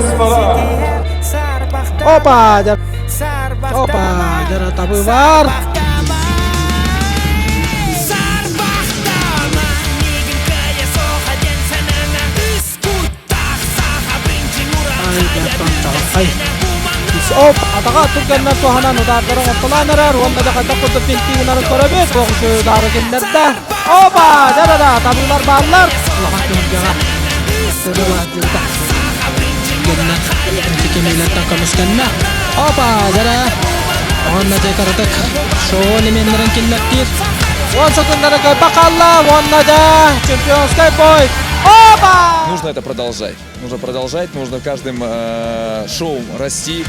господа! Опа! Опа! Дьара табы бар! Оп, атаға түргеннен туһанан удаардарын оттолаан эрэр уонна да хайдах курдук тинтиинарын көрөбүт. Туох үчүгэй удаары кинилэрдэ. Опа! Да-да-да, табыылар бааллар. Улахан түһүлгэҕэ сырылаадьыта. Геннэ кемелертен көмүскэннэ. Опа! Дара! Уонна дьэ кыратык шоу элеменнэрин киллэртиир. 10 секунданы кыайбак хаалла. Уонна да чемпионскай бой. Опа! Нужно это продолжать. Нужно продолжать, нужно каждым э, шоу расти.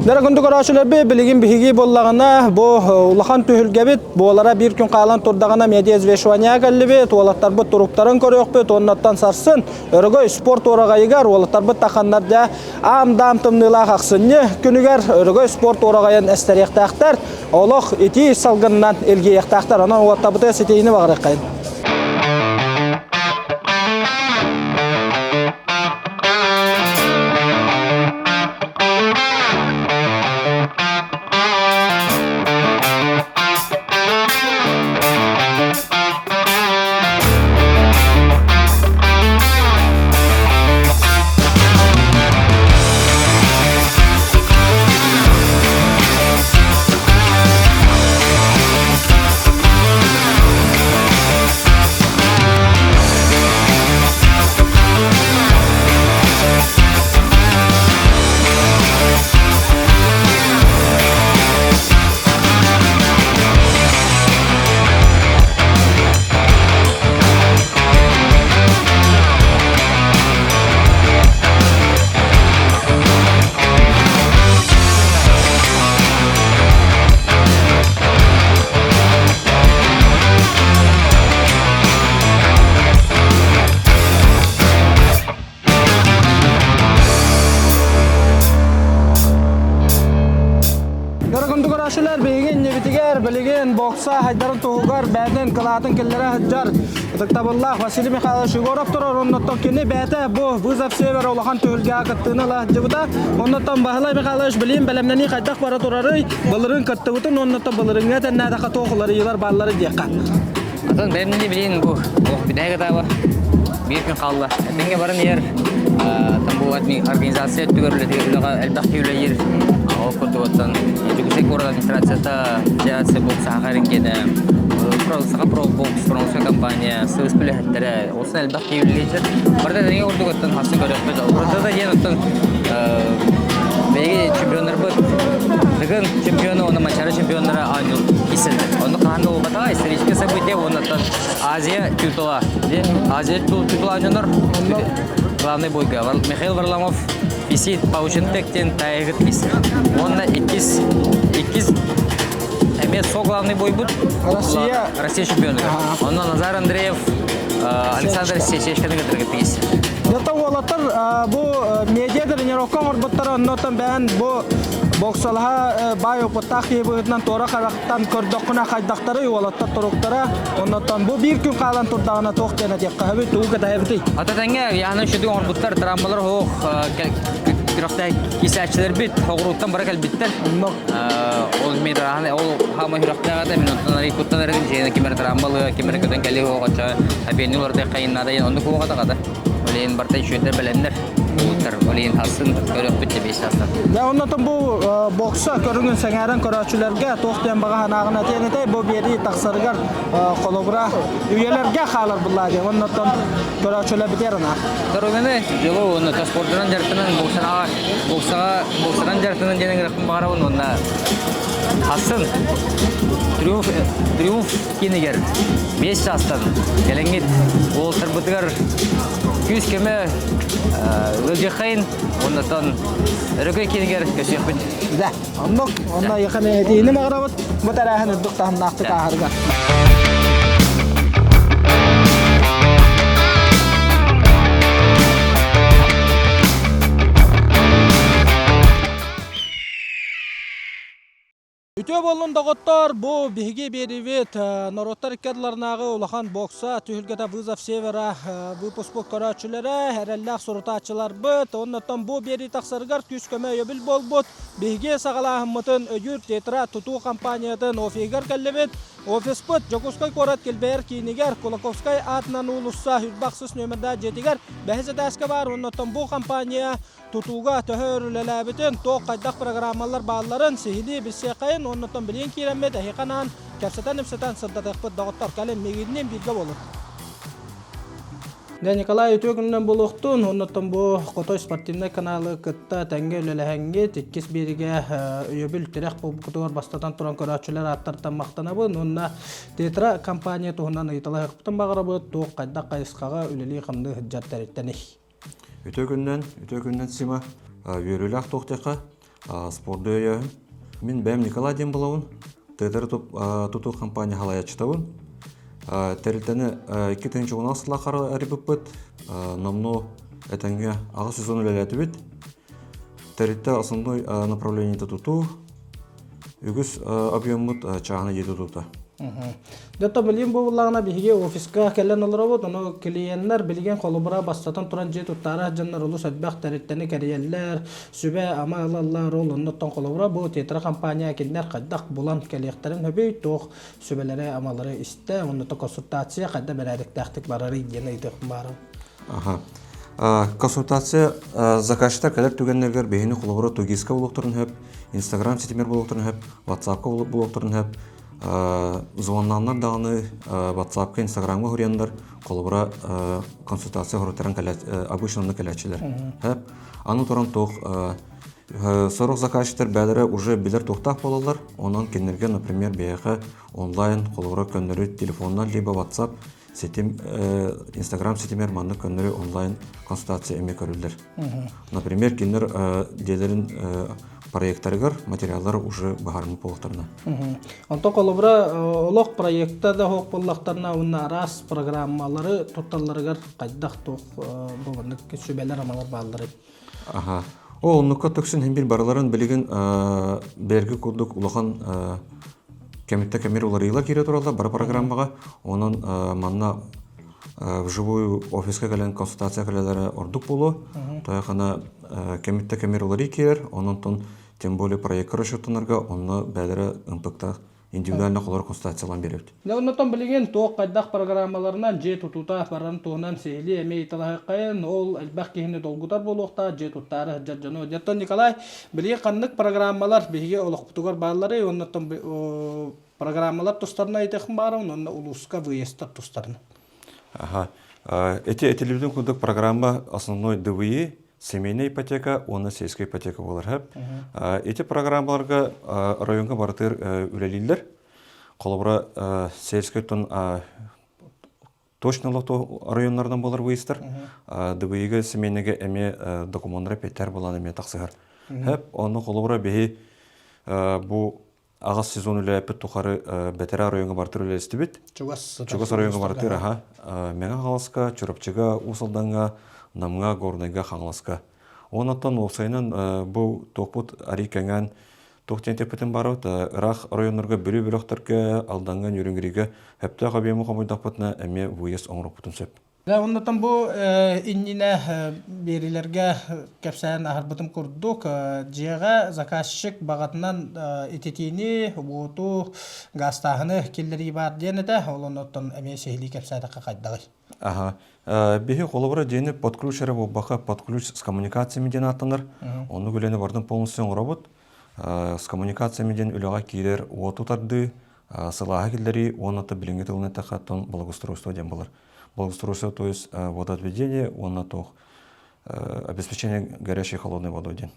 Дара күндү көрөөчүлэрби билигин биһиги буоллаҕына бу улахан түһүлгэбит буолара биир күн хаалан турдаҕына медиа взвешивания кэллибит уолаттарбыт туруктарын көрүөхпүт уоннаттан сарсын Өрөгөй спорт уораҕайыгар уолаттарбыт таханнар дьэ аам-даам тымныылаах ахсынньы күнүгэр Өрөгөй спорт уораҕайын эстэриэхтээхтэр олох итии салгынынан илгийиэхтээхтэр онон уолаттарбытыгар ситиһиини баҕарыаххайын. Көрөкүндү биһиги иннибитигэр билигин бокса хайдарын туһугар бээтин кылаатын киллэрэ сылдьар ытыктабыллаах Василий Михайлович Егоров турар. Оннуттан кини бэйэтэ бу вызов севера улахан түһүлгэҕэ кыттыыны ыла сылдьыбыта. Оннуттан Баһылай Михайлович билигин бэлэмнэнии хайдах бара турарый, былырыын кыттыбытын, оннуттан былырыыҥҥа тэннээтэххэ туох уларыйыылар бааллары диэххэ. Атын бэлэмнэнии билигин бу бүтэһик этаба биир күн хаалла. Этэҥҥэ баран иһэр там бу организация өттүгэр үлэҕэ элбэх киһи үлэлиир. Ол курдук оттон Дьокуускай куорат администрацията Федерация бокса Саха рентгенэ, Саха Про-бокс промышленная компания, сыыс үлэһиттэрэ, олус элбэх киһи үлэлиир. Барыта этэҥҥэ курдук оттон хассы көрүөхпүт. Ураты да диэн оттон биһиги чемпионнарбыт Дыгын чемпиона уонна Манчаары чемпионнара оонньуур киирсэллэр. Онно хаһан да буолбатаҕа историческое событие уонна Азия титула. Азия титула оонньонор главный бойга. Михаил Варламов висит Паучентек диэн тайыгыт киирсэр. Уонна иккис иккис эмиэ со главный бойбут Россия Россия чемпионы. Онно Назар Андреев Александр Сечешканы кытары киирсэр. Дата уолаттар бу медиа тренировка оҥорбуттара оннотон бэйэн бу боксалаһа баай опыттаах киһи быһыытынан туора харахтан көрдөххүнэ хайдахтарый уолаттар туруктара оннотон бу биир күн хаалан турдаҕына туох диэн этиэххэ сөбүй тугу кэтэһэбитий Ата тэҥҥэ яһана үчүгэй оҥорбуттар трамбалар оһох күрэхтээх кисээччилэрбит оҕуруоттан бара кэлбиттэр. Ол мен ол хаама сүрэхтээх этэ мен онтон арый куттан эрэгин дьиэни ким эрэ трамбалыа ким эрэ көтөн кэлиэ оҕочо эбиэнни уларытыах хайыннаада оннук уоҕа Ол иһин барыта үчүгэйдэр бэлэмнэр улуттар. Ол иһин хасын көрүөхпүт да бэс саастан. Дьэ, оннотон бу бокса көрүҥүн сэҥээрэн көрөөччүлэргэ туох диэн баҕа санааҕын этиэн этэй? Бу биэрии тахсарыгар холобура үйэлэргэ хаалар буллаа диэн. Оннотон көрөөччүлэр битэр ана. Доруобуйаны, дьолу уонна спордунан дьарыктанан боксаҕа боксаҕа боксанан дьарыктанан диэн ыҥырыахпын баҕарабын уонна хасын триумф триумф кинигэр 5 чаастан кэлэҥҥит уолтарбытыгар күүс-көмө ыалдьыаххайын уоннатан өрөгөй кинигэр көсүөхпүт. Да, оннук, онно яхан этиини баҕарабыт, бу тэрээһин үрдүк таһымнаахтык ааһарга. Үтүө буоллун доҕоттор, бу биһиги биэрибит норуоттар икки ардыларынааҕы улахан бокса түһүлгэтэ Вызов Севера выпуск көрөөччүлэрэ, эрэллээх сурутааччыларбыт, оннуттан бу биэрии тахсарыгар күүс-көмө өйөбүл буолбут. Биһиги саҕалааһыммытын өйүүр Тетра тутуу компаниятын офиһыгар кэллибит. Офиспыт Дьокуускай куорат килбэйэр киинигэр Кулаковскай аатынан уулусса 106 нүөмэрдээх дьиэтигэр бэһис этээскэ баар. Оннуттан бу компания тутууга төһө өр үлэлээбитин, туох хайдах программалар баалларын сиһилии билсиэххэйин уонна оттон билигин киирэммит эһиэхэ анаан кэпсэтэн-ипсэтэн сырдатыахпыт доҕоттор кэлин миигинниин бииргэ буолун. Дьэ, Николай үтүө күнүнэн буолуохтун. Оннуттан бу Хотой спортивнай каналы кытта тэҥҥэ үлэлэһэҥҥит иккис биэригэ өйөбүл тирэх буолбуккутугар бастатан туран көрөөччүлэр ааттартан махтанабын уонна Тетра компания туһунан ыйыталаһыахпытын баҕарабыт. Туох хайдах хайысхаҕа үлэлии-хамныы сылдьар тэрилтэний? Үтүө күннэн, үтүө күннэн Сима. Үөрүүлээх туох диэххэ, спорду өйөөһүн. Мин бэйэм Николай диэн булабын. Тыатары тутуу компания халайаччытабын. Тэрилтэни 2016 сыллаахха арыйбыппыт. Номнуо этэҥҥэ аҕыс сезон үлэлээтибит. Тэрилтэ основной направлениета тутуу, Үгүс объеммут чааһына дьиэ тутуута. Дьэ, билигин бу буллаҕына биһиги офиска кэлэн олоробут, ону клиеннэр билигин холобура бастатан туран дьиэ туттаара дьоннор олус элбэх тэрилтэни кэрийэллэр, сүбэ-ама ылаллар, ол оннуттан холобура бу Тетра компания кинилэр хайдах булан кэлиэхтэрин сөбүй, туох сүбэлэри-амалары истэ, оннута консультация хайда бэрээдэктээхтик барарый диэн ыйытыахпын баарым. Аха. Консультация заказчиктар кэлэр түгэннэригэр биһини холобура 2ГИСка булуохтарын сөп, Инстаграм ситимэр булуохтарын сөп, WhatsAppка булуохтарын сөп. Звоннааннар даҕаны WhatsAppка, Инстаграмга хуруйаннар холобура консультация хоруттаран обычно онно кэлээччилэр. Сөп. Аны туран туох сорох заказчиктар бээлэрэ уже билэр туохтаах буолаллар, онон кинилэргэ, например, биһиэхэ онлайн холобура көннөрү телефоннан либо WhatsApp ситим Инстаграм ситимэр маннык көннөрү онлайн консультация эмиэ көрүллэр. Например, кинилэр дьиэлэрин проекттарыгар материаллар уже баһарыммыт буолуохтарына. Онтон холобура олох проекта да суох буоллахтарына уонна араас программалары тутталларыгар хайдах туох бу маннык сүбэлэр-амалар баалларый? Аха. Ол оннукка төксүн хин бир барыларын билигин берги курдук улахан кэмиттэ кэмир уларыйыла киирэ тураллар бары программаҕа. Онон манна вживую офиска кэлэн консультация кэлэлэрэ ордук буолуо. Тойохана кэмиттэ кэмир уларыы киирэр, онон тем более проекка расчеттанарга онно бээлэрэ ымпыктаах индивидуально холор консультациялаан биэрэбит. Дьэ, оннотон билигин туох хайдах программаларынан дьиэ тутуута барарын туһунан сиһилии эмиэ ыйыталаһыаххайын, ол элбэх киһини долгутар буолуохтаах дьиэ туттаары сылдьар дьону. Дьэ, Николай, билигин ханнык программалар биһиги олохпутугар баалларый уонна программалар тустарынан ыйытыахпын баҕарабын уонна улууска выездтар тустарынан. Аха. Эти этилибитин курдук программа основной ДВИ, семейная ипотека уонна сельская ипотека буолар. Ити программаларга районга барытыр үлэлииллэр. Холобура, сельскай тон точно лото районнарынан буолар выездтар. ДВИ-га семейныйга эмиэ докумуоннара петтер булан эмиэ тахсыһар. Хөп, онно холобура биһи бу аҕыс сезон үлэлэппит тухары бэтэрээ оройуоҥҥа бартыр үлэлэстибит. Чугас Чугас оройуоҥҥа бартыр, аха. Мэҥэ Хаҥаласка, Чурапчыга, Уус Алдаҥҥа, Намҥа, Горнайга, Хаҥаласка. Онон уопсайынан бу туохпут арый кэҥээн туох диэн тэппитин барабыт ыраах оройуоннарга Бүлүү бөлөхтөргө, Алдаҥҥа, Ньүрүҥгүрүгэ сөптөөх объему хомуйдахпытына эмиэ выезд оҥоруохпутун сөп. Дьэ, оннуттан бу иннинэ биэриилэргэ кэпсээн аһарбытым курдук, дьиэҕэ заказчик баҕатынан ититиини, уоту, гаастааһыны киллэрии баар диэн этэ. Ол оннуттан эмиэ сиһилии кэпсээтэххэ хайдаҕый? Аха. Биһи холобура дьиэни под ключ эрэ буолбакка, под ключ с коммуникациями диэн ааттанар. Оннук үлэни барытын полностью оҥоробут. С коммуникациями диэн үлэҕэ киирэр уоту тардыы, сылааһы киллэрии уонна билиҥҥи тылынан эттэххэ, оттон благоустройство диэн буолар. Благоустройство, то есть водоотведение уонна туох обеспечение горячей холодной водой диэн.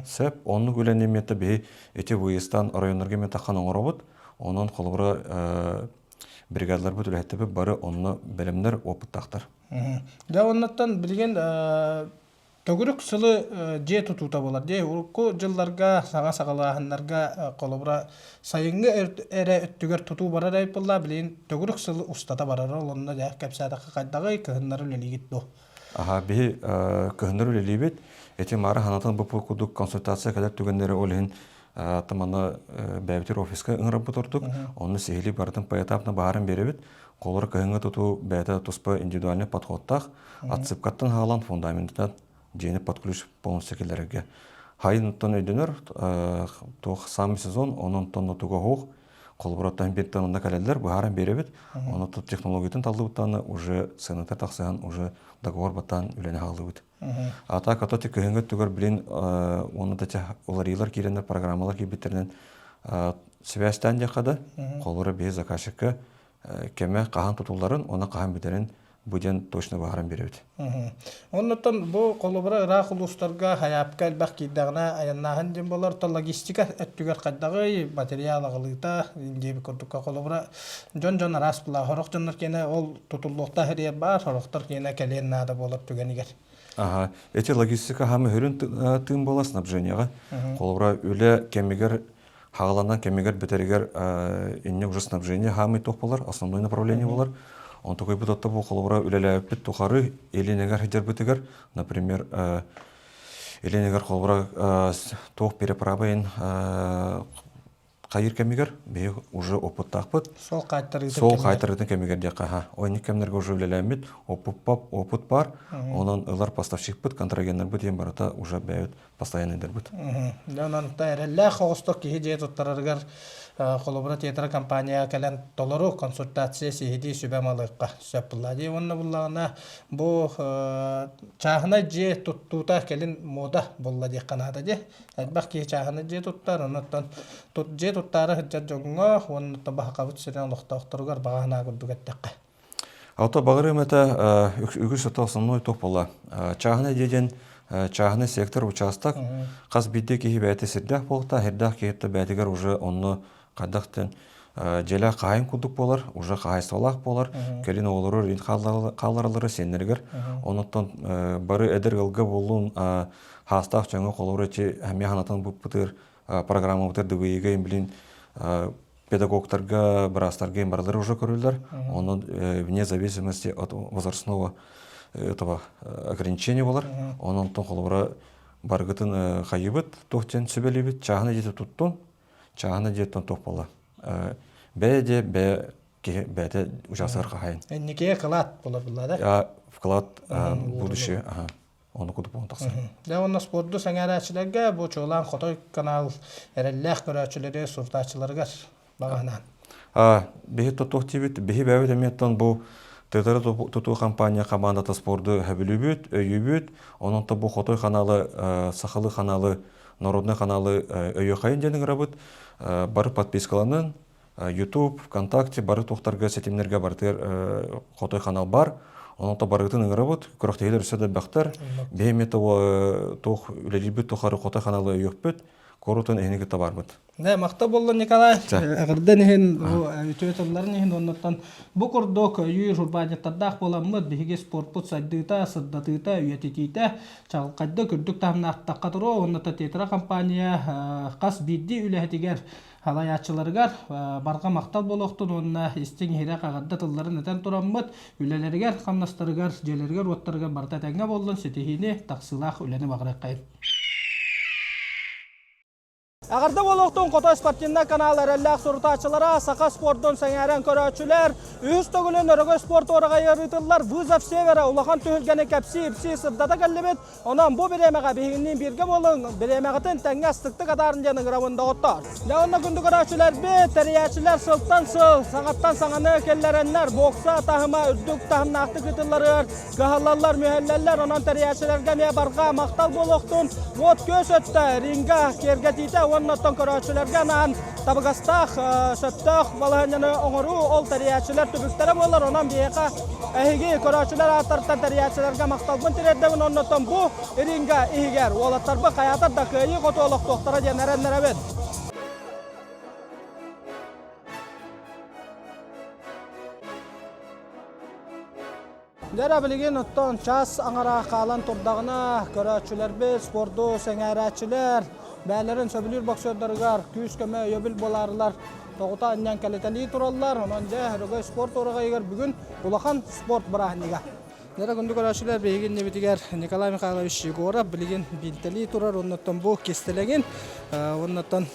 Сөп, оннук үлэни мета биһи ити выездтан районнарга метахан оҥоробут. Онон холобура бригадаларбыт үлэһиттэрбит бары онно бэлэмнэр опыттаахтар. Дьэ, оннуттан билигин Төгүрүк сылы дьиэ тутуута буолар. Дьиэ урукку дьылларга саҥа саҕалааһыннарга холобура сайыҥҥы эрэ өттүгэр тутуу барар эбит буолла, билигин төгүрүк сылы устата барар. Ол онно дьэ кэпсээтэххэ хайдаҕый, кыһыннары үлэлиигит дуо? Аха, биһи кыһыннары үлэлиибит. Эти маары ханатан бу курдук консультация кэлэр түгэннэри ол иһин Тамана бэйэбитигэр офиска ыҥырарбыт ордук. Онно сиһилии барытын поэтапно баһарын биэрэбит. Холобура кыһыҥҥы тутуу бэйэтэ туспа индивидуальный подходтаах. Отсыпкаттан хаалан фундаментынан дьиэни под ключ полностью киллэрэргэ. Хайын өйдөнөр, туох самый сезон, онон тонно туга оһох, холобура бииртэн онно кэлэллэр, быһааран биэрэбит. Ону технологиятын таллыбыттааны уже сыаната тахсыһан уже договор баттаан үлэни хааллыбыт. А так ато кыһыҥҥы өттүгэр билин уонна да уларыйыылар киирэннэр программалар киирбиттэринэн сибээстээн диэххэ да, холобура биһи заказчикка кэмэ хаһан тутулларын уонна хаһан бүтэрин бу диэн точно быһааран биэрэбит. Оннуттан бу холобура ыраах улуустарга хайаапка элбэх киирдэҕинэ айаннааһын диэн буолар, то логистика өттүгэр хайдаҕый, материал аҕалыыта диэбит курдукка холобура дьон-дьон араас былаа сорох дьоннор киэнэ ол тутуллуохтаах ириэр баар, сорохтор киэнэ кэлиэн наада буолар түгэнигэр. Аха, эти логистика хаамы хөрүн тыын буола снабжениеҕа. Холобура үлэ кэмигэр хааланан кэмигэр бүтэригэр инне уже снабжение хаамый туох болар, основной направление болар. Онтукайбыт отто бу холобура үлэлээбиппит тухары Еленегар хыдьарбытыгар, например, Еленегар холобура туох переправайын хайыр кэмигэр биһи уже опыттаахпыт. Сол хаайтарыытын Сол хаайтарыытын кэмигэр диэххэ аха. Ойнук кэмнэргэ уже үлэлээммит, опыт бар. Онон ылар поставщикпыт, контрагеннарбыт диэн барыта уже бэйэбит постоянныйдарбыт. Онон эрэллээх оҕустук киһи дьиэ туттарарыгар холобура театра компания кэлэн толору консультация сиһилии сүбэ малыахха сөп булла дии уонна буллаҕына бу чааһынай дьиэ туттуута кэлин мода булла диэххэ наада дии элбэх киһи чааһынай дьиэ туттар оннуттан дьиэ туттаары сылдьар дьоҥҥо уонна баһакабыт сирин олохтоохторугар баҕа санаа курдук эттэххэ Ото баҕарыам этэ үгүс ото основной туох буолла. Чааһынай дьиэ диэн чааһынай сектор учаастак хас биирдии киһи бэйэтэ сирдээх буолта, сирдээх киһиттэ бэйэтигэр уже онно хайдах диэн дьиэлээх хаһайын курдук буолар, уже хаһаайыстыбалаах буолар, кэлин оҕолору рин хааллараллара сиэннэригэр. Онуттан бары эдэр ыалга буоллун хаастаах дьоҥҥо холобура ити эмиэ санатан буппутыр программабытыр ДВИ-га билин педагогтарга, быраастарга барылары уже көрүллэр. Онон вне зависимости от возрастного этого ограничения болар. Онон онтон холобура баргытын хайыбыт, туох диэн сүбэлиибит, чааһына дьиэтэ туттун, чааһына дьиэттэн туох буолла. Бэйэ дьиэ бэйэ киһи бэйэтэ учаастагар хаһайын. Инникигэ кылаат буолар булла да? Вклад будущее. Ону курдук буолан тахсар. Дьэ уонна спорду сэҥээрээччилэргэ бу чуолаан Хотой канал эрэллээх көрөөччүлэри сурутааччыларыгар баҕаһынаан. Биһи тутуох диибит, биһи бэйэбит эмиэттэн бу Тытары тутуу компания командата спорду хөбүлүүбүт, өйүүбүт. Онон бу Хотой каналы, сахалыы каналы, народный каналы өйүөхайын диэн ыҥырабыт. Бары подпискаланын, YouTube, ВКонтакте бары туохтарга ситимнэргэ барытыгар Хотой канал бар. Онон то барыгытын ыҥырабыт, күрэхтэһиилэр өссө да элбэхтэр. Биһи эмиэ туох үлэлиирбит тухары Хотой каналы өйүөхпүт, корутун эһини кытта барбыт. Да, махта боллун Николай. Эҕэрдэн иһин, үтүө тылларын иһин оннуттан бу курдук өйүүр урбаанньыттардаах буоламмыт биһиги спортпут сайдыыта, сырдатыыта, үйэтитиитэ чаҕылхайдык үрдүк таһымнаахтахха туруо уонна Тетра компания хас биирдии үлэһитигэр Халайааччыларыгар барҕа махтал буолуохтун уонна истиҥ-иһирэх эҕэрдэ тылларын этэн тураммыт, үлэлэригэр, хамнастарыгар, дьиэлэригэр-уоттарыгар барыта этэҥҥэ буоллун, ситиһиини, тахсыылаах үлэни баҕарыаххайын. Эҕэрдэ буолуохтун Хотой спортивнай канал эрэллээх сурутааччылара, саха спордун сэҥээрэн көрөөччүлэр, үһүс төгүлүн Өрөгөй спорт уораҕайыгар ыытыллар Вызов Севера улахан түһүлгэни кэпсии-ипсии сырдата кэллибит. Онон бу бириэмэҕэ биһигинниин бииргэ буолуҥ, бириэмэҕитин тэҥҥэ астыктык атаарын диэн ыҥырабын доҕоттоор. Дьэ онно күндү көрөөччүлэрбит, тэрийээччилэр сылтан сыл саҥаттан саҥаны киллэрэннэр, бокса таһыма үрдүк таһымнаахтык ыытылларыгар кыһаллаллар, мүһэллэллэр. Онон тэрийээччилэргэ эмиэ барҕа махтал буолуохтун. Уот-күөс өттө, ринга киэргэтиитэ уонна оттон көрөөччүлэргэ анаан табыгастаах, сөптөөх балаһыанньаны оҥоруу ол тэрийээччилэр түбүктэрэ буолар. Онон биһиэхэ эһиги көрөөччүлэр ааттарыттан тэрийээччилэргэ махталбын тириэрдэбин. Оннуттан бу ринга иһигэр уолаттарбыт хайаатар да кыайыы-хотуу олохтуохтара диэн эрэннэрэбин. Дьэ билигин оттон час аҥара хаалан турдаҕына, көрөөччүлэрбит, спорду сэҥээрээччилэр бэйэлэрин сөбүлүүр боксердарыгар күүс-көмө, өйөбүл буолаарылар тоҕута анньан кэлитэлии тураллар. Онон дьэ, Өрөгөй спорт уораҕайыгар бүгүн улахан спорт бырааһынньыга. Нера күндү көрөөччүлэр биһиги иннибитигэр Николай Михайлович Егоров билигин биинтэлии турар оннуттан бу кистэлэҥин оннуттан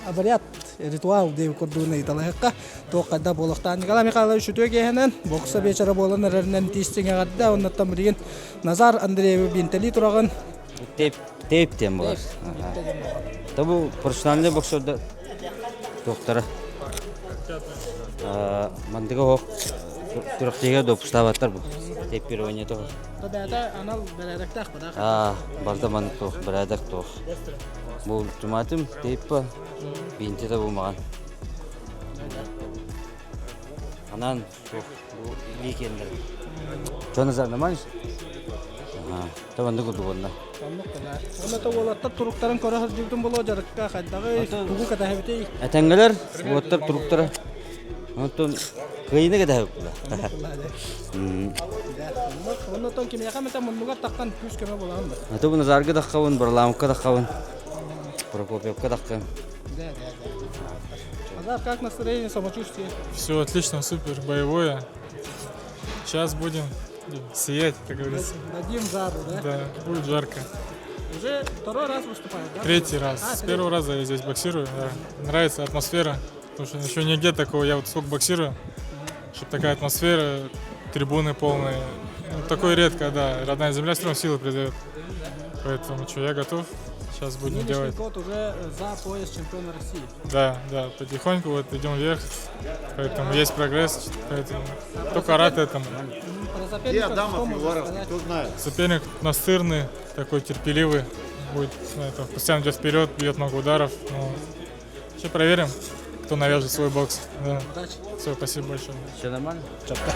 обряд ритуал диэн курдугун ыйыталаһыкка туох хайда буолуохтаах Николай Михайлович үтүө киэһэнэн бокса вечера буолан эрэринэн тиистиҥ эҕэрдэ оннуттан билигин Назар Андреевы биинтэлии тураҕын Тейп, тейп диэн буолар. Та бу профессиональный боксердар туохтара мандыга оһох күрэхтэһиигэ допустаабаттар бу тейпирование того. Бэйэтэ анал бэрээдэктээх бадах. Аа, барда маннык туох, бэрээдэк туох. Бу ультиматум тейпа биинтэ да булмаҕан. Анан туох бу илии киэннэр. Что Назар, нормально? Табанды курдук онно. Оннук кылаа. Онно то уолаттар туруктарын көрө сылдьыбытын болуо дьарыкка хайдаҕый, тугу кэтэһэбитий? Этэҥҥэлэр, уолаттар туруктара. Онтон кыайыыны кэтэһэбит Оннотон кимиэхэ эмэтэ муннугар таххан күүс-көмө буолаҕын да? Аты бу Назарга таххабын, Барламовка таххабын, Прокопьевка таххабын. Назар, как настроение, самочувствие? Все отлично, супер, боевое. Сейчас будем сиять, как говорится. Дадим жару, да? Да, будет жарко. Уже второй раз выступаешь, да? Третий раз. А, С первого раза я здесь боксирую. Да. Нравится атмосфера, потому что еще нигде такого, я вот сколько боксирую, чтобы такая атмосфера, трибуны полные. Ну, такое редко, да. Родная земля все равно силы придает. Поэтому что, я готов. Сейчас будем Нынешний делать. год уже за пояс чемпиона России. Да, да, потихоньку вот идем вверх. Поэтому есть прогресс, поэтому только рад этому. Про соперника что можно сказать? Кто знает? Соперник настырный, такой терпеливый. Будет, ну, это, постоянно идет вперед, бьет много ударов. Но еще проверим, кто навяжет свой бокс. Да. Удачи. Все, спасибо большое. Все нормально? Четко.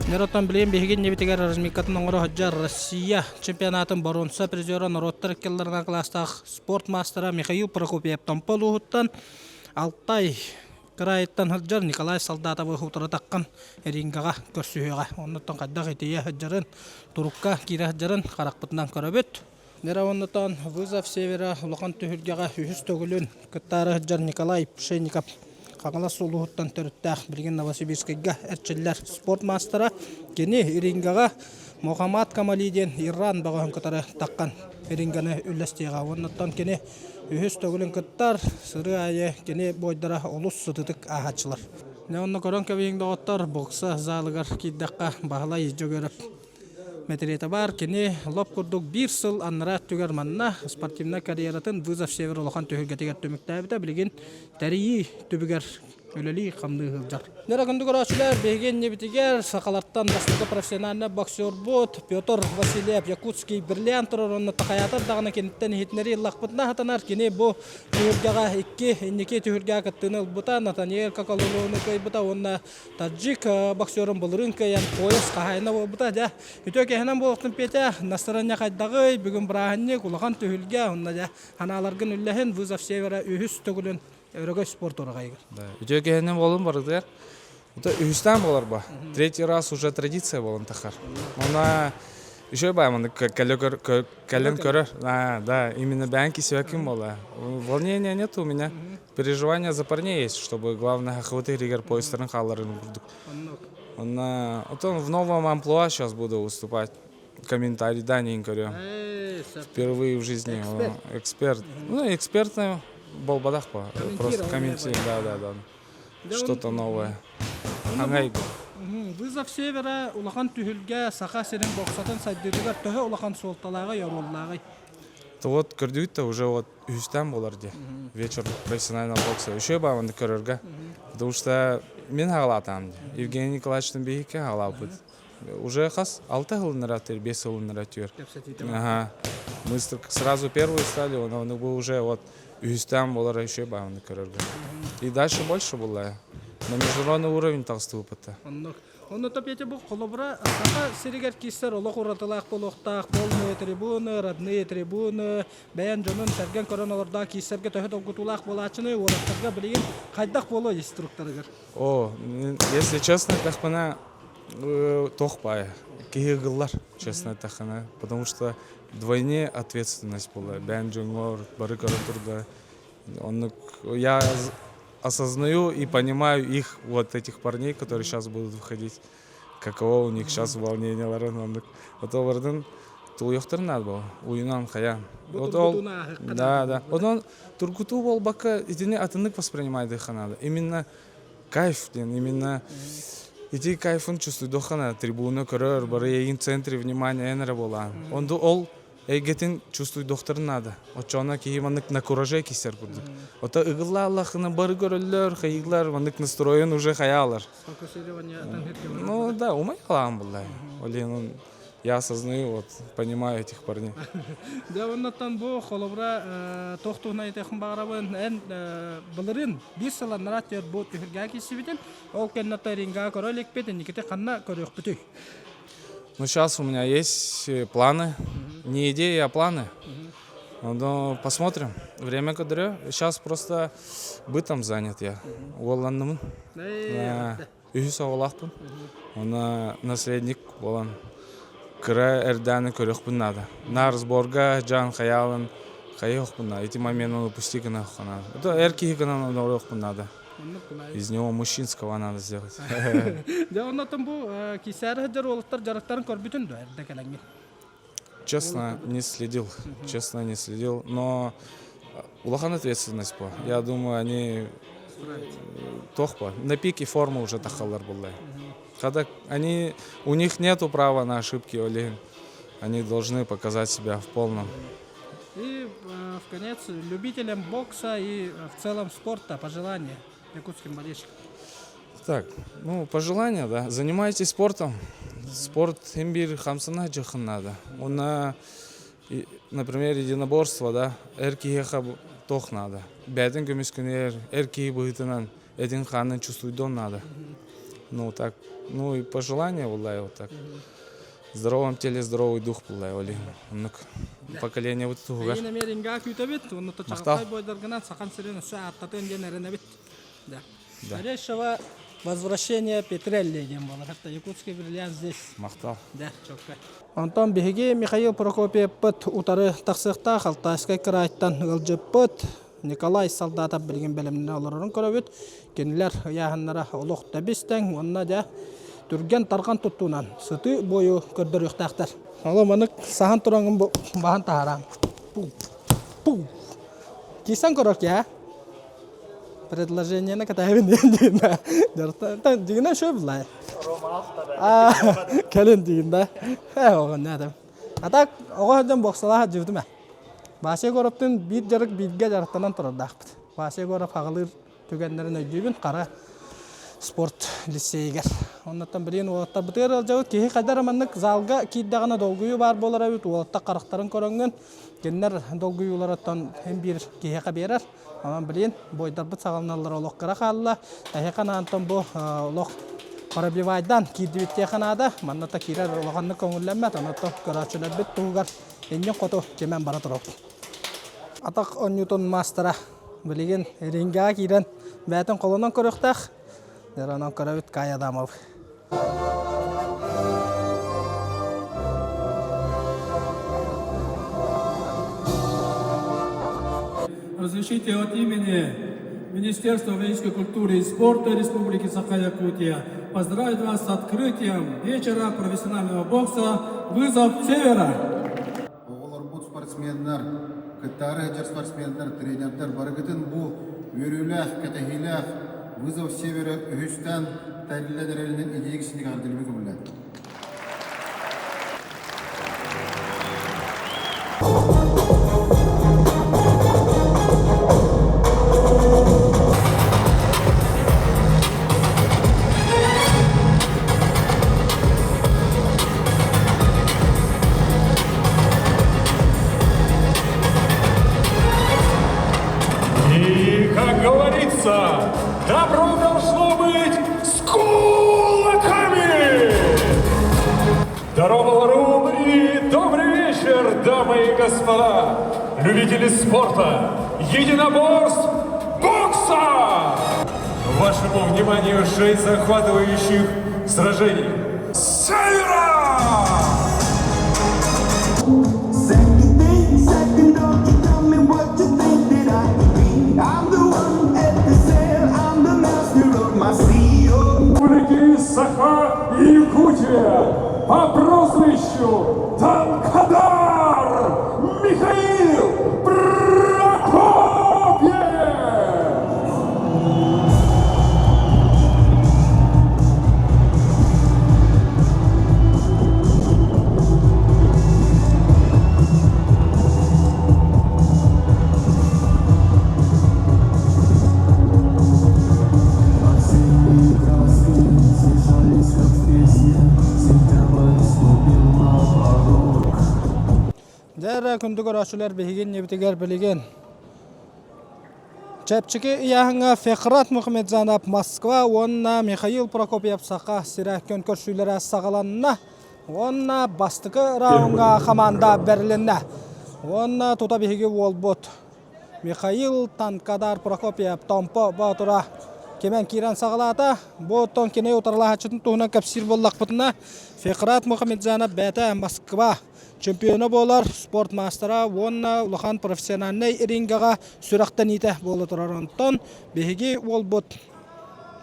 Неротон билигин биһиги иннибитигэр разминкатын оҥоро сылдьар Россия чемпионатын боруонса призера норуоттар иккилларынан кылаастаах спорт маастара Михаил Прокопьев Томпо улууһуттан Алтай кыраайыттан сылдьар Николай Солдатовы утары таххан рингаҕа көрсүһүөҕэ. Оннуттан хайдах итийэ сылдьарын, турукка киирэ сылдьарын харахпытынан көрөбүт. Нера оннутан «Вызов Севера» улахан түһүлгэҕэ үһүс төгүлүн кыттаары сылдьар Николай Пшенников Хаҥалас улууһуттан төрүттээх билигин Новосибирскайга эрчиллэр спорт маастара. Кини рингаҕа Мухаммад Камали диэн Иран бөҕөһүн кытары таххан ринганы үллэстиэҕэ. Оннуттан кини үһүс төгүлүн кыттар, сырыы аайы кини буойдара олус сытытык ааһааччылар. Дьэ онно көрөн кэбиһиҥ доҕоттор, бокса залыгар киирдэххэ Баһылай Дьөгүөрэп мэтириэтэ баар. Кини лоп курдук биир сыл анараа өттүгэр манна спортивнай карьератын «Вызов Север» улахан түһүлгэтигэр түмүктээбитэ. Билигин тэрийии түбүгэр үлэлии-хамныы сылдьар. Нера күндү көрөөччүлэр, биһиги иннибитигэр сахалартан бастакы профессиональнай боксербут Петр Васильев Якутский бриллиант турар уонна такайаатар даҕаны киниттэн иһитиннэрии ыллахпытына сатанар. Кини бу түһүлгэҕэ икки инники түһүлгэҕэ кыттыыны ылбыта, Натаниэль Кокололуну кыайбыта уонна таджик боксерун былырыын кыайан пояс хаһаайына буолбута. Дьэ, үтүө киһинэн буолуохтун Петя, настарыанньа хайдаҕый, бүгүн бырааһынньык, улахан түһүлгэ, онно дьэ, санааларгын үллэһин, Вызов Севера үһүс төгүлүн Өрөгөй спорт ураҕайыгар. Да, үтүө киһинэн буолун барытыгар. Это үһүстээн буолар ба. Третий раз уже традиция буолан тахар. Она еще байманы кэлэн көрөр. А, да, именно бэйэн кисибэккин буола. Волнения нет у меня. Переживания за парней есть, чтобы главное хахваты ригер поездарын хааларын курдук. Онна, отон в новом амплуа сейчас буду выступать. Комментарий да, не көрөм. Впервые в жизни эксперт. эксперт. Ну, экспертный буолбатах по. Просто комментировать, да, да, да. Что-то новое. Аңай. Вызов Севера улахан түһүлгэ Саха сирин боксатын сайдыытыгар төһө улахан суолталааҕый, оруоллааҕый? То вот көрдүгүт уже вот үһүстээн буолар дии. Вечер профессионального бокса. Еще бааманды көрөргө. Потому что мин хаалаатаам дии. Евгений Николаевичтын биһикке хаалааппыт. Уже хас алта сылыннара бес сылыннара түөр. Ага. Мы сразу первые стали, он был уже вот үһүстээн буолар еще бааманды көрөргө. И дальше больше было. На международный уровень таҕыстыбыппыт. Оннук. Онно Петя бу холобура Саха сиригэр киирсэр олох уратылаах буолуохтаах, полные трибуны, родные трибуны, бэйэн дьонун сэргэн көрөн олордоох киирсэргэ төһө долгутуулаах буолааччыны уолаттарга билигин хайдах буолуой инструкторыгар? О, если честно, тахпана туох баайа. Киһи ыгыллар, честно эттэххинэ. Потому что вдвойне ответственность была. Бэйэн дьоҥҥор бары көрөн турда. Оннук я осознаю и понимаю их, вот этих парней, которые сейчас будут выходить, каково у них сейчас волнение оннук. Вот олордун тулуйуохтарын надо было. Уйунан хаян. Вот ол, да. Вот он тургутуу буолбакка итини атыннык воспринимать надо. Именно кайф диэн, именно ити кайфын чувствуйдуохха трибуна көрөр, бары эйигин центре внимания эн эрэ буолаан. Онду ол эйгэтин чувствуйдуохтарын надо. Оччоҕуна киһи маннык на кураже киссэр курдук. Ото ыгыллааллахына бары көрөллөр, хайыылар, маннык настроен уже хайаалар. Ну да, умай алаан буллай. Олен я осознаю, вот, понимаю этих парней. Дьэ, оннуттан бу холобура туох туһунан этиэхпин баҕарабын, эн былырыын биир сыл анараа түөр бу түһүлгэҕэ киирсибитин, ол кэннэ рингаҕа көрө иликпит, инникити ханна көрүөхпүтүй? Ну, сейчас у меня есть планы, не идеи, а планы. Но посмотрим. Время көрдөрүө. Сейчас просто бытом занят я. Уолланнымын. Үһүс оҕолоохпун. Уонна наследник буолан кыра эрдэҕинэ көрүөхпүн наада. Наар сборга дьаан хайаалын хайыахпын наада. Ити моменты упусти гыныахха наада. Это эр киһи гынан оҥоруохпун наада. Из него мужчинского надо сделать. Дьэ, оннотон бу кисээри сылдьар уолаттар дьарыктарын көрбүтүн дуо эрдэ кэлэҥҥин? Честно, не следил. Честно, не следил. Но улахан ответственность по. Я думаю, они туох на пике формы уже тахаллар буллай. Когда они, у них нету права на ошибки, или они должны показать себя в полном. И в конец любителям бокса и в целом спорта пожелания якутским болельщикам. Так, ну, пожелания, да. Занимайтесь спортом. Спорт син биир хамсана дьахын надо. Уонна, например, единоборство, да, эр киһиэхэ туох надо. Бэйэтин көмүскүнэр, эр киһи быһыытынан этин хаанын чувствуйдуон надо. Ну, так, ну и пожелания буллай вот так. В здоровом теле здоровый дух буллай, оли. Оннук поколение вот туһугар. Эйин эмиэ рингаа күүтэбит, уонна Махтал. чаҕылхай бойдаргынан Сахан сирин өссө ааттатыан диэн эрэнэбит. Да. Да. Скорейшего возвращения Петрелли диэн буолар. Это якутский бриллиант здесь. Махтал. Да, чокка. Онтон биһиги Михаил Прокопьевпыт утары тахсыахтаах Алтайскай кыраайтан ыалдьыппыт Николай Солдатов билигин бэлэмнэнэ олорорун көрөбүт. Кинилэр ыйааһыннара олох тэбис-тэҥ уонна дьэ түргэн-тарҕан туттуунан сытыы буойу көрдөрүөхтээхтэр. Ол маннык саһан тураҥҥын бу баһан таһараан. Пу, пу. Кисэн көрөр киһи Предложениены катаһабын диэн диин дигинен шөй буллай. Кэлин диин да. Оҕон нәдем. А так оҕо сылдьан боксалаах дьыбытым ээ. Вася Егоровтын биир дьарык бииргэ дьарыктанан турардаахпыт. Вася Егоров аҕалыыр түгэннэрин өйдүүбүн хара спорт лицейигэр. Оннуттан билигин уолаттарбытыгар ыалдьабыт. Киһи хайдар маннык залга киирдэҕинэ долгуйуу баар буолар эбит. Уолаттар харахтарын көрөҥҥүн кинилэр долгуйууларыттан син биир киһиэхэ биэрэр. Онон билигин буойдарбыт саҕаланаллара олох кыра хаалла. Эһиэхэ анаантан бу олох пробивайдан киирдибит диэхэ наада. Манна та киирэр улаханнык көҥүллэммэт. Онон көрөөччүлэрбит туһугар иннин хоту кимэн бара турабыт. Атах оонньуутун маастара билигин рингэҕэ киирэн бэйэтин холонон көрүөхтээх. Онон көрөбүт Кай Адамов. Разрешите от имени Министерства физической культуры и спорта Республики Саха-Якутия поздравить вас с открытием вечера профессионального бокса «Вызов Севера». Оҕолорбут спортсменнар, кыттаары сылдьар спортсменнар, тренердэр барыгытын бу үөрүүлээх, кэтэһиилээх «Вызов Севера» үһүстээн тэриллэн эрэринэн идея кисиник эҕэрдэлиибин көҥүллээн. И, как говорится, добро должно быть с кулаками! Здорово, Ларум, и добрый вечер, дамы и господа, любители спорта, единоборств, бокса! Вашему вниманию шесть захватывающих сражений. Севера! Москве по прозвищу Танкадар Михаил Прокопьев! Дьэ эрэ күндү көрөөччүлэр биһиги иннибитигэр билигин Чэпчэки ыйааһыҥҥа Фехрат Мухамеджанов Москва уонна Михаил Прокопьев Саха сирэ күөн көрсүүлэрэ саҕаланна уонна бастакы раундҥа хамаанда бэрилиннэ. Уонна тута биһиги уолбут Михаил Танкадар Прокопьев Томпо Боотура кимэн киирэн саҕалаата. Бу оттон кини утарылаһааччытын туһунан кэпсиир буоллахпытына, Фехрат Мухамеджанов бэйэтэ Москва чемпиона буолар, спорт маастара уонна улахан профессиональнай рингаҕа сүрэхтэниитэ буола турар. Онтон биһиги уолбут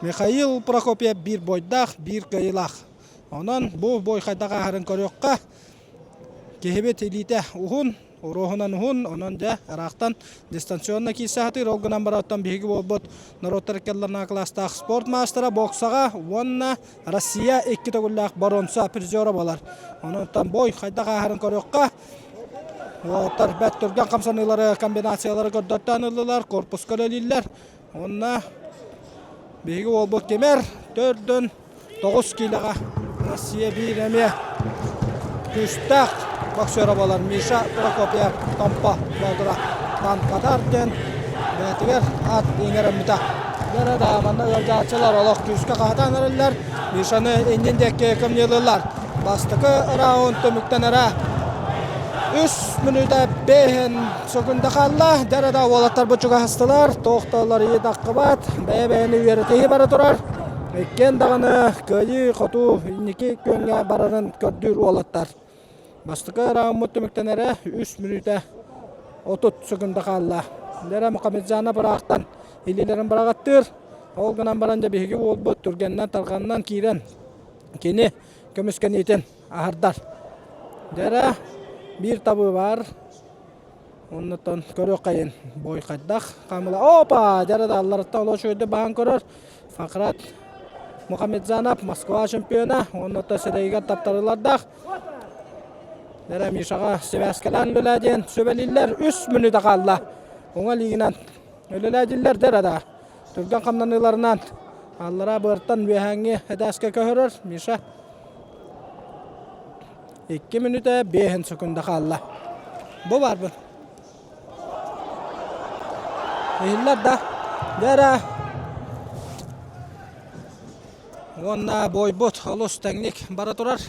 Михаил Прокопьев биир бойдаах, биир кыайыылаах. Онон бу бой хайдах ааһарын көрүөххэ. Киһибит илиитэ уһун, уруоһунан уһун, онон дьэ ыраахтан дистанционно киирсэ сатыыр. Ол гынан баран оттон биһиги буолбут норуоттар иккэллэринэ кылаастаах спорт маастара боксаҕа уонна Россия икки төгүллээх боруонса призера буолар. Онон бой хайдах ааһарын көрүөххэ. Уолаттар бэрт түргэн хамсаныылары, комбинациялары көрдөртөөн ыллылар, корпуска үлэлииллэр. Уонна биһиги уолбут Кимер төрдүн 9 киилэҕэ Россия биир эмиэ күүстээх боксера буолар Миша Прокопьев Томпо Боотура Танкадар диэн бэйэтигэр аат иҥэрэммитэ. Дьэ да манна ыалдьааччылар олох күүскэ хаһытаан эрэллэр. Мишаны иннин диэки кымньыылыыллар. Бастакы раунд түмүктэнэрэ үс мүнүүтэ бэһин секунда хаалла. Дьэ да уолаттарбыт чугаһастылар. Туохталлар ыйытаххыбат. Бэйэ-бэйэни үөрэтиһи бара турар. Иккиэн даҕаны кыайыы-хотуу инники күөҥҥэ барарын көрдүүр уолаттар. Бастакы раундмут түмүктэнэрэ үс мүнүүтэ 30 секунда хаалла. Лера Мухамеджана быраахтан илиилэрин быраҕаттыыр. Ол гынан баран дьэ биһиги уолбут түргэнинэн тарҕанынан киирэн кини көмүскэниитин аһардар. Дьэ биир табыы баар. Оннуттан көрүөххэйин бой хайдах хаамыла. Опа! Дьэ да алларыттан олох үчүгэйдик баһан көрөр. Фахрат Мухамеджанов Москва чемпиона. Оннуттан сирэйигэр таптарыылардаах. Дьэ Мишаҕа сибээскэлээн үлэлээ диэн сүбэлииллэр. Үс мүнүүтэ хаалла. Уҥа илиигинэн үлэлээ дииллэр дьэ да. Түргэн хамнаныыларынан аллараа быартан үөһээҥҥи этээскэ көһөрөр Миша. Икки мүнүүтэ биэһин секунда хаалла. Бу баарбын. Иһиллэр да. Дьэ Уонна буойбут олус тэҥник бара турар.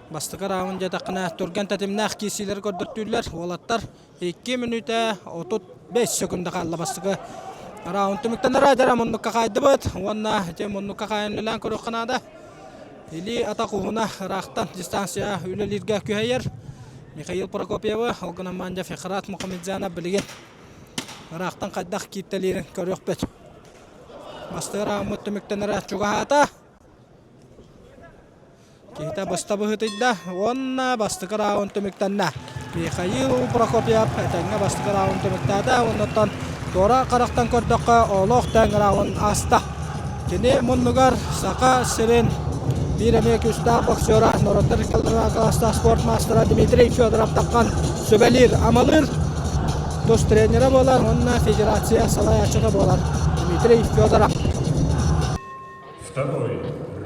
Бастакы раунд диэтэххинэ түргэн тэтимнээх киирсиилэри көрдөртүүллэр уолаттар. Икки мүнүүтэ 35 секунда хаалла бастакы раунд түмүктэнэр. Дьэ муннукка хаайдыбыт уонна ити муннукка хаайан үлэлээн көрүөххэ наада. Илии атах уһуна ыраахтан дистанция үлэлииргэ күһэйэр. Михаил Прокопьевы, ол гынан Мандя Фехрат Мухамеджанов билигин ыраахтан хайдах кииртэлиирин көрүөхпүт. Бастакы раундмут түмүктэнэрэ чугаһаата. Киһитэ быста быһыытыйда уонна бастакы раунд түмүктэннэ. Михаил Прокопьев этэҥҥэ бастакы раунд түмүктээтэ. Оннуттан туора харахтан көрдөххө олох тэҥ раунд ааста. Кини муннугар Саха сирин биир эмиэ күүстээх боксера, норуоттар иккаларыгар спорт маастара Дмитрий Федоров таххан сүбэлиир, амалыыр тус тренерэ буолар уонна федерация салайааччыта буолар Дмитрий Федоров. Второй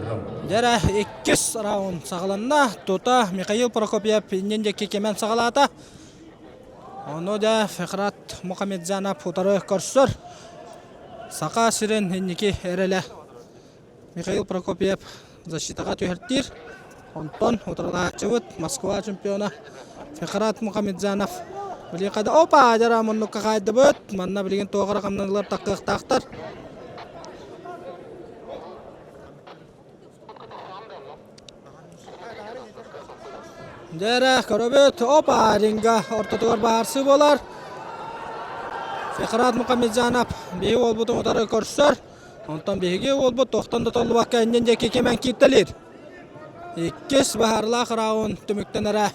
раунд. Дьэ эрэ, иккис раунд саҕаланна. Тута Михаил Прокопьев иннин диэки кимэн саҕалаата. Ону дьэ Фехрат Мухамеджанов утары көрсөр. Саха сирин инники эрэлэ Михаил Прокопьев защитаҕа түһэртиир. Онтон утарылааччыбыт Москва чемпиона Фехрат Мухамеджанов билигин хайда опа дьара муннукка хаайдыбыт. Манна билигин туох эрэ хамнаныылар таххыахтаахтар. Дьэ эрэ көрөбүт. Опа ринга ортотугар баһаарсыы буолар. Фехрат Мухамеджанов биһи уолбутун утары көрсөр. Онтон биһиги уолбут туохтан да толлубакка иннин диэки кимэн кииртэлиир. Иккис баһаарлаах раунд түмүктэнэрэ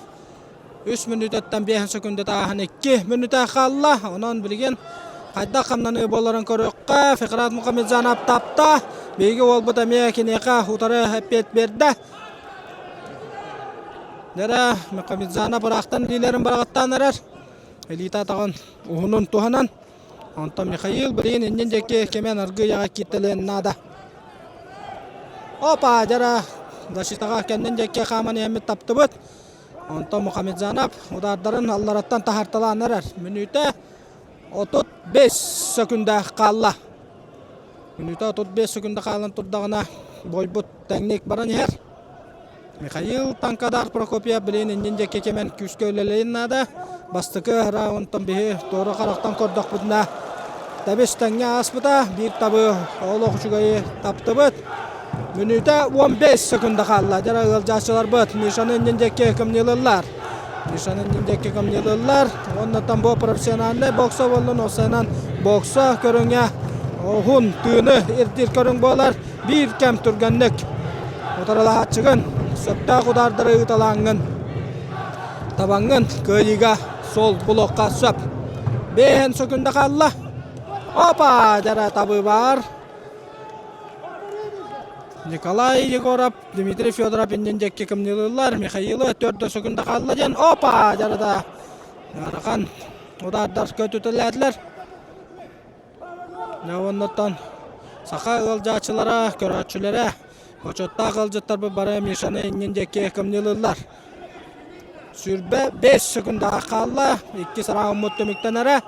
3 мүнүүтэттэн 5 секунда тааһан 2 мүнүүтэ хаалла. Онон билигин хайдах хамнаныы буоларын көрүөххэ. Фикрат Мухамеджанов тапта. Биһиги уолбут эмиэ киниэхэ утары эппиэт биэрдэ. Дэрэ Мухамеджанов ыраахтан илиилэрин быраҕаттаан эрэр. Илиитэ атаҕын уһунун туһанан. Онтон Михаил билигин иннин диэки кэмэн аргыйаҕа кииртэлиэн наада. Опа, дьара защитаҕа кэннин диэки хааман иһэммит таптыбыт. Онтон Мухамеджанов удаардарын аллараттан таһарталаан эрэр. Мүнүүтэ 35 сөкүндэ хаалла. Мүнүүтэ 35 сөкүндэ хаалан турдаҕына бойбут тэҥник баран иһэр. Михаил Танкадар Прокопьев билигин иннин диэки кэмэн күүскэ үлэлэйин наада. Бастакы раундтан биһи туора харахтан көрдөхпүтүнэ тэбис тэҥҥэ ааспыта. Биир табы олох үчүгэйи таптыбыт. Мүнүүтэ 15 секунда хаалла. Дьара ыалдьааччыларбыт Мишаны иннин диэки кымньыылыллар. Мишаны иннин диэки кымньыылыллар. Уонна бу профессиональнай бокса буоллун, осанан бокса көрүҥэ уһун тыыны ирдиир көрүҥ буолар. Биир кэм түргэнник утарылаһааччыгын сөптөөх удаардары ыыталааҥҥын табаҥҥын кыайыыга суол булуохха сөп. Бэйэн сөкүндэ хаалла. Опа! Дьара табыы баар. Николай Егоров, Дмитрий Федоров иннин диэки кымньылыыллар. Михаилы төрдө сөкүндэ хаалла диэн. Опа! Дьарада ыарахан удардар көтүтэлээтилэр. Дьэ уоннаттан саха ыалдьааччылара, көрөөччүлэрэ, бочуоттаах ыалдьыттарбыт бары Мишаны иннин диэки кымньыылыыллар. 25 секундаах хаалла, иккис раундмут түмүктэнэрэ.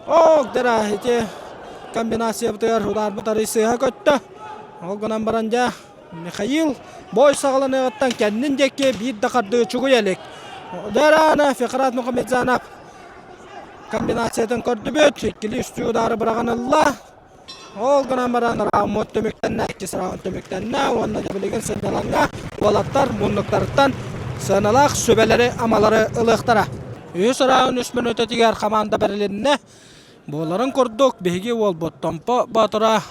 Ок, дара ити комбинациябытыгар ударбыт арый сыыһа көттө. Ол гынан баран дьэ Михаил бой саҕаланыаҕыттан кэннин диэки биир да хардыы чугуйа илик. Дарана Фехрат Мухамеджанов комбинациятын көрдүбүт. Иккили үстүү удары быраҕан ылла. Ол гынан баран раунд түмүктэннэ, иккис раунд түмүктэннэ уонна да билигин сынньалаҥҥа уолаттар муннуктарыттан сыаналаах сүбэлэри-амалары ылыахтара. Үһүс раунд үс мүнүүтэтигэр хамаанда бэрилиннэ. Буоларын курдук, биһиги уолбут Томпо Боотура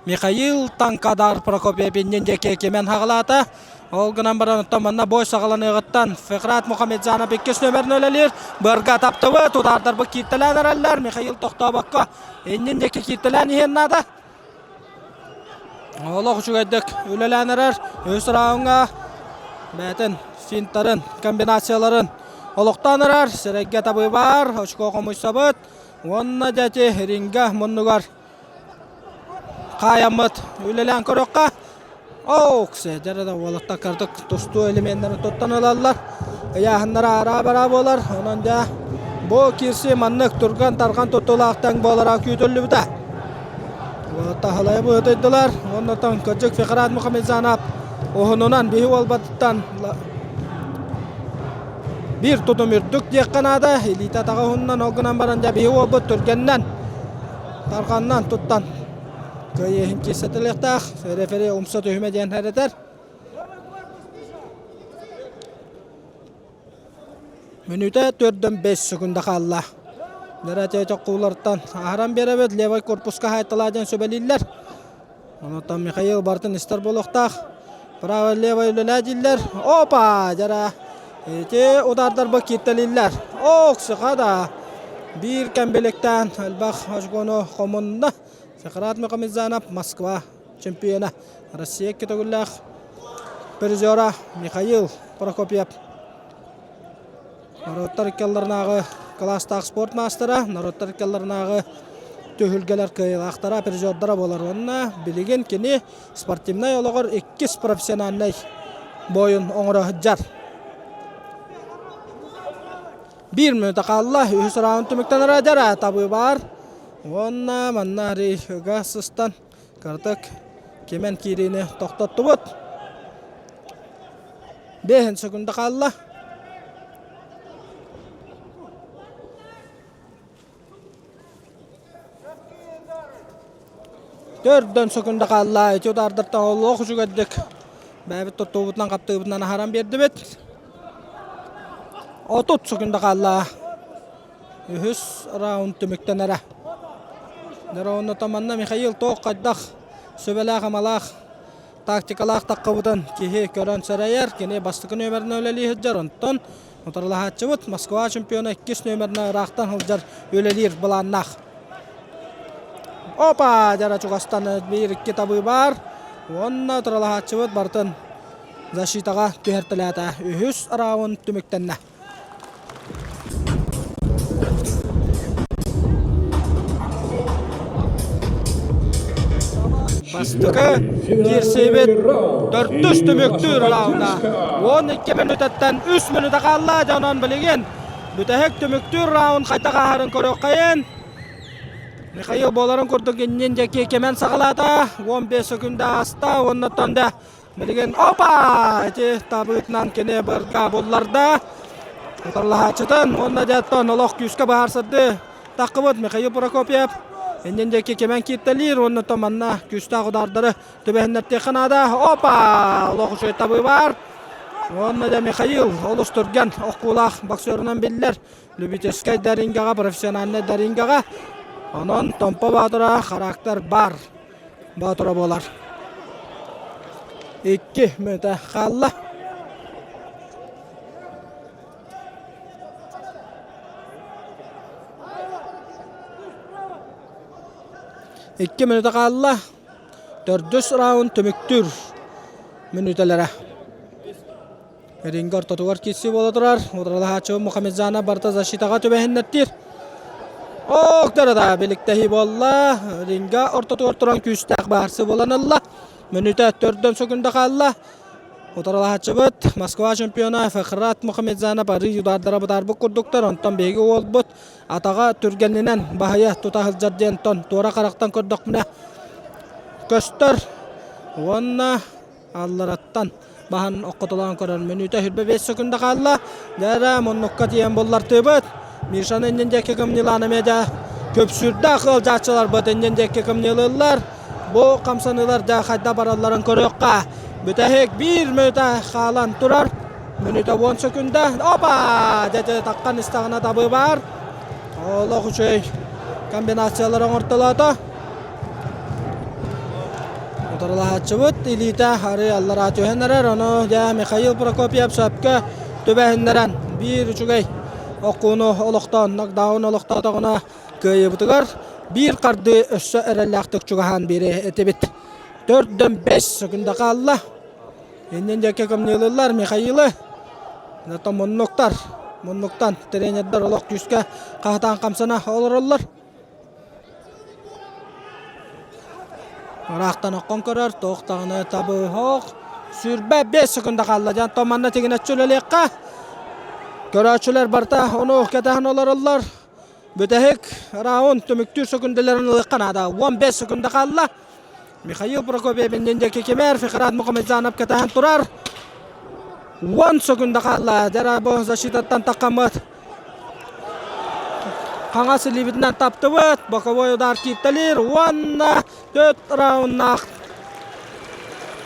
Михаил Танкадар Прокопьев иннин диэки кимэн хаҕалаата. Ол гынан баран оттон манна бой саҕаланыаҕыттан Фекрат Мухамеджанов иккис нөмерин үлэлиир. Бырга таптыбыт, удардарбыт кииртэлээн эрэллэр. Михаил тохтообокко иннин диэки кииртэлээн иһиэн наада. Олох үчүгэйдик үлэлээн эрэр. Үс раундҥа бэйэтин финтарын, комбинацияларын олохтоон эрэр. Сирэйгэ табыы баар, очко хомуйсабыт. Уонна дьэти ринга муннугар хаайаммыт үлэлээн көрүөххэ. Ооксе, дьэ да уолаттар кырдык тустуу элеменнэрин туттан ылаллар. Ыйааһыннара араа-бараа буолар. Онон дьэ бу киирсии маннык түргэн-тарҕан туттуулаах тэҥ буолара күүтүллүбүтэ. Уолаттар халайа быһытыйдылар. Оннотон кырдьык Фехрат Мухамеджанов уһунунан биһи уолбатыттан биир тутум үрдүк диэххэ наада. Илиитэ атаҕа уһуннан ол гынан баран дьэ биһи уолбут түргэннэн тарҕаннан туттан кыайыһын киирсэтэлиэхтээх. Рефери умса түһүмэ диэн эрэтэр. Мүнүүтэ төрдөн 5 секунда хаалла. Нэрэ чоккуулартан аһаран биэрэбит. Левай корпуска хаайталаа диэн сүбэлииллэр. Онтон Михаил барытын истэр буолуохтаах. Право-левой үлэлээ дииллэр. Опа! Дьара ити удардарбы кииртэлииллэр. Ок, да. Биир кэм биликтээн элбэх очкону хомунна. Фекрат Мухамеджанов Москва чемпиона. Россия икки төгүллээх призера Михаил Прокопьев. Норуоттар икки кылаастаах спорт маастара, норуоттар икки түһүлгэлэр кыайыылаахтара, призердара буолар. Уонна билигин кини спортивнай олоҕор иккис профессиональнай буойун оҥоро сылдьар. Биир мүнүүтэ хаалла, үһүс раунд түмүктэнэр дьара табыы баар. Уонна манна ыга сыстан кыратык кимэн киириини тохтоттубут. Бэһин секунда хаалла. Төрдөн секунда хаалла. Ити удардартан олох үчүгэйдик бэйэбит туттуубутунан хаптыыбытынан аһаран биэрдибит. 30 секунда хаалла. Үһүс раунд түмүктэнэрэ. Дьэ, онно манна Михаил туох хайдах сүбэлээх-амалаах. тактикалаах таххыбытын киһи көрөн сэрэйэр. Кини бастакы нүөмэринэн үлэлии сылдьар. Онтон утарылаһааччыбыт Москва чемпиона иккис нүөмэринэн ыраахтан сылдьар үлэлиир былааннаах. Опа! Дьара чугастан биир-икки табыы баар. Уонна утарылаһааччыбыт барытын защитаҕа түһэртэлээтэ. Үһүс раунд түмүктэннэ. Бастакы киирсиибит төрдүс түмүктүүр раунда. 12 мүнүүтэттэн 3 мүнүүтэ хаалла. Дьэ онон билигин бүтэһик түмүктүүр раунд хайдах ааһарын көрүөххэйин. Михаил буоларын курдук иннин диэки кэмэн саҕалаата. 15 секунда ааста уоннаттан да Билигин опа! Ити табыытынан кини бырга булларда. Утарылаһааччытын уонна дьэттон олох күүскэ быһаарсарды таххыбыт Михаил Прокопьев. Иннин диэки кимэн кииртэлиир уонна то манна күүстээх удаардары түбэһиннэртиэххэ наада. Опа! Олох үчүгэй табыы баар. Уонна дьэ Михаил олус түргэн охкуулаах боксерунан биллэр. Любительскай да рингэҕэ, профессиональнай да рингэҕэ. Онон Томпо Баатыра характер бар. Боотура буолар. Икки мүнүүтэ хаалла. Икки мүнүүтэ хаалла. Төрдүс раунд түмүктүүр мүнүүтэлэрэ. Ринг ортотугар киирсии буола турар. Утарылаһааччы Мухамеджанов барыта защитаҕа түбэһиннэртиир. Ох, да биликтэһии буолла. Ринга ортотугар туран күүстээх баарсы буолан ылла. Мүнүүтэ төрдөн сөкүндэ хаалла. Утарылаһааччыбыт Москва чемпиона Фахрат Мухамеджанов арыы удаардара бытаарбыт курдуктар. Онтон биһиги уолбут атаҕа түргэнинэн баһыйа тута сылдьар диэн туора харахтан көрдөхпүнэ көстөр. Уонна аллараттан баһан оккотолоон көрөр. Мүнүүтэ 25 секунда хаалла. Дьэ муннукка тиийэн буллартыыбыт. Мишаны иннин диэки кымньылаан эмиэ дьэ көпсүүрдээх ыалдьааччыларбыт иннин диэки кымньылыыллар. Бу хамсаныылар дьэ хайда баралларын көрүөххэ. Бүтэһик биир мүнүүтэ хаалан турар. Мүнүүтэ 10 секунда. Опа! Дьэ таххан истэҕинэ табыы баар. Олох үчүгэй комбинациялар оҥортолоото. Утарылаһааччыбыт илиитэ арыы аллараа түһэн эрэр. Ону дьэ Михаил Прокопьев сөпкө түбэһиннэрэн биир үчүгэй оккууну олохтоон нокдаун олохтоотоҕуна кыайыыбытыгар биир хардыы өссө эрэллээхтик чугаһаан биэриэ этибит. Төрдөн бэс секунда хаалла. Иннин диэки кымньыылыыллар Михаилы. Зато муннуктар, муннуктан тренердэр олох күүскэ хаһытаан хамсана олороллор. Ыраахтан оккон көрөр, туох даҕаны табыһох. Сүүрбэ биэс секунда хаалла диэн манна тигинэччи үлэлиэххэ. Көрөөччүлэр барыта ону кэтэһэн олороллор. Бүтэһик раунд түмүктүүр секундаларын ылыахха наада. 15 секунда хаалла. Михаил Прокопьев иннин диэки кимэр, Фихрат Мухамеджанов кэтэһэн турар. 10 секунда хаалла. Дьара бу защитаттан таххаммыт. Хаҥас илиибитинэн таптыбыт. Боковой удар кииртэлиир уонна төрт рауннаах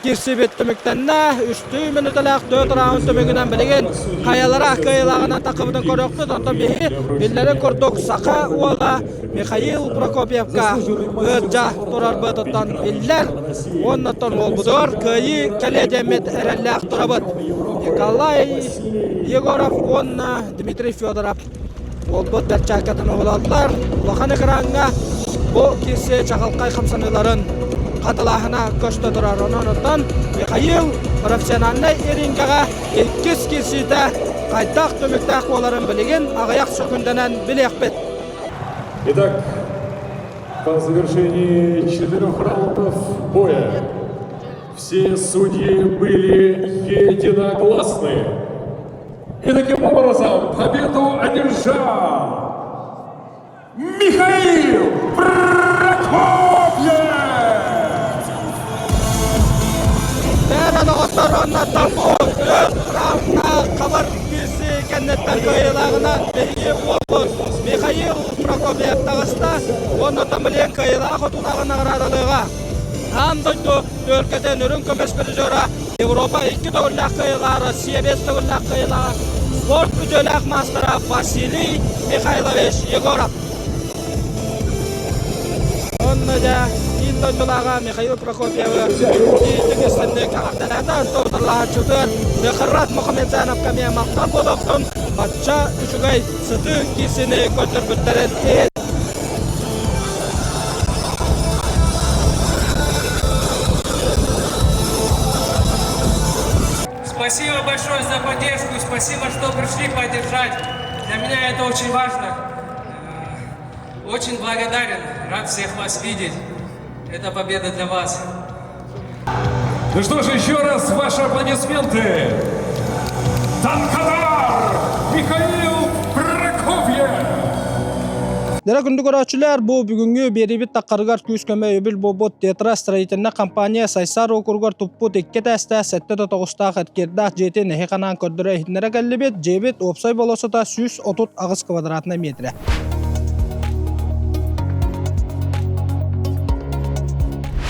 киирсибит түмүктэннэ. Үстүү мүнүүтэлээх төрт раунд түмүгүнэн билигин хайалара кыайыылааҕынан таххыбытын көрүөхпүт. Онтон биһиги биллэрин курдук саха уола Михаил Прокопьевка ыалдьа турарбытыттан биллэр. Уонна оттон уолбутугар кыайыы кэлиэ диэммит эрэллээх турабыт. Николай Егоров уонна Дмитрий Федоров уолбут бэрчээккэтин уһулаллар. Улахан экраҥҥа бу киирсии чаҕылхай хамсаныыларын хатылааһына көстө турар. Онон оттон Михаил профессиональнай рингэҕэ иккис киирсиитэ хайдах түмүктээх буоларын билигин аҕыйах сөкүндэнэн билиэхпит. Итак, по завершении четырех раундов боя все судьи были единогласны. И таким образом победу одержал Михаил Прокопьев! Бэра доҕоттор оннаттан хабар киирсии кэнниттэн кыайыылааҕынан биһиги уолбут Михаил Прокопьев таҕыста уонна Тамлен кыайыылаах отуулааҕы наҕараадалыаҕа. Аан дойду түөркэтин үрүҥ көмүс призера Европа икки төгүллээх кыайыылааҕа, Россия биэс төгүллээх кыайыылааҕа, спорт үтүөлээх маастара Василий Михайлович Егоров. Онно дьэ биир дойдулааҕа Михаил Прокопьевы итиитик-истинник эҕэрдэлээтэ. Утарылаһааччытыгар Мехрат Мухамеджановка эмиэ махтал буолуохтун, бачча үчүгэй сытыы киирсини көрдөрбүттэрин иһин. Спасибо большое за поддержку, спасибо, что пришли поддержать. Для меня это очень важно. Очень благодарен, рад всех вас видеть. Это победа для вас. Ну что ж, еще раз ваши аплодисменты. Танкадар Михаил Прокофьев! Дьэ күндү көрөөччүлэр, бу бүгүҥҥү биэриибит таххарыгар күүс-көмө өйөбүл буолбут Тетра строительнай компания Сайсаар округар туппут икки этээстээх сэттэ да тоҕустаах эркиэрдээх дьиэтин эһи ханаан көрдөрө иһитиннэрэ кэллибит. Дьиэбит уопсай болуоссата 138 квадратнай метрэ.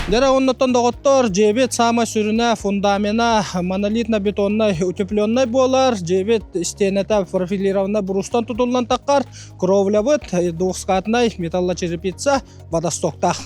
Дьэ оннуттан доҕоттор, дьиэбит саамай сүрүнэ фундамена монолитно-бетоннай утепленнай буолар. Дьиэбит истиэнэтэ профилированнай брустан тутуллан таххар. Кровлябыт двухскатнай металлочерепица водостоктаах.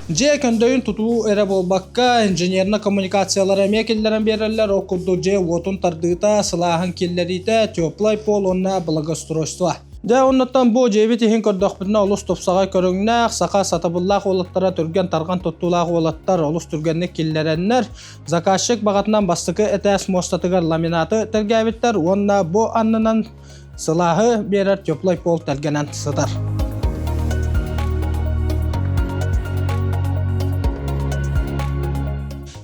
Дьиэ көндөйүн тутуу эрэ буолбакка, инженернэй коммуникациялары эмиэ киллэрэн биэрэллэр. Ол курдук дьиэ уотун тардыыта, сылааһын киллэриитэ, теплай пол уонна благоустройство. Дьэ, оннуттан бу дьиэбит иһин көрдөхпүтүнэ олус тупсаҕай көрүҥнээх, саха сатабыллаах уолаттара түргэн-тарҕан туттуулаах уолаттар олус түргэнник киллэрэннэр, заказчик баҕатынан бастакы этээс муостатыгар ламинаты тэлгээбиттэр уонна бу аннынан сылааһы биэрэр теплай пол тэлгэнэн сытар.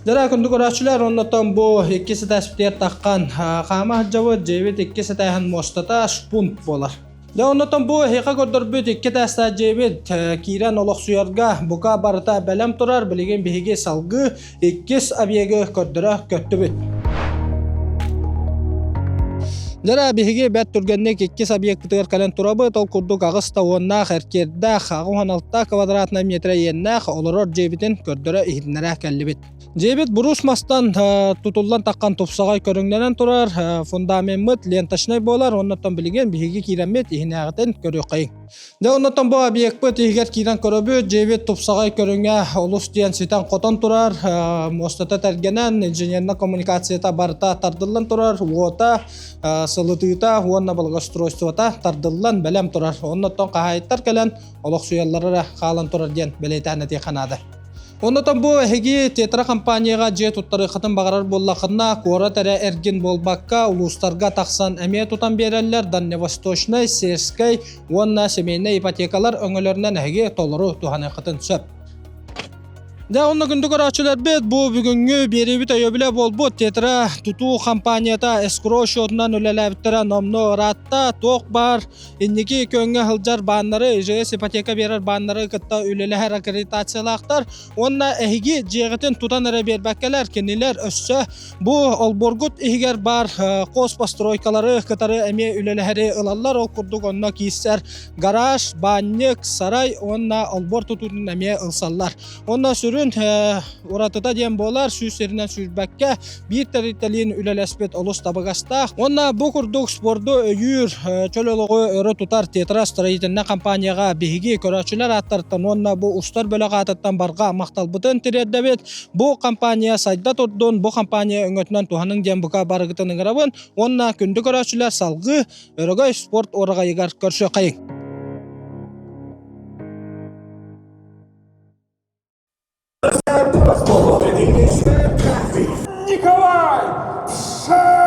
Дьэ, күндү көрөөччүлэр, оннотон бу иккис этээспитигэр таххан хаама сылдьабыт, дьиэбит иккис этээһин муостата шпунт буолар. Дьэ, оннотон бу эһиэхэ көрдөрбүт икки этээстээх дьиэбит киирэн олохсуйарга бука барыта бэлэм турар, билигин биһиги салгыы иккис объегы көрдөрө көттүбүт. Дьэ, биһиги бэрт түргэнник иккис объекпытыгар кэлэн турабыт. Ол курдук аҕыс да уоннаах эркиэрдээх, 86 квадратнай метрэ иэннээх олорор дьиэбитин көрдөрө иһитиннэрэ кэллибит. Дьиэбит бурус мастан тутуллан таххан тупсаҕай көрүҥнэнэн турар, фундамеммыт ленточнай буолар, оннуттан билигин биһиги киирэммит иһинээҕитин көрүөххэйиҥ. Дьэ, оннуттан бу объекпыт иһигэр киирэн көрөбүт, дьиэбит тупсаҕай көрүҥэ олус диэн ситэн-хотон турар, муостата тэлгэнэн, инженернэй коммуникацията барыта тардыллан турар, уота, сылытыыта уонна благоустройствота тардыллан бэлэм турар. Оннуттан хаһаайыттар кэлэн олохсуйаллара эрэ хаалан турар диэн бэлиэтээн этиэххэ наада. Оннотон бу эһиги Тетра компанияҕа дьиэ туттарыаххытын баҕарар буоллаххытына, куорат эрэ эргин буолбакка, улуустарга тахсан эмиэ тутан биэрэллэр Дальневосточнай, Сельскэй уонна семейнэй ипотекалар өҥөлөрүнэн эһиги толору туһаныаххытын сөп. Дьэ, онно күндү көрөөччүлэрбит, бу бүгүҥҥү биэриибит өйөбүлэ буолбут Тетра тутуу компанията эскро счетунан үлэлээбиттэрэ номнуо ыраатта. Туох баар Инники күөҥҥэ сылдьар бааннары, ИЖС ипотека биэрэр бааннары кытта үлэлэһэр аккредитациялаахтар уонна эһиги дьиэҕитин тутан эрэ биэрбэккэлэр, кинилэр өссө бу олбуоргут иһигэр баар хос постройкалары кытары эмиэ үлэлэһэри ылаллар. Ол курдук онно киирсэр гараж, баанньык, сарай уонна олбуор тутуутун эмиэ ылсаллар. Онно сүрүн уратыта диэн буолар, сүүс сиринэн сүүрбэккэ биир тэрилтэлиин үлэлэспит олус табыгастаах. Уонна бу курдук спорду өйүүр, чөл олоҕу өрө тутар Тетра строительнай компанияҕа биһиги көрөөччүлэр ааттарыттан уонна бу устар бөлөх аатыттан барҕа махталбытын тириэрдэбит. Бу компания сайда турдун, бу компания өҥөтүнэн туһаныҥ диэн бука барыгытын ыҥырабын. Уонна күндү көрөөччүлэр салгыы Өрөгөй спорт уораҕайыгар көрсүөххэйиҥ. Николай Пшенников!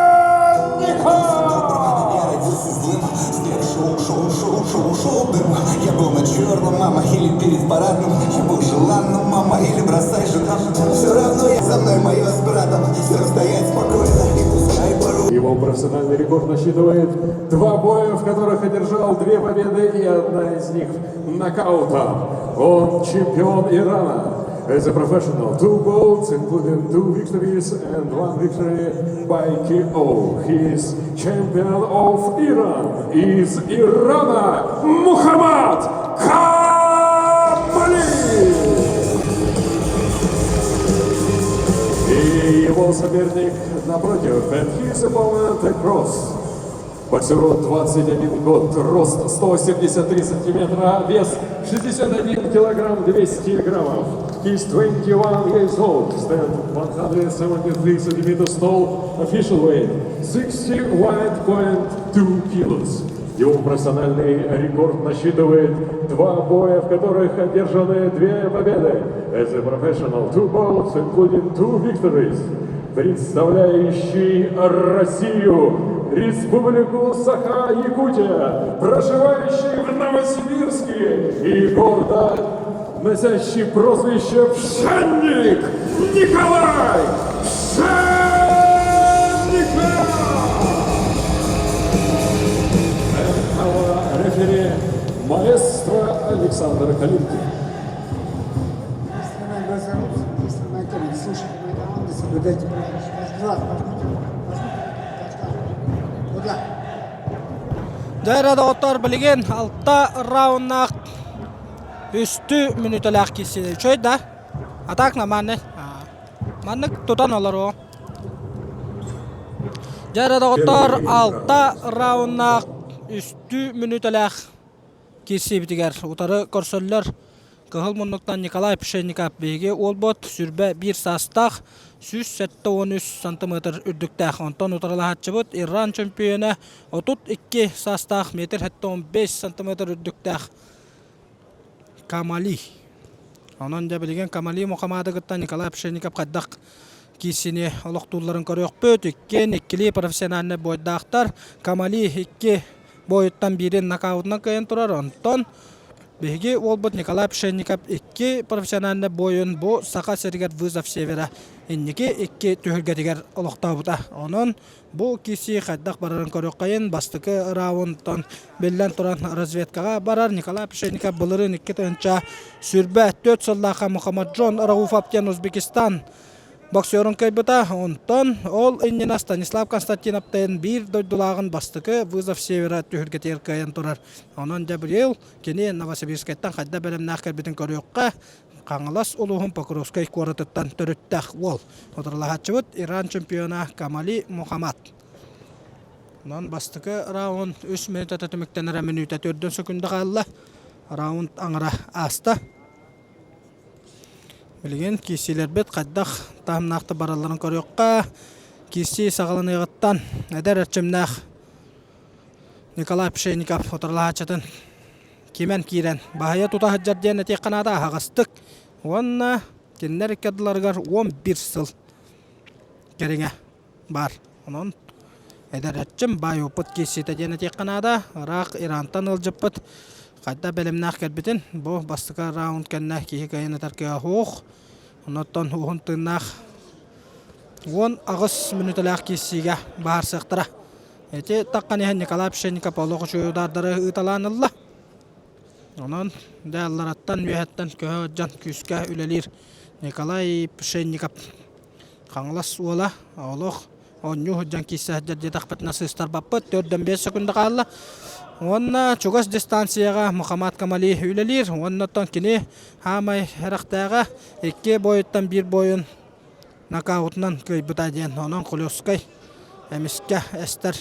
Я был на черном, мама, или перед парадным. Я был желанным, мама, или бросай жена. Все равно я за мной мое с братом. Все стоять спокойно и пускай пору. Его профессиональный рекорд насчитывает два боя, в которых одержал две победы и одна из них нокаутом. Он чемпион Ирана. As a professional, two bouts, including two victories and one victory by KO. He is champion of Iran. Из Ирана Мухаммад Камали! И его соперник напротив, and his opponent across. Боксеру 21 год, рост 173 сантиметра, вес 61 килограмм 200 граммов. He's 21 years old, stand 173 centimeters tall, official weight 61.2 kilos. Его профессиональный рекорд насчитывает два боя, в которых одержаны две победы. As a professional, two bouts, including two victories. Представляющий Россию, Республику Саха-Якутия, проживающий в Новосибирске и гордо носящий прозвище «Пшенник» Николай Пшенников! Рефери маэстро Александр Калинкин. Слушайте мои команды, соблюдайте правила. Дьэ доҕоттор билигин алта рауннаах үстүү мүнүүтэлээх киирсиилэр үчүгэй да а так нормальный маннык тутан олоруо Дьэ доҕоттор алта рауннаах үстүү мүнүүтэлээх киирсиибитигэр утары көрсөллөр Кыһыл муннуктан Николай Пшенников биһиги уолбут сүрбэ биир саастаах 173 сантиметр үрдүктээх. Онтон утарылаһааччыбыт Иран чөмпүйүөнэ 32 саастаах метр 75 сантиметр үрдүктээх Камали. Онон дьэ билигин Камали Мухаммады кытта Николай Пшенников хайдах киирсини олохтуулларын көрүөхпүт. Иккиэн иккилии профессиональнай буойдаахтар. Камали икки буойуттан биирин нокаутунан кыайан турар. Онтон Биһиги уолбут Николай Пшенников икки профессиональнай буойун бу Саха сиригэр Вызов Севера инники икки түһүлгэтигэр олохтообута. Онон бу киирсии хайдах барарын көрүөххэйин бастакы раундтан биллэн туран разведкаҕа барар Николай Пшенников былырыын 2024 сыллаахха Мухаммаджон Рауфов диэн Узбекистан боксерун кыайбыта. Онтон ол иннинэ Станислав Константиновтыын биир дойдулааҕын бастакы Вызов Севера түһүлгэтигэр кыайан турар. Онон Габриэл кини Новосибирскайтан хайда бэлэмнээх кэлбитин көрүөххэ, Хаҥалас улууһун Покровскай куоратыттан төрүттээх уол. Утарылаһааччыбыт Иран чемпиона Камали Мухаммад. Онон бастакы раунд үс мүнүүтэ түмүктэнэрэ мүнүүтэ төрдүн сөкүндэ хаалла. Раунд аҥара ааста. Билигин киирсиилэрбит хайдах таһымнаахтык баралларын көрүөххэ. Киирсии саҕаланыаҕыттан эдэр эрчимнээх Николай Пшенников утарылаһааччытын кимэн киирэн баһыйа тута сылдьар диэн этиэххэ наада аһаҕастык уонна кинилэр икки ардыларыгар 11 сыл кэриҥэ баар. Онон эдэр эрчим баай опыт киирсиитэ диэн этиэххэ наада. Ыраах Ирантан ыалдьыппыт хайда бэлэмнээх кэлбитин бу бастакы раунд кэннэ киһи кыайан этэр кыаҕа суох. Оннуттан уһун тыыннаах 18 мүнүүтэлээх киирсиигэ баһаарсыахтара. Ити таххан иһэн Николай Пшенников олох үчүгэй удаардары ыыталаан ылла. Онон дьэ аллараттан үөһэттэн көһө сылдьан күүскэ үлэлиир Николай Пшенников Хаҥалас уола олох оонньуу сылдьан киирсэ сылдьар диэтэхпитинэ сыыстарбаппыт. Төрдөн биэс секунда хаалла. Уонна чугас дистанцияҕа Мухаммад Камали үлэлиир. Уонна оттон кини хаамай эрэхтээҕэ икки бойуттан биир бойун нокаутунан кыайбыта диэн. Онон Хлёсткай эмискэ эстэр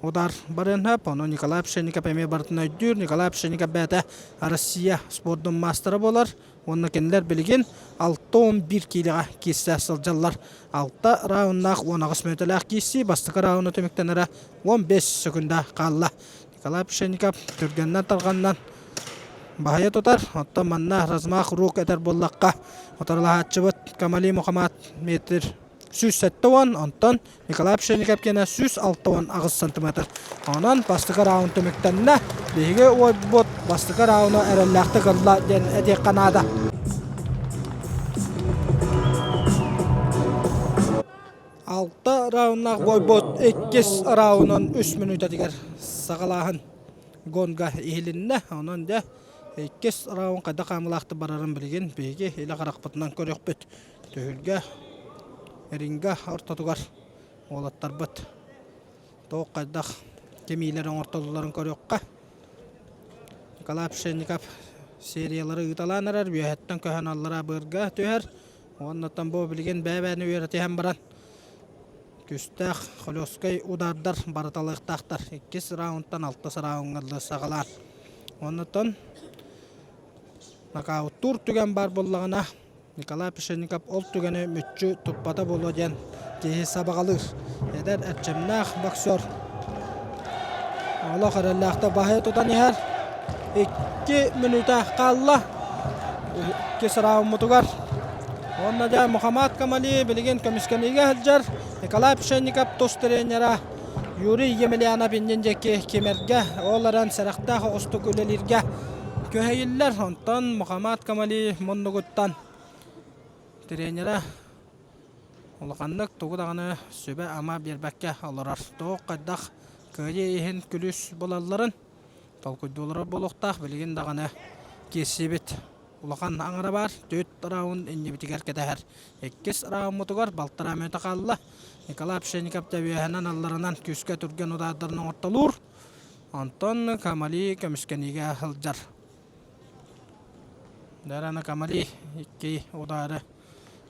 удар барыан сөп. Онон Николай Пшенников эмиэ барытын өйдүүр. Николай Пшенников бэйэтэ Россия спордун маастара буолар. Уонна кинилэр билигин 61 киилэҕэ киирсэ сылдьаллар. Алта рауннаах 18 мүнүүтэлээх киирсии бастакы рауна түмүктэнэрэ 15 секунда хаалла. Николай Пшенников түргэннэн-тарҕаннан баһыйа тутар. Оттон манна размах рук этэр буоллахха, утарылаһааччыбыт Камали Мухаммад метр 170, онтон Николай Пшенников киэнэ 168 сантиметр. Онон бастакы раунд түмүктэннэ. Биһиги уойбут бастакы рауну эрэллээхтик ылла диэн этиэххэ наада. Алта рауннаах бойбот иккис раунун үс мүнүүтэтигэр саҕалааһын гонга иһилиннэ. Онон дьэ иккис раунд хайдах хаамыылаахтык барарын билигин биһиги илэ харахпытынан көрүөхпүт. Түһүлгэ ринга ортотугар уолаттарбыт туох хайдах кимиилэр оҥортоллорун көрүөххэ. Николай Пшенников сериялары ыыталаан эрэр, үөһэттэн көһөн аллараа быарга түһэр. Уоннаттан бу билигин бэйэ-бэйэни үөрэтиһэн баран. Күүстээх хлесткай удардар барыталыахтаахтар. Иккис раундтан алтыс раундҥа дылы саҕалаан. Оннуттан нокауттуур түгэн баар буоллаҕына, Николай Пшенников ол түгэни мүччү туппата буолуо диэн киһи сабаҕалыыр. Эдэр эрчимнээх боксер олох эрэллээхтик баһы тутан иһэр. 2 мүнүүтэ хаалла. Иккис раундмутугар. Уонна дьэ Мухаммад Камали билигин көмүскэниигэ сылдьар. Николай Пшенников тус тренера Юрий Емельянов иннин диэки кимэргэ, ол эрэн сэрэхтээх оҕустук үлэлииргэ күһэйиллэр. Онтон Мухаммад Камали муннугуттан тренера улаханнык тугу даҕаны сүбэ-ама биэрбэккэ олорор. Туох хайдах кыайыы иһин күлүүс булалларын толкуйдуулара буолуохтаах. Билигин даҕаны киирсибит улахан аҥара баар. Түөрт раунд иннибитигэр кэтэһэр. Иккис раундмутугар балтараа мүнүүтэ хаалла. Николай Пшенников тэбиэһинэн алларынан күүскэ түргэн удаардарын оҥортолуур. Онтон Камали көмүскэниигэ сылдьар. Дарана Камали икки удары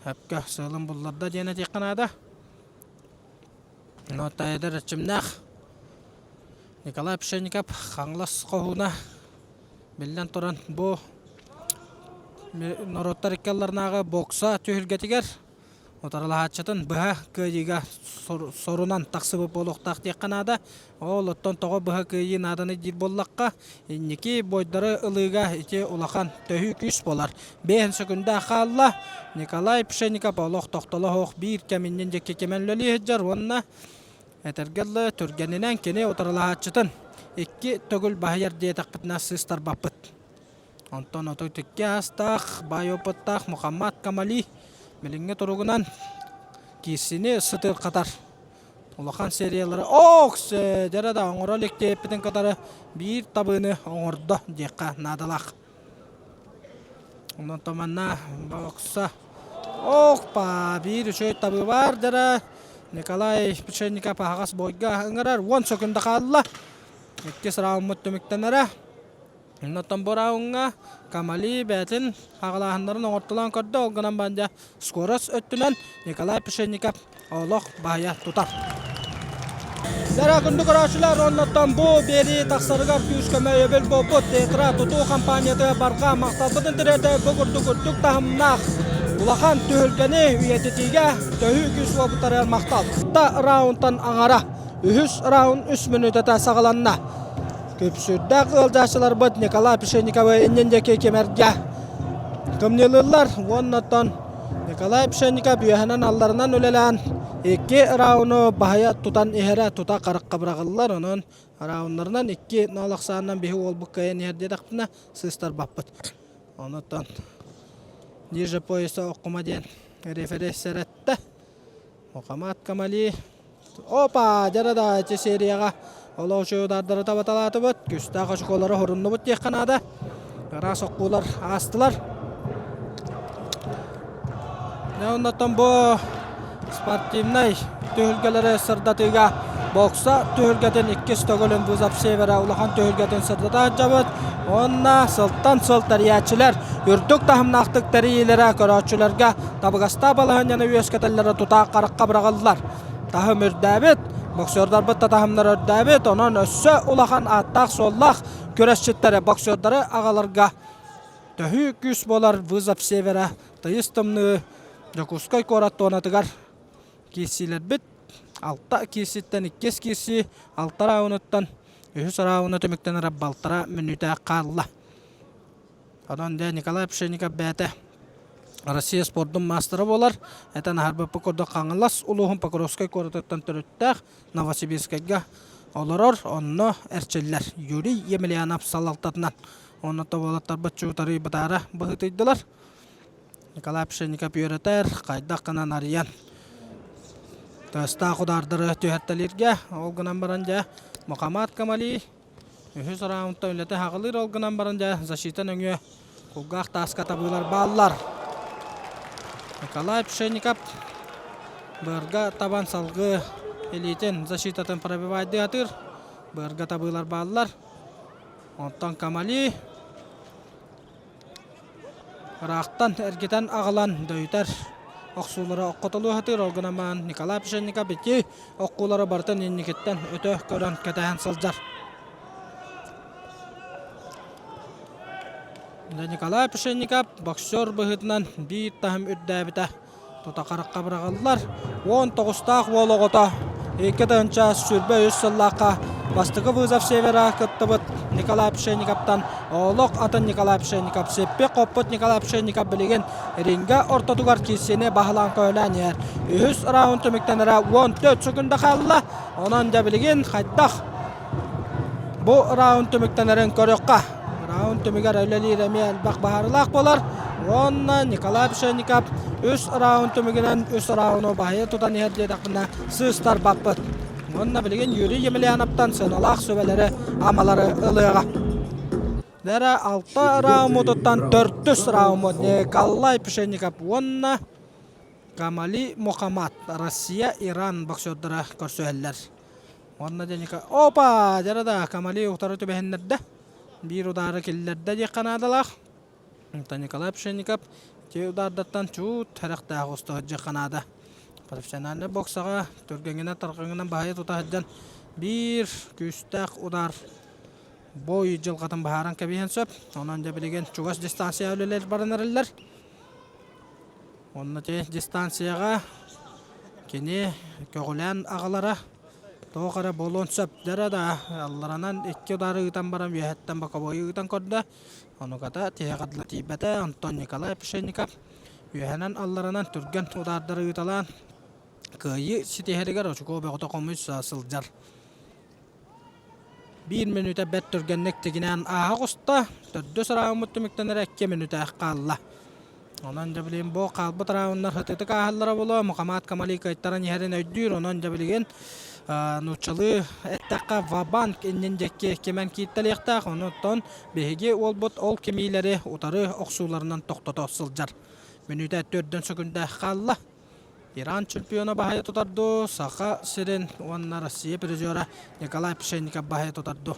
сөпкө сыалын булларда диэн этиэххэ наада. Нотайдар эрчимнээх Николай Пшенников Хаҥалас хоһууна биллэн туран бу норуоттар икки бокса түһүлгэтигэр утарылаһааччытын быһа кыайыыга сорунан тахсыбыт буолуохтаах диэххэ наада. Ол оттон тоҕо быһа кыайыы нааданы диир буоллахха, инники бойдары ылыыга ити улахан төһүү күүс буолар. Биэһин сөкүндэ хаалла. Николай Пшенников олох тохтоло суох биир кэминнин диэки кимэн үлэлии сылдьар уонна этэргэ дылы түргэнинэн кини утарылаһааччытын икки төгүл баһыйар диэтэхпитинэ сыыстарбаппыт. Онтон 32 аастаах баай опыттаах Мухаммад Камали билиҥҥи туругунан киирсини сытыырхатар. Улахан сериялары ох дьэрэ да оҥоро илик диэппитин кытары биир табыыны оҥордо диэххэ наадалаах. Онон манна бокса ох па биир үчүгэй табыы баар дьэрэ Николай Пшенников аһаҕас бойга ыҥырар 10 секунда хаалла. Иккис раундмут түмүктэнэрэ. Онтон бу раундҥа Камали бэйэтин аҕалааһыннарын оҥортолоон көрдө, ол гынан баран дьэ скорость өттүнэн Николай Пшенников олох баһыйа тутар. Дара күндү көрөөччүлэр, оннуттан бу биэрии тахсарыгар күүс-көмө өйөбүл буолбут Тетра тутуу компанията барҕа махталбытын тириэрдэ бу курдук үрдүк таһымнаах улахан түһүлгэни үйэтитиигэ төһүү күүс буолбуттарыгар махтал. Та раундтан аҥара үһүс раунд үс мүнүүтэтэ саҕаланна. Күпсүрдээх ыалдьааччыларбыт Николай Пшенниковы иннин диэки кимэргэ кымньылыыллар уонна Николай Пшенников үөһэнэн алларынан үлэлээн икки рауну баһыйа тутан иһэрэ тута харахха быраҕыллар. Онон рауннарынан икки нол ахсаанынан биһи уолбут кыайан иһэр диэтэхпинэ сыыстарбаппыт. Онуттан ниже пояса оккума диэн рефери сэрэттэ. Мухаммад Камали Опа! Дьэ да ити серияҕа олох үчүгэй удардары табаталаатыбыт. Күстээх очколары хоруннубут диэххэ наада. Ыраас оккуулар аастылар. Оннотон бу спортивнай түһүлгэлэри сырдатыыга бокса түһүлгэтин иккис төгүлүн Вызов Севера улахан түһүлгэтин сырдата сылдьабыт. Уонна сылтан сыл тэрийээччилэр үрдүк таһымнаахтык тэрийиилэрэ көрөөччүлэргэ табыгастаах балаһыанньаны үөскэтэллэрэ тутаах харахха быраҕыллар. Таһым үрдээбит, боксердарбыт да таһымнара үрдээбит, онон өссө улахан ааттаах-суоллаах күрэсчиттэри, боксердары аҕаларга төһүү күүс буолар Вызов Севера тыйыс тымныы Дьокуускай куорат туонатыгар киирсиилэрбит алта киирсииттэн иккис киирсии алта раундуттан үһүс рауна түмүктэнэрэ балтараа мүнүүтэ хаалла. Онон дьэ Николай Пшенников бэйэтэ Россия спордун маастара буолар. Этэн аһарбыппыт курдук Хаҥалас улууһун Покровскай куоратыттан төрүттээх Новосибирскайга олорор, онно эрчиллэр Юрий Емельянов салалтатынан. Онно тобуолаттарбыт чуутарый бытаара быһыытыйдылар. Николай Пшенников үөрэтэр, хайдах гынан арыйан тыастаах удаардары түһэртэлииргэ. Ол гынан баран дьэ Мухаммад Камали Үһүс раундта үлэтэ хаҕылыыр ол гынан баран дьэ защита нөҥүө кулгаах тааска табыылар бааллар. Николай Пшенников быарга табан салгыы илиитин защитатын пробивайдыы атыыр. Быарга табыылар бааллар. Онтон Камали ыраахтан эргитэн аҕалан дөйүтэр. охсуулары оккотолуу сатыыр. Ол гынан баран Николай Пшенников ити оккуулары барытын инникиттэн өтө көрөн кэтэһэн сылдьар. Николай Пшенников боксер быһыытынан биир таһым үрдээбитэ тута харахха быраҕыллар. 19-таах уол оҕото 2023 сыллаахха бастакы вызов севера кыттыбыт Николай Пшенниковтан олох атын Николай Пшенников сиппит-хоппут Николай Пшенников билигин рингэ ортотугар киирсиини баһылаан көһүлээн иһэр. Үһүс раунд түмүктэнэрэ 14 секунда хаалла. Онон дьэ билигин хайдах бу раунд түмүктэнэрин көрүөххэ. Раунд түмүгэр үлэлиир эмиэ элбэх баһаарылаах буолар. Уонна Николай Пшенников үс раунд түмүгүнэн үс рауну баһыйа тутан иһэр диэтэхпинэ сыыстарбаппыт. Уонна билигин Юрий Емельяновтан сыаналаах сүбэлэри, амалары ылыаҕа. Дэрэ алта раумутуттан төрдүс раумут Николай Пшенников уонна Камали Мухаммад Россия Иран боксердара көрсүһэллэр. Уонна Деника опа дьара да Камали утары түбэһиннэрдэ. Биир удары киллэрдэ диэххэ наадалаах. Онтон Николай Пшенников ити удаардартан чуут сэрэхтээх уста сылдьыахха наада. Профессиональнай боксаҕа түргэҥинэн тарҕаҥынан баһыйа тута сылдьан биир күүстээх удар бой дьылҕатын быһааран кэбиһиэн сөп. Онон дьэ билигин чугас дистанция үлэлэр баран эрэллэр. Онно ити дистанцияҕа кини көҕүлээн аҕалара туох эрэ буолуон сөп дэрэ да алларанан икки удары ыытан баран үөһэттэн боковойу ыытан көрдө. Онуката тиһэҕэ дылы тиийбэтэ. Онтон Николай Пшенников үөһэнэн алларанан түргэн удаардары ыыталаан кыайыы ситиһэригэр очукуо бөҕөтө хомуйса сылдьар. Биир мүнүүтэ бэрт түргэнник тигинээн ааһа оҕуста. Төрдүс рауммут түмүктэнэрэ икки мүнүүтэ хаалла. Онон дьэ билигин бу хаалбыт рауннар сытыытык ааһаллара буолуо. Мухаммад Камали кыайтаран иһэрин өйдүүр. Онон дьэ билигин нууччалыы эттэххэ ва-банк иннин диэки кимэн кииртэлиэхтээх. Онон биһиги уолбут ол кимиилэри утары охсууларынан тохтото сылдьар. Мүнүүтэ төрдөн сөкүндэ хаалла. Иран чемпиона баһыйа тутарду, Саха сирин уонна Россия призера Николай Пшенников баһыйа тутарду.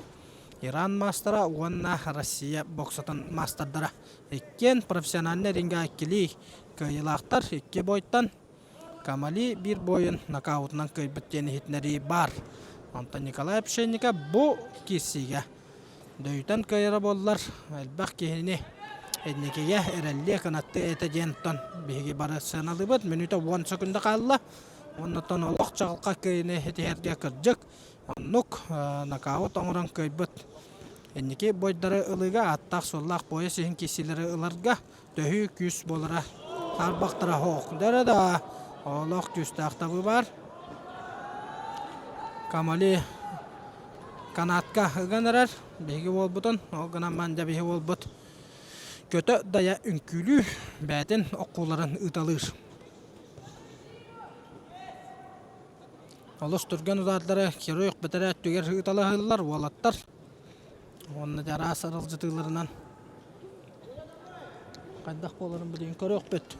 Иран маастара уонна Россия боксатын маастардара. Иккиэн профессиональнай рингэ иккилии кыайыылаахтар икки бойтан Камали биир бойун нокаутунан кыайбыт диэн иһитиннэрии баар. Онтон Николай Пшенников бу киирсиигэ Дөйүтэн кыайара буоллар, элбэх киһини инникигэ эрэллиэ кынаттыа этэ диэн оттон биһиги бары сыаналыыбыт. Мүнүүтэ уон сөкүндэ хаалла. Оннуттан олох чаҕылхай кыайыыны ситиһэргэ кырдьык, оннук нокаут оҥорон кыайбыт. Инники бойдары ылыыга ааттаах-суоллаах пояс иһин киирсиилэри ыларга төһүү күүс буолара саарбахтара суох. Дэрэ да олох күүстээх табыы баар. Камали канатка ыган эрэр биһиги уолбутун, ол гынан баран дьэ биһи уолбут көтө дайа үҥкүүлүү бэйэтин оккууларын ыыталыыр. Олус түргэн удаардары Кируйх бэтэрээ өттүгэр ыыталаһыыллар уолаттар. Уонна дьэ араас аралдьытыыларынан хайдах буоларын билигин көрүөхпүт.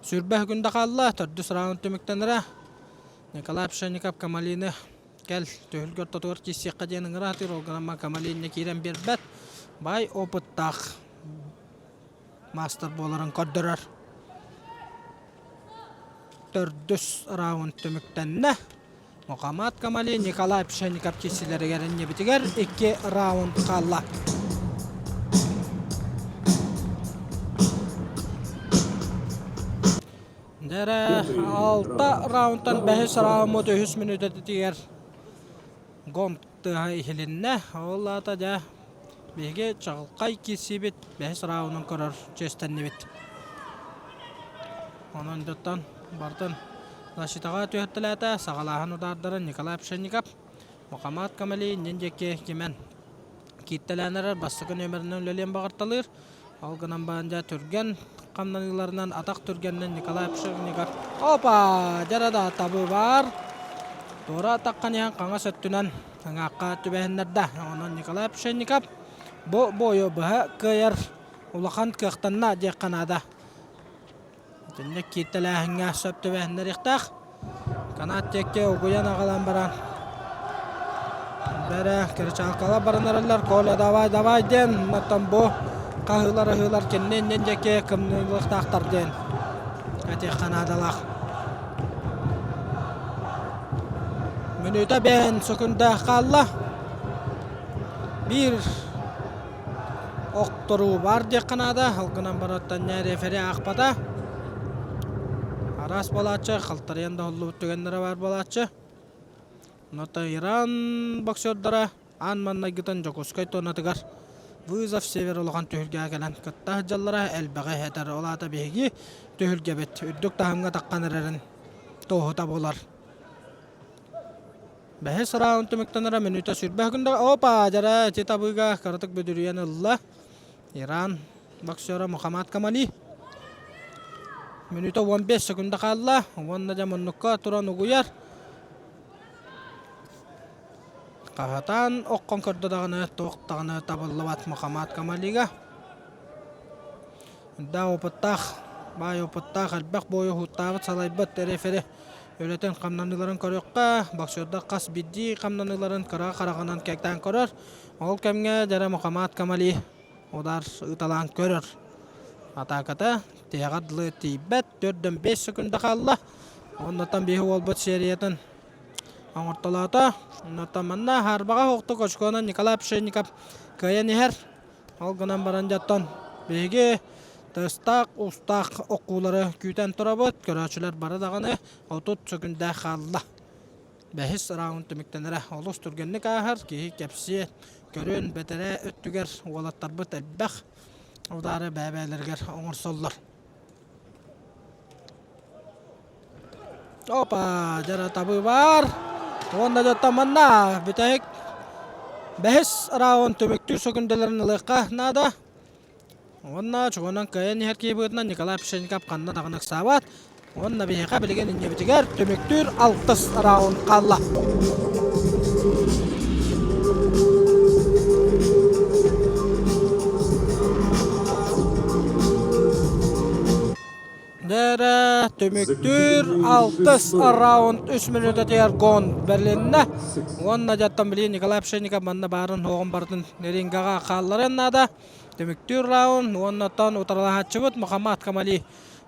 Сүүрбэ күндэ хаалла, төрдүс раунд түмүктэнэрэ. Николай Пшенников Камалины кэл түһүлгэ ортотугар киирсиэххэ диэн ыҥыра сатыыр, ол гынан Камалинна киирэн биэрбэт. Баай опыттаах маастар буоларын көрдөрөр. Төрдүс раунд түмүктэннэ. Мухаммад Камали, Николай Пшенников киирсилэригэр иннибитигэр икки раунд хаалла. Дэрэ алта раундтан бэһис раундмут үһүс мүнүүтэтигэр гонг тыаһа иһилиннэ. Ол аата дьэ биһиги чаҕылхай киирсиибит бэһис раунун көрөр чиэстэннибит. Онон дьоттон бартын защитаҕа түһэртэлээтэ. Саҕалааһын удаардарын Николай Пшенников, Мухаммад Камали иннин диэки кимэн кииртэлээн эрэр бастакы нүөмэринэн үлэлиэн баҕарталыыр. Ол гынан баран дьэ түргэн хамнаныыларынан атах түргэнинэн Николай Пшенников опа дьара да табы баар. Туора атаххан иһэн хаҥас өттүнэн ыҥаахха түбэһиннэрдэ. Онон Николай Пшенников бу буойу быһа кыайар улахан кыахтанна диэххэ наада. Итинник кииртэлээһиҥҥэ сөп түбэһиннэриэхтээх. Канат диэки угуйан аҕалан баран. Бэрэ кырачаалкалар баран эрэллэр Коля давай давай диэн оттон бу хаһыылар ыһыылар кинини иннин диэки кымныылыахтаахтар диэн этиэххэ наадалаах. Мүнүүтэ бэһин сөкүндэ хаалла. Биир охторуу баар диэххэ наада. Ол гынан баран рефери аахпата. Араас буолааччы, халтарыйан да оһоллубут түгэннэрэ баар буолааччы. Онон Иран боксердара аан маҥнайгытын Дьокуускай туонатыгар Вызов Север улахан түһүлгэҕэ кэлэн кытта сылдьаллара элбэҕи этэр. Ол аата биһиги түһүлгэбит үрдүк таһымҥа таххан эрэрин туоһута буолар. Бэһис раунд түмүктэнэрэ мүнүүтэ 20 күндэ опа дьэрэ ити табыыга кыратык бүдүрүйэн ылла. Иран боксера Мухаммад Камали мүнүүтэ 15 секунда хаалла уонна дьэ муннукка туран угуйар. Хаһатаан оххон көрдө даҕаны туох даҕаны табыллыбат Мухаммад Камалига. Да опыттаах, баай опыттаах элбэх буойу уһуттаабыт салайбыт рефери үлэтин хамнаныыларын көрүөххэ, боксердар хас биирдии хамнаныыларын кыра хараҕынан кэтээн көрөр. Ол кэмҥэ дьэрэ Мухаммад Камали удар ыыталаан көрөр. Атааката тиһэҕэр дылы тиийбэт, 4-5 секунда хаалла. Оннотон биһи уолбут сериятын оҥортолоото. Оннотон манна хаарбаҕа оһохтук очконан Николай Пшенников кыайан иһэр. Ол гынан баран дьоттон биһиги тыстаах, устаах окуулары күүтэн турабыт. Көрөөччүлэр бары даҕаны 30 сөкүндэ хаалла. Бэһис раунд түмүктэнэрэ олус түргэнник ааһар. Киһи кэпсиэ, көрүөн бэтэрээ өттүгэр уолаттарбыт элбэх удары бэйэ-бэйэлэригэр оҥорсоллор. Опа, дьара табыы баар. Уонна дьоттон манна бүтэһик бэһис раунд түмүктүүр сөкүндэлэрин ылыахха наада. Уонна чугунан кыайан иһэр киһи быһыытынан Николай Пшенников ханна даҕаны ыксаабат. Уонна биһиэхэ билигин иннибитигэр түмүктүүр алтыс раунд хаалла. Дэрэ түмүктүүр алтыс раунд үс мүнүүтэтигэр гон бэрилиннэ. Уонна дьаттан билигин Николай Пшенников манна баарын-суоҕун барытын рингаҕа хаалларыан наада. Түмүктүүр раунд уонна оттон утарылаһааччыбыт Мухаммад Камали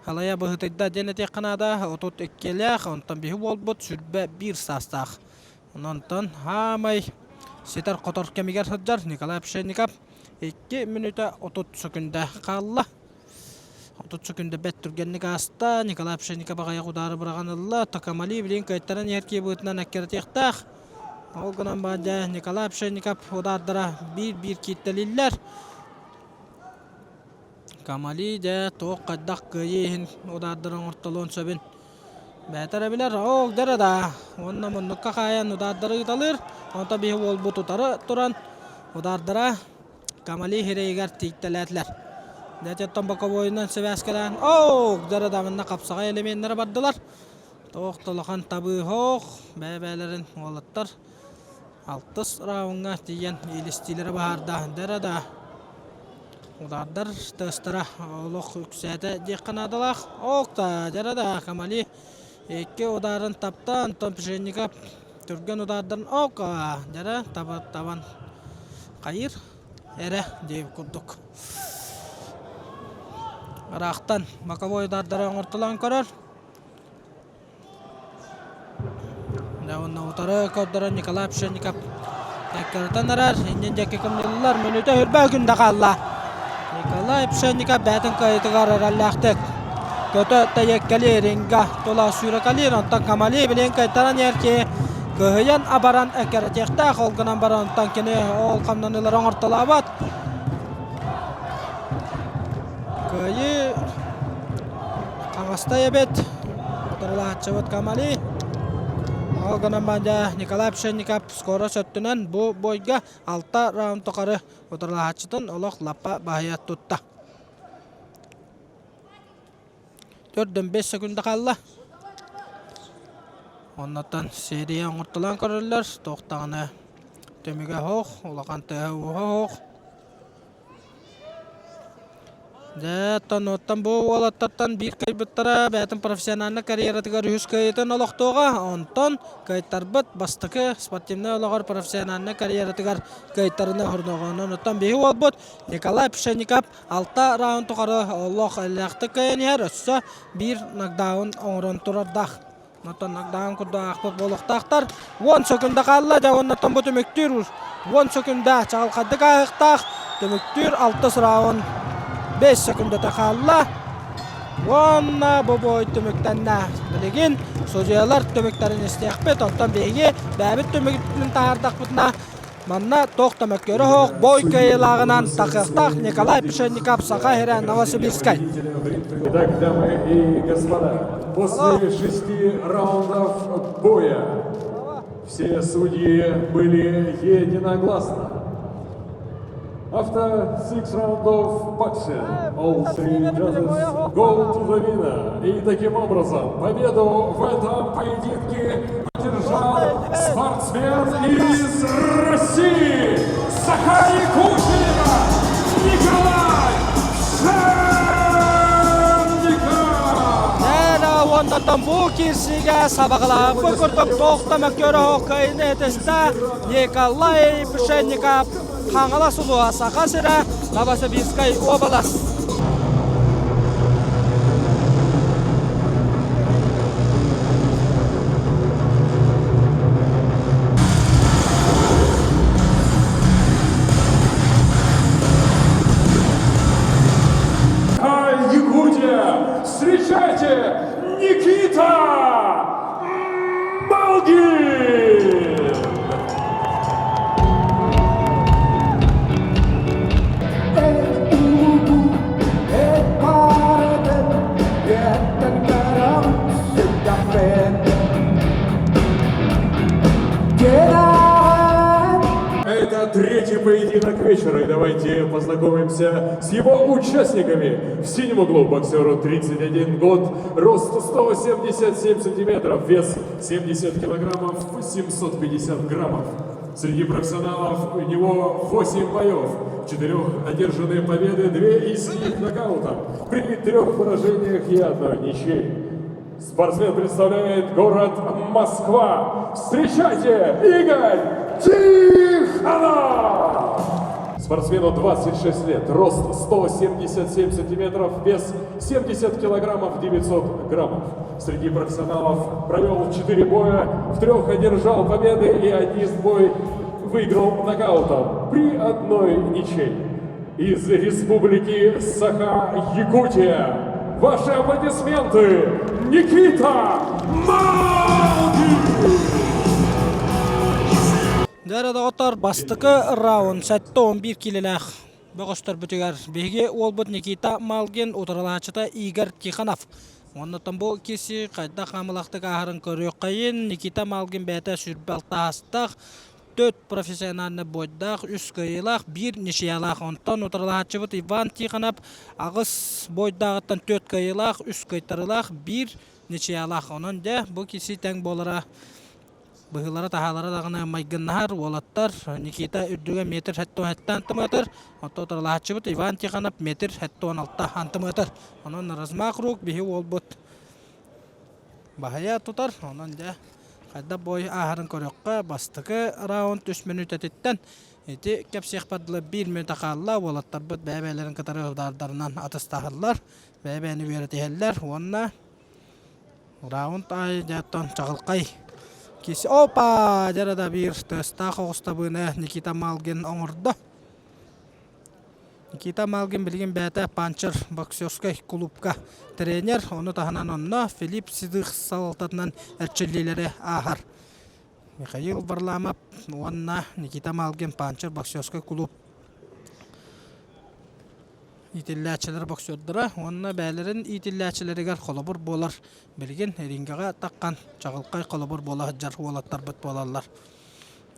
халайа быһыытыйда диэн этиэххэ наада. 32-лээх, онтон биһи буолбут 21 саастаах. Онтон хаамай ситэр-хотор кэмигэр сылдьар Николай Пшенников 2 мүнүүтэ 30 сөкүндэ хаалла. 30 сөкүндэ бэрт түргэнник ааста. Николай Пшенников аҕыйах удары быраҕан ылла. Токамали билигин кыайтаран иһэр киһи быһыытынан эккирэтиэхтээх. Ол гынан баран дьэ Николай Пшенников удаардара биир-биир кииртэлииллэр. Камали дьэ туох хайдах кыайыы иһин удаардарын оҥортолуон сөбүн бэйэтэ эрэ билэр. Ол дьэ да уонна муннукка хаайан удаардары ыыталыыр. Онтон биһи уолбут утары туран удаардара Камали сирэйигэр тиийтэлээтилэр. Дьэ оттон боковойунан сибээскэлээн оо дьэ да манна хапсаҕай элеменнэрэ бардылар. Туох да улахан табыы суох, бэйэ-бэйэлэрин уолаттар алтыс рауҥҥа тиийэн иилистиилэрэ баһаарда. Дьэ да удардар тыастара олох үксээтэ диэххэ наадалаах. Ок да, дьэ да Камали икки ударын тапта, Антон Пшенников түргэн удардарын ок дьэ таба табан хайыр эрэ диэбит курдук. Ыраахтан боковой удардары оҥортолоон көрөр. Уонна утары көрдөрөн Николай Пшенников эккирэтэн эрэр. Иннин диэки кымньыллар. Мүнүүтэ үрбэ күн да хаалла. Николай Пшенников бэйэтин кыайыытыгар эрэллээхтик көтө тэйэккэлии ринга тула сүүрэкэлиир. Онтон Камали билигин кыайтаран иһэр киһи кыһыйан абаран эккирэтиэхтээх. Ол гынан баран онтон кини ол хамнаныылары оҥортолообот. Кыайыы Хаҥастай эбит. Утарылаһааччыбыт Камали. Ол гынан баран Николай Пшенников скоро сөттүнэн бу бойга алта раунд тухары утарылаһааччытын олох лаппа баһыйа тутта. Төрдөн 5 секунда хаалла. Оннуттан серия оҥортолоон көрөллөр. Туох даҕаны түмүгэ суох, улахан тыаһа-ууһа суох. Дьэ, оттон оттон бу уолаттартан биир кыайбыттара бэйэтин профессиональнай карьератыгар үһүс кыайыытын олохтуоҕа. Онтон кыайтарбыт бастакы спортивнай олоҕор профессиональнай карьератыгар кыайтарыны оһордоҕо. Онон оттон биһи уолбут Николай Пшенников алта раунд тухары олох эллээхтик кыайан иһэр, өссө биир нокдаун оҥорон турардаах. Онтон нокдаун курдук аахпыт буолуохтаахтар. 10 сөкүндэ хаалла, дьэ уоннаттан бу түмүктүүр 10 сөкүндэ чаҕылхайдык ааһыахтаах. Түмүктүүр алтыс раунд 5 сөкүндэтэ хаалла. Уонна бу бой түмүктэннэ. Билигин судьуйалар түмүктэрин истиэхпит, оттон биһиги бэйэбит түмүгүн таһаардахпытына Манна туох да мөккүөрэ суох бой кыайыылааҕынан тахыахтаах Николай Пшенников Саха сирэ Новосибирскай. Итак, дамы и господа, после шести раундов боя все судьи были единогласны. After six rounds of boxing, all three judges go to the winner. И таким образом победу в этом поединке одержал спортсмен из России Саха-Якутия Николай Шенников! Уонтан бу киирсиигэ сабаҕалаабыт курдук туох да мөккүөрэ кыайыыны этистэ Николай Пшенников Хаҥалас улууһа Саха сирэ, Новосибирскай уобалас. Якутия! Встречайте, Никита Малгин! Это третий поединок вечера, и давайте познакомимся с его участниками. В синем углу боксеру 31 год, рост 177 сантиметров, вес 70 килограммов, 850 граммов. Среди профессионалов у него 8 боев, 4 одержанные победы, 2 из них нокаутом. При трех поражениях и одной ничьей. Спортсмен представляет город Москва. Встречайте, Игорь Тихонов! Спортсмену 26 лет, рост 177 сантиметров, вес 70 килограммов 900 граммов. Среди профессионалов провел 4 боя, в трех одержал победы и один бой выиграл нокаутом при одной ничьей. Из республики Саха-Якутия ваши аплодисменты Никита Малгин! Дьэ доҕоттор, бастакы раунд 7-11 киилэлээх бөҕөстөрбүтүгэр биһиги уолбут Никита Малгин утарылааччыта Игорь Тихонов. Оннуттан бу киси хайдах хаамылахтык ааһарын көрүөххэйин. Никита Малгин бэйэтэ 26 аастаах, төрт профессиональнай бойдаах, үс кыайыылаах, биир ничьялаах. Онтон утарылааччыбыт Иван Тихонов аҕыс бойдааҕыттан төрт кыайыылаах, үс кыайтарыылаах, биир ничьялаах. Онон дьэ бу киси тэҥ буолара Быһыылара-таһаалара даҕаны майгыннаһар уолаттар Никита үрдүгэ метр 77 сантиметр, оттон утарылаһааччыбыт Иван Тихонов метр 76 сантиметр. Онон размах рук биһи уолбут баһыйа тутар. Онон дьэ хайдах бой ааһарын көрүөххэ бастакы раунд үс мүнүүтэтиттэн ити кэпсиэхпэр дылы биир мүнүүтэ хаалла. Уолаттарбыт бэйэ-бэйэлэрин кытары удардарынан атастаһаллар, бэйэ-бэйэни үөрэтиһэллэр уонна Раунд аайы дьэ чаҕылхай киси опа дьэ да биир тыастаах оҕустабыыны Никита Малгин оҥордо. Никита Малгин билигин бэйэтэ Панчер боксерскай кулуупка тренер, ону таһынан онно Филипп Седых салалтатынан эрчиллиилэри ааһар. Михаил Варламов уонна Никита Малгин Панчер боксерскай кулууп иитиллээччилэр боксердара уонна бэйэлэрин иитиллээччилэригэр холобур буолар билигин рингэҕэ таххан чаҕылхай холобур буола сылдьар уолаттарбыт буолаллар.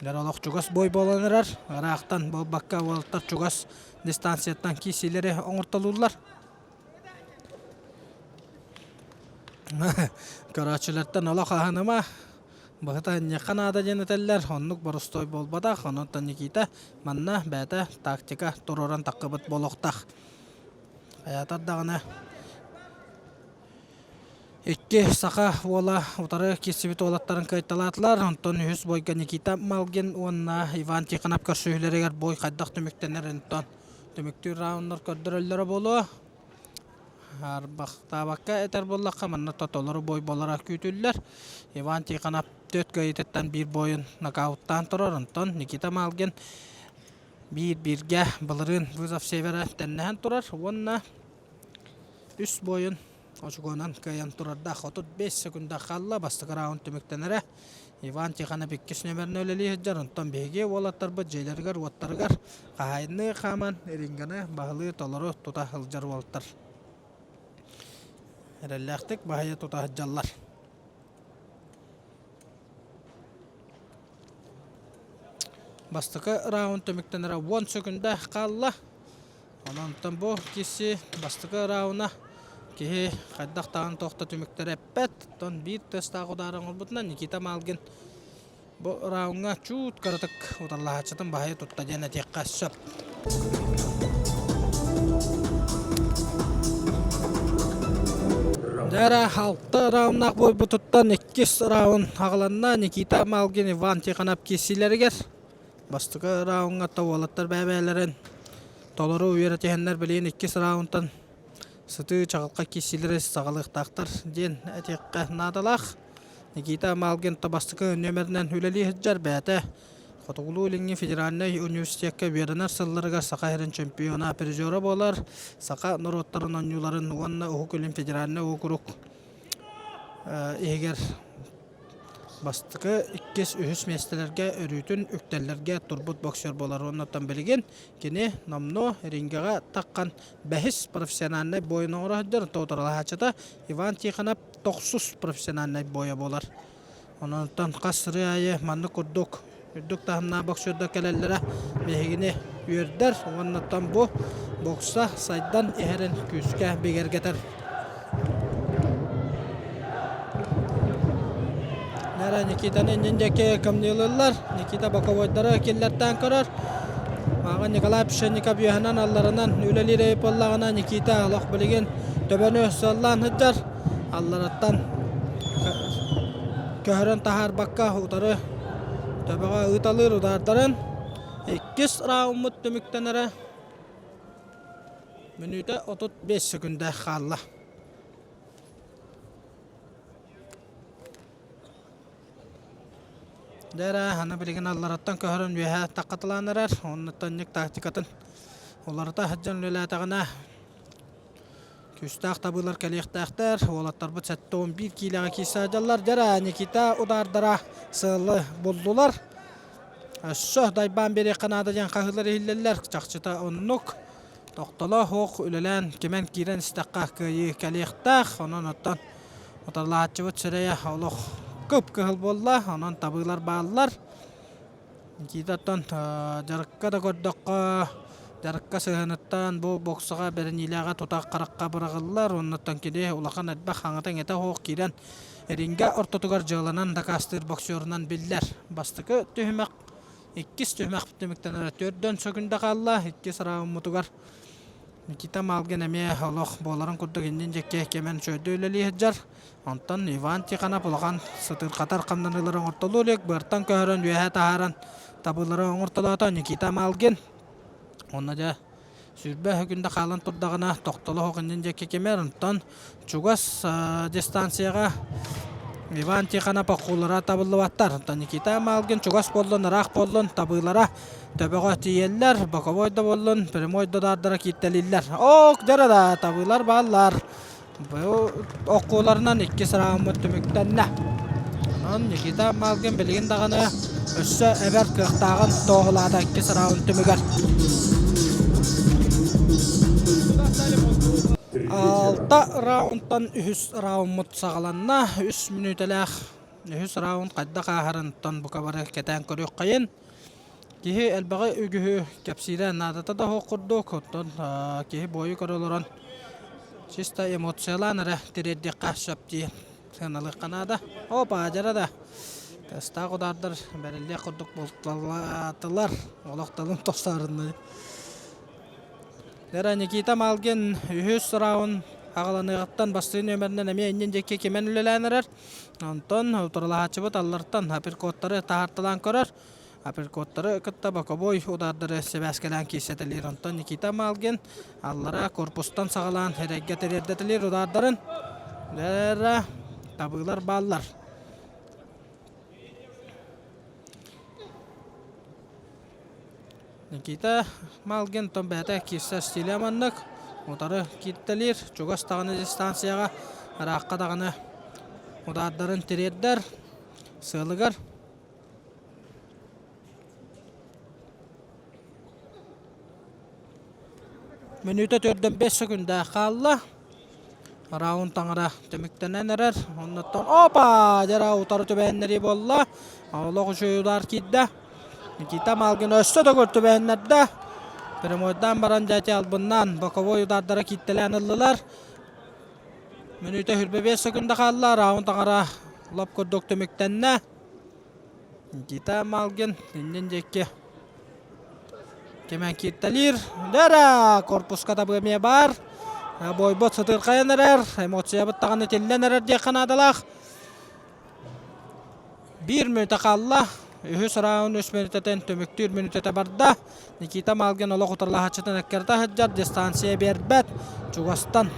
Дьэ олох чугас бой буолан эрэр, ыраахтан буолбакка уолаттар чугас дистанцияттан киирсиилэри оҥортолууллар. Көрөөччүлэртэн олох аһыныма, Быһата инниэххэ наада диэн этэллэр, оннук боростуой буолбатах, онон Никита манна бэйэтэ тактика туруоран таххыбыт буолуохтаах. Хайаатар даҕаны Икки саха уола утары киирсибит уолаттарын кыайталаатылар. Онтон үһүс бойга Никита Малгин уонна Иван Тихонов көрсүһүүлэригэр бой хайдах түмүктэнэр онтон түмүктүүр рауннар көрдөрөллөрө буолуо. Арбахтаабакка этэр буоллахха, манна толору бой буолара күүтүллэр. Иван Тихонов түөрт кыайыытыттан биир бойун нокауттаан турар. Онтон Никита Малгин биир-бииргэ былырыын Вызов Севера тэннэһэн турар уонна үс буойун очукуонан кыайан турардаах 35 секунда хаалла. Бастакы раунд түмүктэнэрэ. Иван Тихонов иккис нүөмэринэн үлэлии сылдьар. Онтон биһиги уолаттарбыт дьиэлэригэр-уоттарыгар хаһаайынныы хааман ринганы баһылыы толору тута сылдьар уолаттар. Эрэллээхтик баһыйа тута сылдьаллар. Бастакы раунд түмүктэнэрэ 10 секунда хаалла. Онон бу киси бастакы рауна киһи хайдах даҕаны туох да түмүктэри эппэт. Оттон биир тыастаах удаары оҥорбутунан Никита Малгин бу рауҥҥа чуут кыратык утарылаһааччытын баһыйа тутта диэн этиэххэ сөп. Дьэ алта рауннаах буойбутуттан иккис раунд аҕаланна Никита Малгин Иван Тихонов киирсиилэригэр. Бастакы рауҥҥа уолаттар бэйэ-бэйэлэрин толору үөрэтиһэннэр билигин иккис раунтан сытыы чаҕылхай киирсиилэри саҕалыахтаахтар диэн этиэххэ наадалаах. Никита Малгин бастакы нүөмэринэн үлэлии сылдьар бэйэтэ Хотугулуу-Илиҥҥи федеральнай университекка үөрэнэр сылларыгар Саха сирин чемпиона, призера буолар, саха норуоттарын оонньууларын уонна Уһук Илин федеральнай уокурук иһигэр Бастакы, иккис, үһүс миэстэлэргэ өрүүтүн үктэллэргэ турбут боксер буолар уонна билигин кини номнуо рингэҕэ таххан бэһис профессиональнай буойун оҥоро сылдьар тоторолаһааччыта Иван Тихонов тохсус профессиональнай буойа буолар. Онон хас сырыы аайы маннык курдук үрдүк таһымнаах боксердар кэлэллэрэ биһигини үөрдэр уонна бу бокса сайдан иһэрин күүскэ бигэргэтэр. Нара Никитаны иннин диэки кымньыылыыллар. Никита боковойдары киллэртээн көрөр. Ааҕа Николай Пшенников үөһэнэн алларынан үлэлиир эбит буоллаҕына Никита олох билигин төбөнү сыаллаан сылдьар. Аллараттан көһөрөн таһаарбакка утары төбөҕө ыыталыыр удаардарын иккис рауммут түмүктэнэрэ мүнүүтэ 35 секунда хаалла. Дьэ аны билигин аллараттан көһөрөн үөһэ таххатылаан эрэр. Оннуттан тактикатын уларыта сылдьан үлэлээтэҕинэ Күүстээх табыылар кэлиэхтээхтэр. Уолаттарбыт 71 киилэҕэ киирсэ сылдьаллар. Дьэ, Никита удаардара сыалы буллулар. Өссө дайбаан биэриэххэ наада диэн хаһыылар иһиллэллэр. Чахчыта оннук. Тохтоло суох үлэлээн кимэн киирэн истэххэ кыайыы кэлиэхтээх. Онон оттон утарылааччыбыт сирэйэ олох кып-кыһыл буолла. Онон табыылар бааллар. Никитаттан дьарыкка да көрдөххө, дьарыкка сыһыаныттан бу боксаҕа бэриниилээҕэ тута харахха быраҕыллар. Оннуттан кини улахан элбэх хаҥата-иҥэтэ суох киирэн рингэ ортотугар дьыаланан дакаастыыр боксерунан биллэр. Бастакы түһүмэх, иккис түһүмэх түмүктэнэрэ төрдөн сөкүндэ хаалла. Иккис рауммутугар Никита Малгин эмиэ олох буоларын курдук иннин диэки кэмэн үчүгэйдик үлэлии сылдьар. Онтон Иван Тихонов улахан сытыырхатар хамнаныылары оҥортолуу илик, быартан көһөрөн үөһэ таһааран табыылары оҥортолоото Никита Малгин. Онно дьэ 20 күндэ хаалан турдаҕына тохтоло суох иннин диэки кимэр. Онтон чугас дистанцияҕа Иван Тихонов акулара табыллыбаттар. Онтон Никита Малгин чугас буоллун, ыраах буоллун табыылара төбөҕө тиийэллэр. Боковой да буоллун, прямой да удаардара кииртэлииллэр. Ок, дьэ да табыылар бааллар. Бу оккууларынан иккис рауммут түмүктэннэ. Онон Никита Малгин билигин даҕаны өссө эбэр кыахтааҕын туоһулаата иккис раунд түмүгэр. Алта раунтан үһүс рауммут саҕаланна. Үс мүнүүтэлээх үһүс раунд хайдах ааһарынтан бука бары кэтээн көрүөххэйин. Киһи элбэҕи үгүһү кэпсиирэ наадата да суох курдук, оттон киһи буойу көрө олорон чисто эмоциялаан эрэ тириэрдиэххэ сөп дии сыаналыахха наада. Опа, дьара да тыастаах удаардар бэриллиэх курдук булталаатылар. Олох тылым тохсоорунна. Дара Никита Малгин үһүс раунд аҕаланыаҕыттан бастыҥ нүөмэринэн эмиэ иннин диэки кимэн үлэлээн эрэр. Онтон утарылаһааччыбыт аллартан апперкоттары таһаарталаан көрөр. Апперкоттары кытта боковой удардары сибээскэлээн киирсэтэлиир. Онтон Никита Малгин аллара корпустан саҕалаан эрэйгэ тириэрдэтэлиир удардарын. Дара табыылар бааллар. Никита Малгин оттон бэйэтэ киирсэр стилэ маннык. Утары кииртэлиир, чугас даҕаны дистанцияҕа, ыраахха даҕаны удаардарын тириэрдэр сыалыгар. Мүнүүтэ төрдөн 5 секунда хаалла. Раунд таҥара түмүктэнэн эрэр. Оннуттан опа! Дьара утары түбэһиннэрии буолла. Олох үчүгэй удар киирдэ. Никита Малгин өссө төгүл түбэһиннэрдэ. Прямойдаан баран дьэ албыннаан боковой удардара кииртэлээн ыллылар. Мүнүүтэ 25 секунда хаалла. Раунд таҥара лоп курдук түмүктэннэ. Никита Малгин иннин диэки Кимэн кииртэлиир. Дэрэ! Корпуска табыы эмиэ баар. Бойбот сытырхайан эрэр. Эмоциябыт даҕаны тиллэн эрэр диэххэ наадалаах. Биир мүнүүтэ хаалла. Үһүс раунд үс мүнүүтэтин түмүктүүр мүнүүтэтэ барда. Никита Малгин олох утарылаһааччытын эккирэтэ сылдьар. Дистанция биэрбэт. Чугастан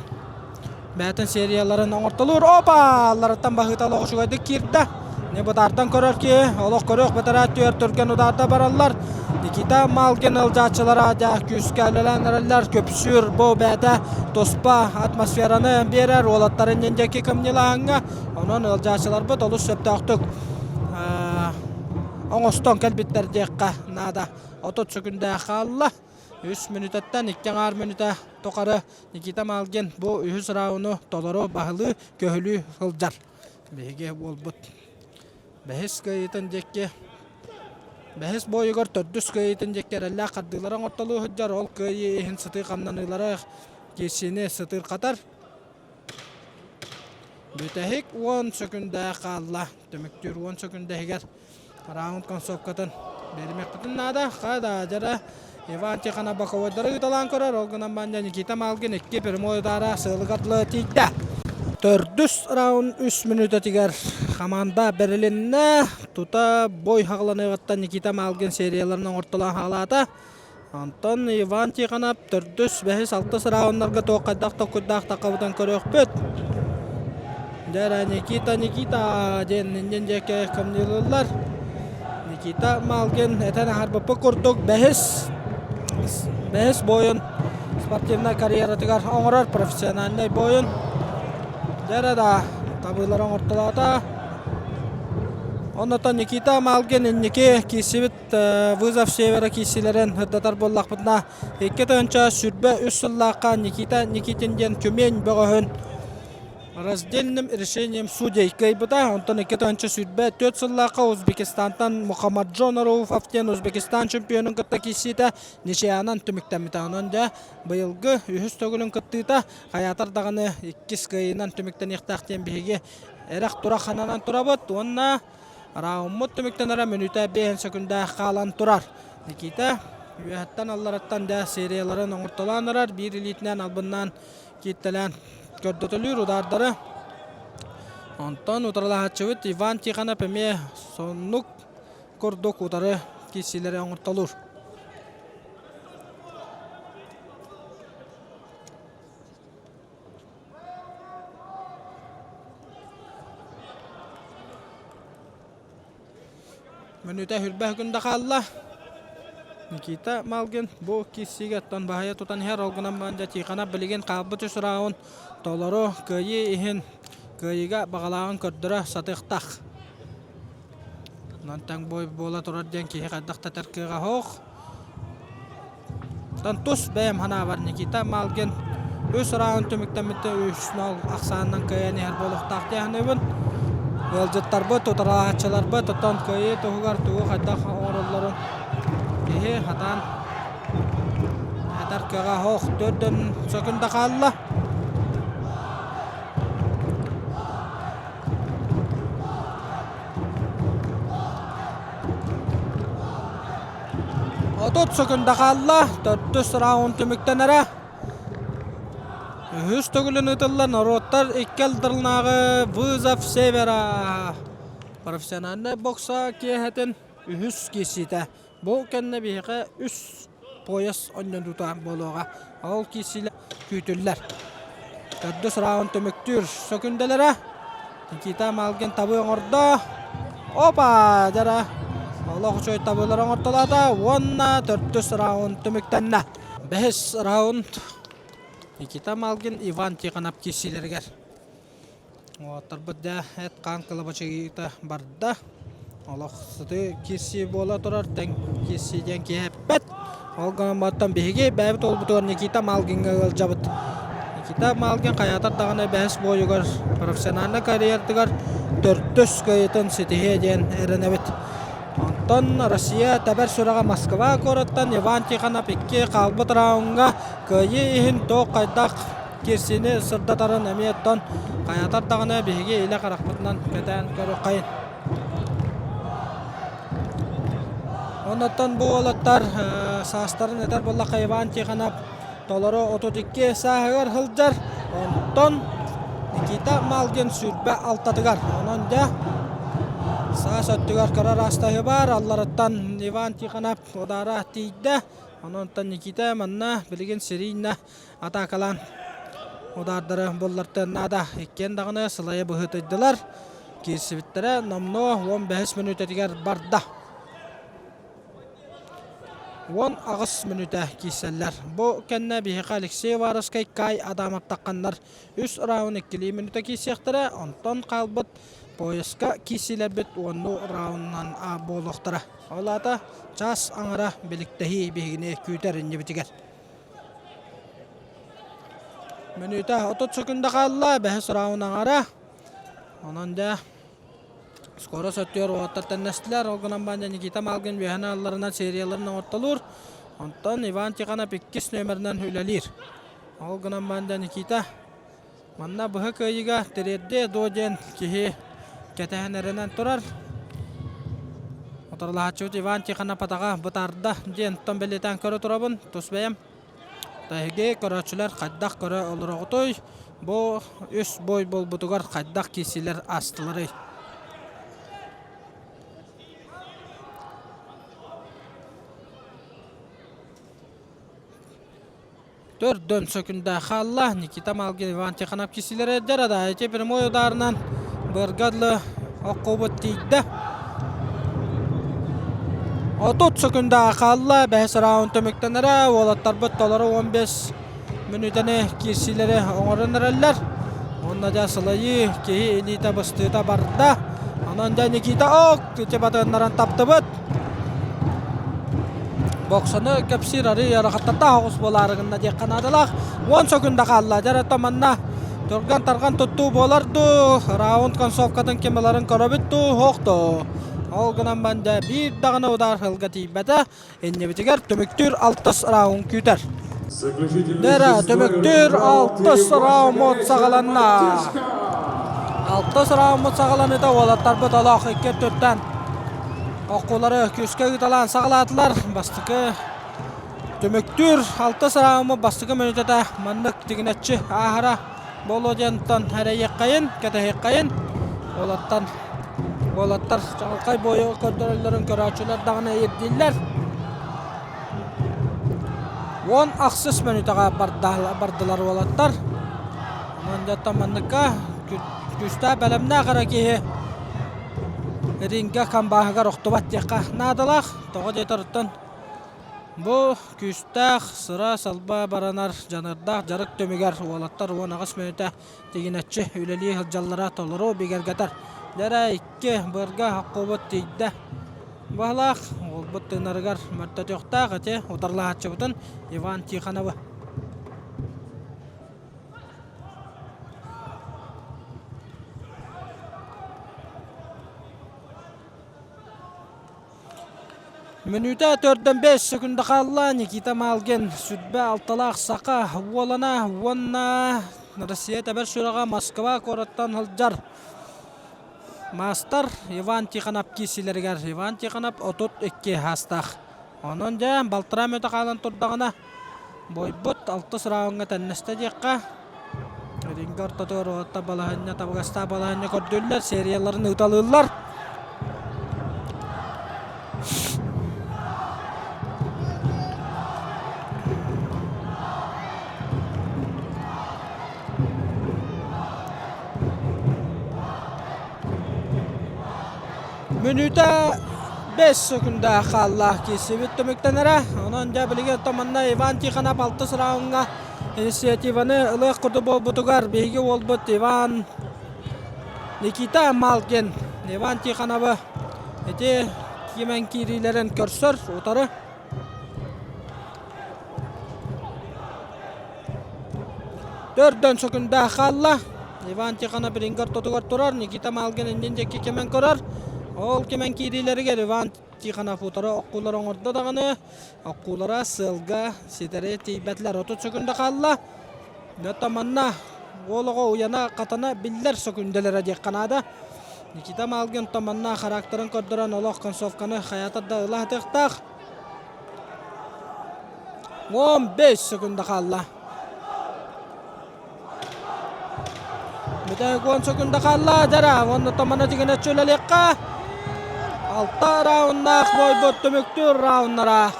бэйэтин серияларын оҥортолуур. Опа! Алларыттан баһыыта олох үчүгэйдик киирдэ. Не бытаардан көрөр киһи, олох көрүөх бэтэрээ түөр түргэн ударда бараллар. Никита Малгин ылдьааччылара дьэ күүскэ үлэлээн эрэллэр. Көпсүүр бу бэйэтэ туспа атмосфераны биэрэр уолаттарын диэки кымньылааһыҥҥа. Онон ыалдьааччыларбыт олус сөптөөхтүк оҥостон кэлбиттэр диэххэ наада. 30 секүндэ хаалла. Үс мүнүүтэттэн икки аҥаар мүнүүтэ тухары Никита Малгин бу үһүс рауну толору баһылыы, көһүлүү сылдьар. Биһиги буолбут бэһис кыайыытын диэки бэһис буойугар төрдүс кыайыытын диэки эрэллээх хардыылары оҥортолуу сылдьар. Ол кыайыы иһин сытыы хамнаныылара киирсиини сытыырхатар. Бүтэһик 10 сөкүндэ хаалла. Түмүктүүр 10 сөкүндэ иһигэр Раунд концовкатын биэримиэхпитин наада. Хада дьара Иван Тихонов боковойдары ыыталаан көрөр. Ол гынан баран Никита Малгин икки прямой удара сыалыгар дылы тиийдэ. Төрдүс раунд үс мүнүүтэтигэр хамаанда бэрилиннэ. Тута бой хаҕыланыаҕыттан Никита Малгин серияларын оҥортолоон хаалаата. Онтон Иван Тихонов төрдүс, бэһис, алтыс рауннарга туох хайдах толкуйдаах таххабытын көрүөхпүт. Дьэ Никита, Никита диэн иннин диэки кымньыылыыллар. Никита Малгин этэн аһарбыппыт курдук бэһис, бэһис буойун спортивнай карьератыгар оҥорор профессиональнай буойун. Дьэ да табыылары оҥортолоото. Оннотон Никита Малгин инники киирсибит Вызов Севера киирсиилэрин сырдатар буоллахпытына, 2023 сыллаахха Никита Никитин диэн Тюмень бөҕөһүн раздельным решением судей кыайбыта. Онтон 2024 сыллаахха Узбекистантан Мухаммаджон Рауфов диэн Узбекистан чемпионун кытта киирсиитэ ничьянан түмүктэммитэ. Онон дьэ быйылгы үһүс төгүлүн кыттыыта хайаатар даҕаны иккис кыайыынан түмүктэниэхтээх диэн биһиги эрэх-турах хананан турабыт уонна Рауммут түмүктэнэрэ мүнүүтэ 5 сөкүндэ хаалан турар. Никита үөһэттэн аллараттан да серияларын оҥортолоон эрэр, биир илиитинэн албыннаан кииртэлээн көрдөтөлүүр удаардары. Онтон утарылаһааччыбыт Иван Тихонов эмиэ соннук курдук утары киирсиилэри оҥортолуур. Мүнүүтэ хүрбэ күндэ хаалла. Никита Малгин бу киирсиигэ оттон баһыйа тутан иһэр. Ол гынан баран дьэ Тихонов билигин хаалбыт үс раунд толору кыайыы иһин кыайыыга баҕалааҕын көрдөрө сатыахтаах. Онон тэҥ бой буола турар диэн киһи хайдах да этэр кыаҕа суох. Оттон тус бэйэм санаабар Никита Малгин үс раунд түмүктэммитэ 3-0 ахсаанынан кыайан иһэр буолуохтаах дии саныыбын. Ыалдьыттарбыт, утарылаһааччыларбыт оттон кыайыы туһугар тугу хайдах оҥороллорун киһи сатаан этэр кыаҕа суох. Төрдөн сөкүндэ хаалла. 30 секунда хаалла. Төрдүс раунд түмүктэнэрэ. Үһүс төгүлүн ыытыллар норуоттар икки алдырынааҕы «Вызов Севера» профессиональнай бокса киэһэтин үһүс киирсиитэ. Бу кэннэ биһиэхэ үс пояс онньонуута буолуоҕа. Ол киирсиилэр күүтүллэр. Төрдүс раунд түмүктүүр сөкүндэлэрэ. Никита Малгин табыы оҥордо. Опа! Дьара олох үчүгэй табыылары оҥортолоото уонна төрдүс раунд түмүктэннэ. Бэһис раунд Никита Малгин Иван Тихонов киирсиилэригэр. Уолаттарбыт дьэ эт-хаан кылабачыйыыта барда. Олох сытыы киирсии буола турар, тэҥ киирсии диэн киһи эппэт. Ол гынан баран биһиги бэйэбит уолбутугар Никита Малгиҥҥа ыалдьабыт. Никита Малгин хайаатар даҕаны бэһис буойугар профессиональнай карьератыгар төрдүс кыайыытын ситиһиэ диэн эрэнэбит. Онтон Россия тэбэр сүрэҕэ Москва куораттан Иван Тихонов икки хаалбыт рауҥҥа кыайыы иһин туох хайдах киирсиини сырдатарын эмиэ оттон хайатар даҕаны биһиги илэ харахпытынан кэтээн көрүөххэйин. Оннуттан бу уолаттар саастарын этэр буоллахха Иван Тихонов толору 32 сааһыгар сылдьар, онтон Никита Малгин 26-тыгар. Онон дьэ саас өттүгэр кыра араастаһыы баар, алларыттан Иван Тихонов удаара тиийдэ. Онон Никита манна билигин серийнэ атаакалаан удаардары буллартыан наада. Иккиэн даҕаны сылайа быһыытыйдылар. Киирсибиттэрэ номнуо 15 мүнүүтэтигэр барда. 18 мүнүүтэ киирсэллэр. Бу кэннэ биһиэхэ Алексей Уваровскай, Кай Адамов тахханнар үс раунд иккилии мүнүүтэ киирсиэхтэрэ. Онтон хаалбыт пояска киирсиилэрбит уоннуу раунынан буолуохтара. Ол аата чаас аҥара биликтэһии биһигини күүтэр иннибитигэр. Мүнүүтэ 30 секунда хаалла, бэһис раунд аҥара. Онон дьэ скоро сөттүөр уолаттар тэннэстилэр. Ол гынан баран Никита Малгин үөһэн алларынан серияларын оҥортолуур. Онтон Иван Тихонов иккис нүөмэринэн үлэлиир. Ол гынан баран Никита манна быһа кыайыыга тириэрдиэ дуо диэн киһи кэтэһэн эрэнэн турар. Утарылаһааччыбыт Иван Тихонов атаҕа бытаарда диэн оттон бэлиэтээн көрө турабын тус бэйэм. Эһиги көрөөччүлэр хайдах көрө олороҕутуй? Бу үс бой буолбутугар хайдах киирсиилэр аастыларый? Төрдөн сөкүндэ хаалла. Никита Малгин, Иван Тихонов киирсиилэрэ эрдэр. Да, ити прямой ударынан бырга дылы оккубут тиийдэ. 30 секунда хаалла. Бэһис раунд түмүктэнэрэ. Уолаттарбыт толору 15 мүнүүтэни киирсиилэри оҥорон эрэллэр. Уонна дьэ сылайыы киһи илиитэ быстыыта барда. Онон дьэ Никита ок ити батыһыннаран таптыбыт. Боксаны кэпсиир арыый ыарахаттардаах оҕус буолаары гынна диэххэ наадалаах. 10 секунда хаалла. Дьэ эрэ манна түргэн-тарҕан туттуу буолар дуу, раунд концовкатын ким ыларын көрөбүт дуу, суох дуу. Ол гынан баран дьэ биир даҕаны удар сылга тиийбэтэ. Иннибитигэр түмүктүүр алтыс раунд күүтэр. Дэрэ түмүктүүр алтыс раунд саҕаланна. Алтыс раунд саҕаланыыта уолаттарбыт олох икки өттүттэн Оккулары күүскэ ыыталаан саҕалаатылар. Бастакы түмүктүүр алтыс рауму бастакы мүнүүтэтэ маннык тигинэччи ааһара буолуо диэнтэн эрэйиэххэйин, кэтэһиэххэйин. Уолаттан уолаттар чаҕылхай буойу көрдөрөллөрүн көрөөччүлэр даҕаны ирдииллэр. 10 ахсыс мүнүүтэҕэ бардылар уолаттар. Онон дьоттон манныкка күүстээх бэлэмнээх эрэ киһи рингэ хамбааһыгар охтубат диэххэ наадалаах. Тоҕо диэтэр бу күүстээх сыра-салба баранар дьаныардаах дьарык түмүгэр уолаттар 18 мүнүүтэ тигинэччи үлэлии сылдьаллара толору бигэргэтэр. Дьэ икки быарга хоккуубут тиийдэ. Баһылаах уолбут тыынарыгар мөлтөтүөхтээх ити утарылаһааччыбытын Иван Тихоновы. Мүнүүтэ төрдөн 5 секунда хаалла. Никита Малгин сүрбэ алталаах саха уолана уонна Россия тэбэр сүрэҕэ Москва куораттан сылдьар маастар Иван Тихонов киирсиилэригэр Иван Тихонов 32 саастаах. Онон дьэ балтараа мүнүүтэ хаалан турдаҕына бойбут алтыс рауҥҥа тэннэстэ диэххэ. Рингэ ортотугар уотта балаһанньа табыгастаах балаһанньа көрдүүллэр, серияларын ыыталыыллар. Мүнүүтэ 5 секунда хаалла киирсибит түмүктэнэрэ. Онон дьэ билигин манна Иван Тихонов алтыс раундҥа инициативаны ылыах курдук буолбутугар биһиги уолбут Иван Никита Малкин Иван Тихоновы ити кимэн киириилэрин көрсөр утары. Төрдөн сөкүндэ хаалла. Иван Тихонов ринг ортотугар турар, Никита Малгин иннин диэки кимэн көрөр. Ол кимэн киириилэригэр Иван Тихонов утары оккулар оҥордо даҕаны, оккулара сыалга ситэри тиийбэтилэр. 30 сөкүндэ хаалла. Дьэ манна уол оҕо уйана хатана биллэр сөкүндэлэрэ диэххэ наада. Никита Малгин манна характерын көрдөрөн олох концовканы хайата да ыла сатыахтаах. 15 секунда хаалла. Бүтэһик 10 секунда хаалла. Дьара, уонна томана дьигинэ чүлэлиэххэ. Алта рауннаах бойбут түмүктүүр рауннара.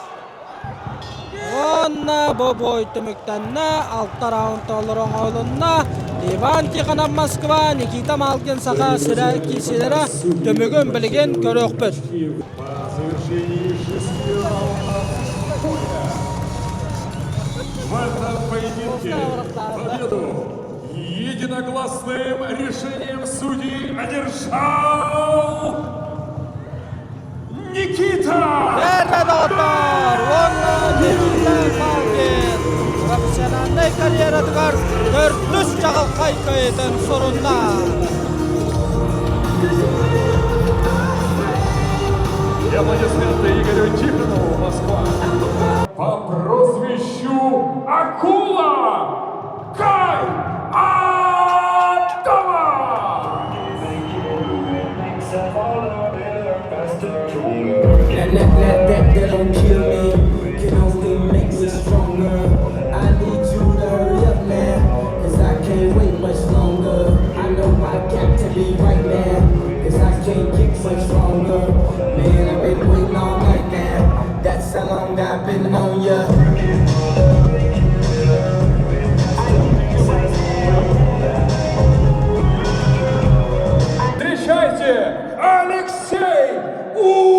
Уонна бу бой түмүктэннэ. Алта раунд толору оҥоһулунна. Иван Тихонов Москва, Никита Малгин Саха сирэ киирсиилэрэ түмүгүн билигин көрүөхпүт. По завершении шести раундов боя в этом поединке победу единогласным решением судей одержал Никита! Эрэ доҕоттор уонна Никита Малгин профессиональнай карьератыгар төрдүс чаҕылхай кыайыытын сурунна. И аплодисменты Игорю Тихонову, Москва. По прозвищу Акула Кай Адама! That, that, that, that, that don't kill me, can only make me stronger. I need you to hurry up now, cause I can't wait much longer. I know I got to be right now, cause I can't get much stronger. Man, I've been waiting all night now, that's how long I've been on ya. Встречайте, Алексей Уваровский!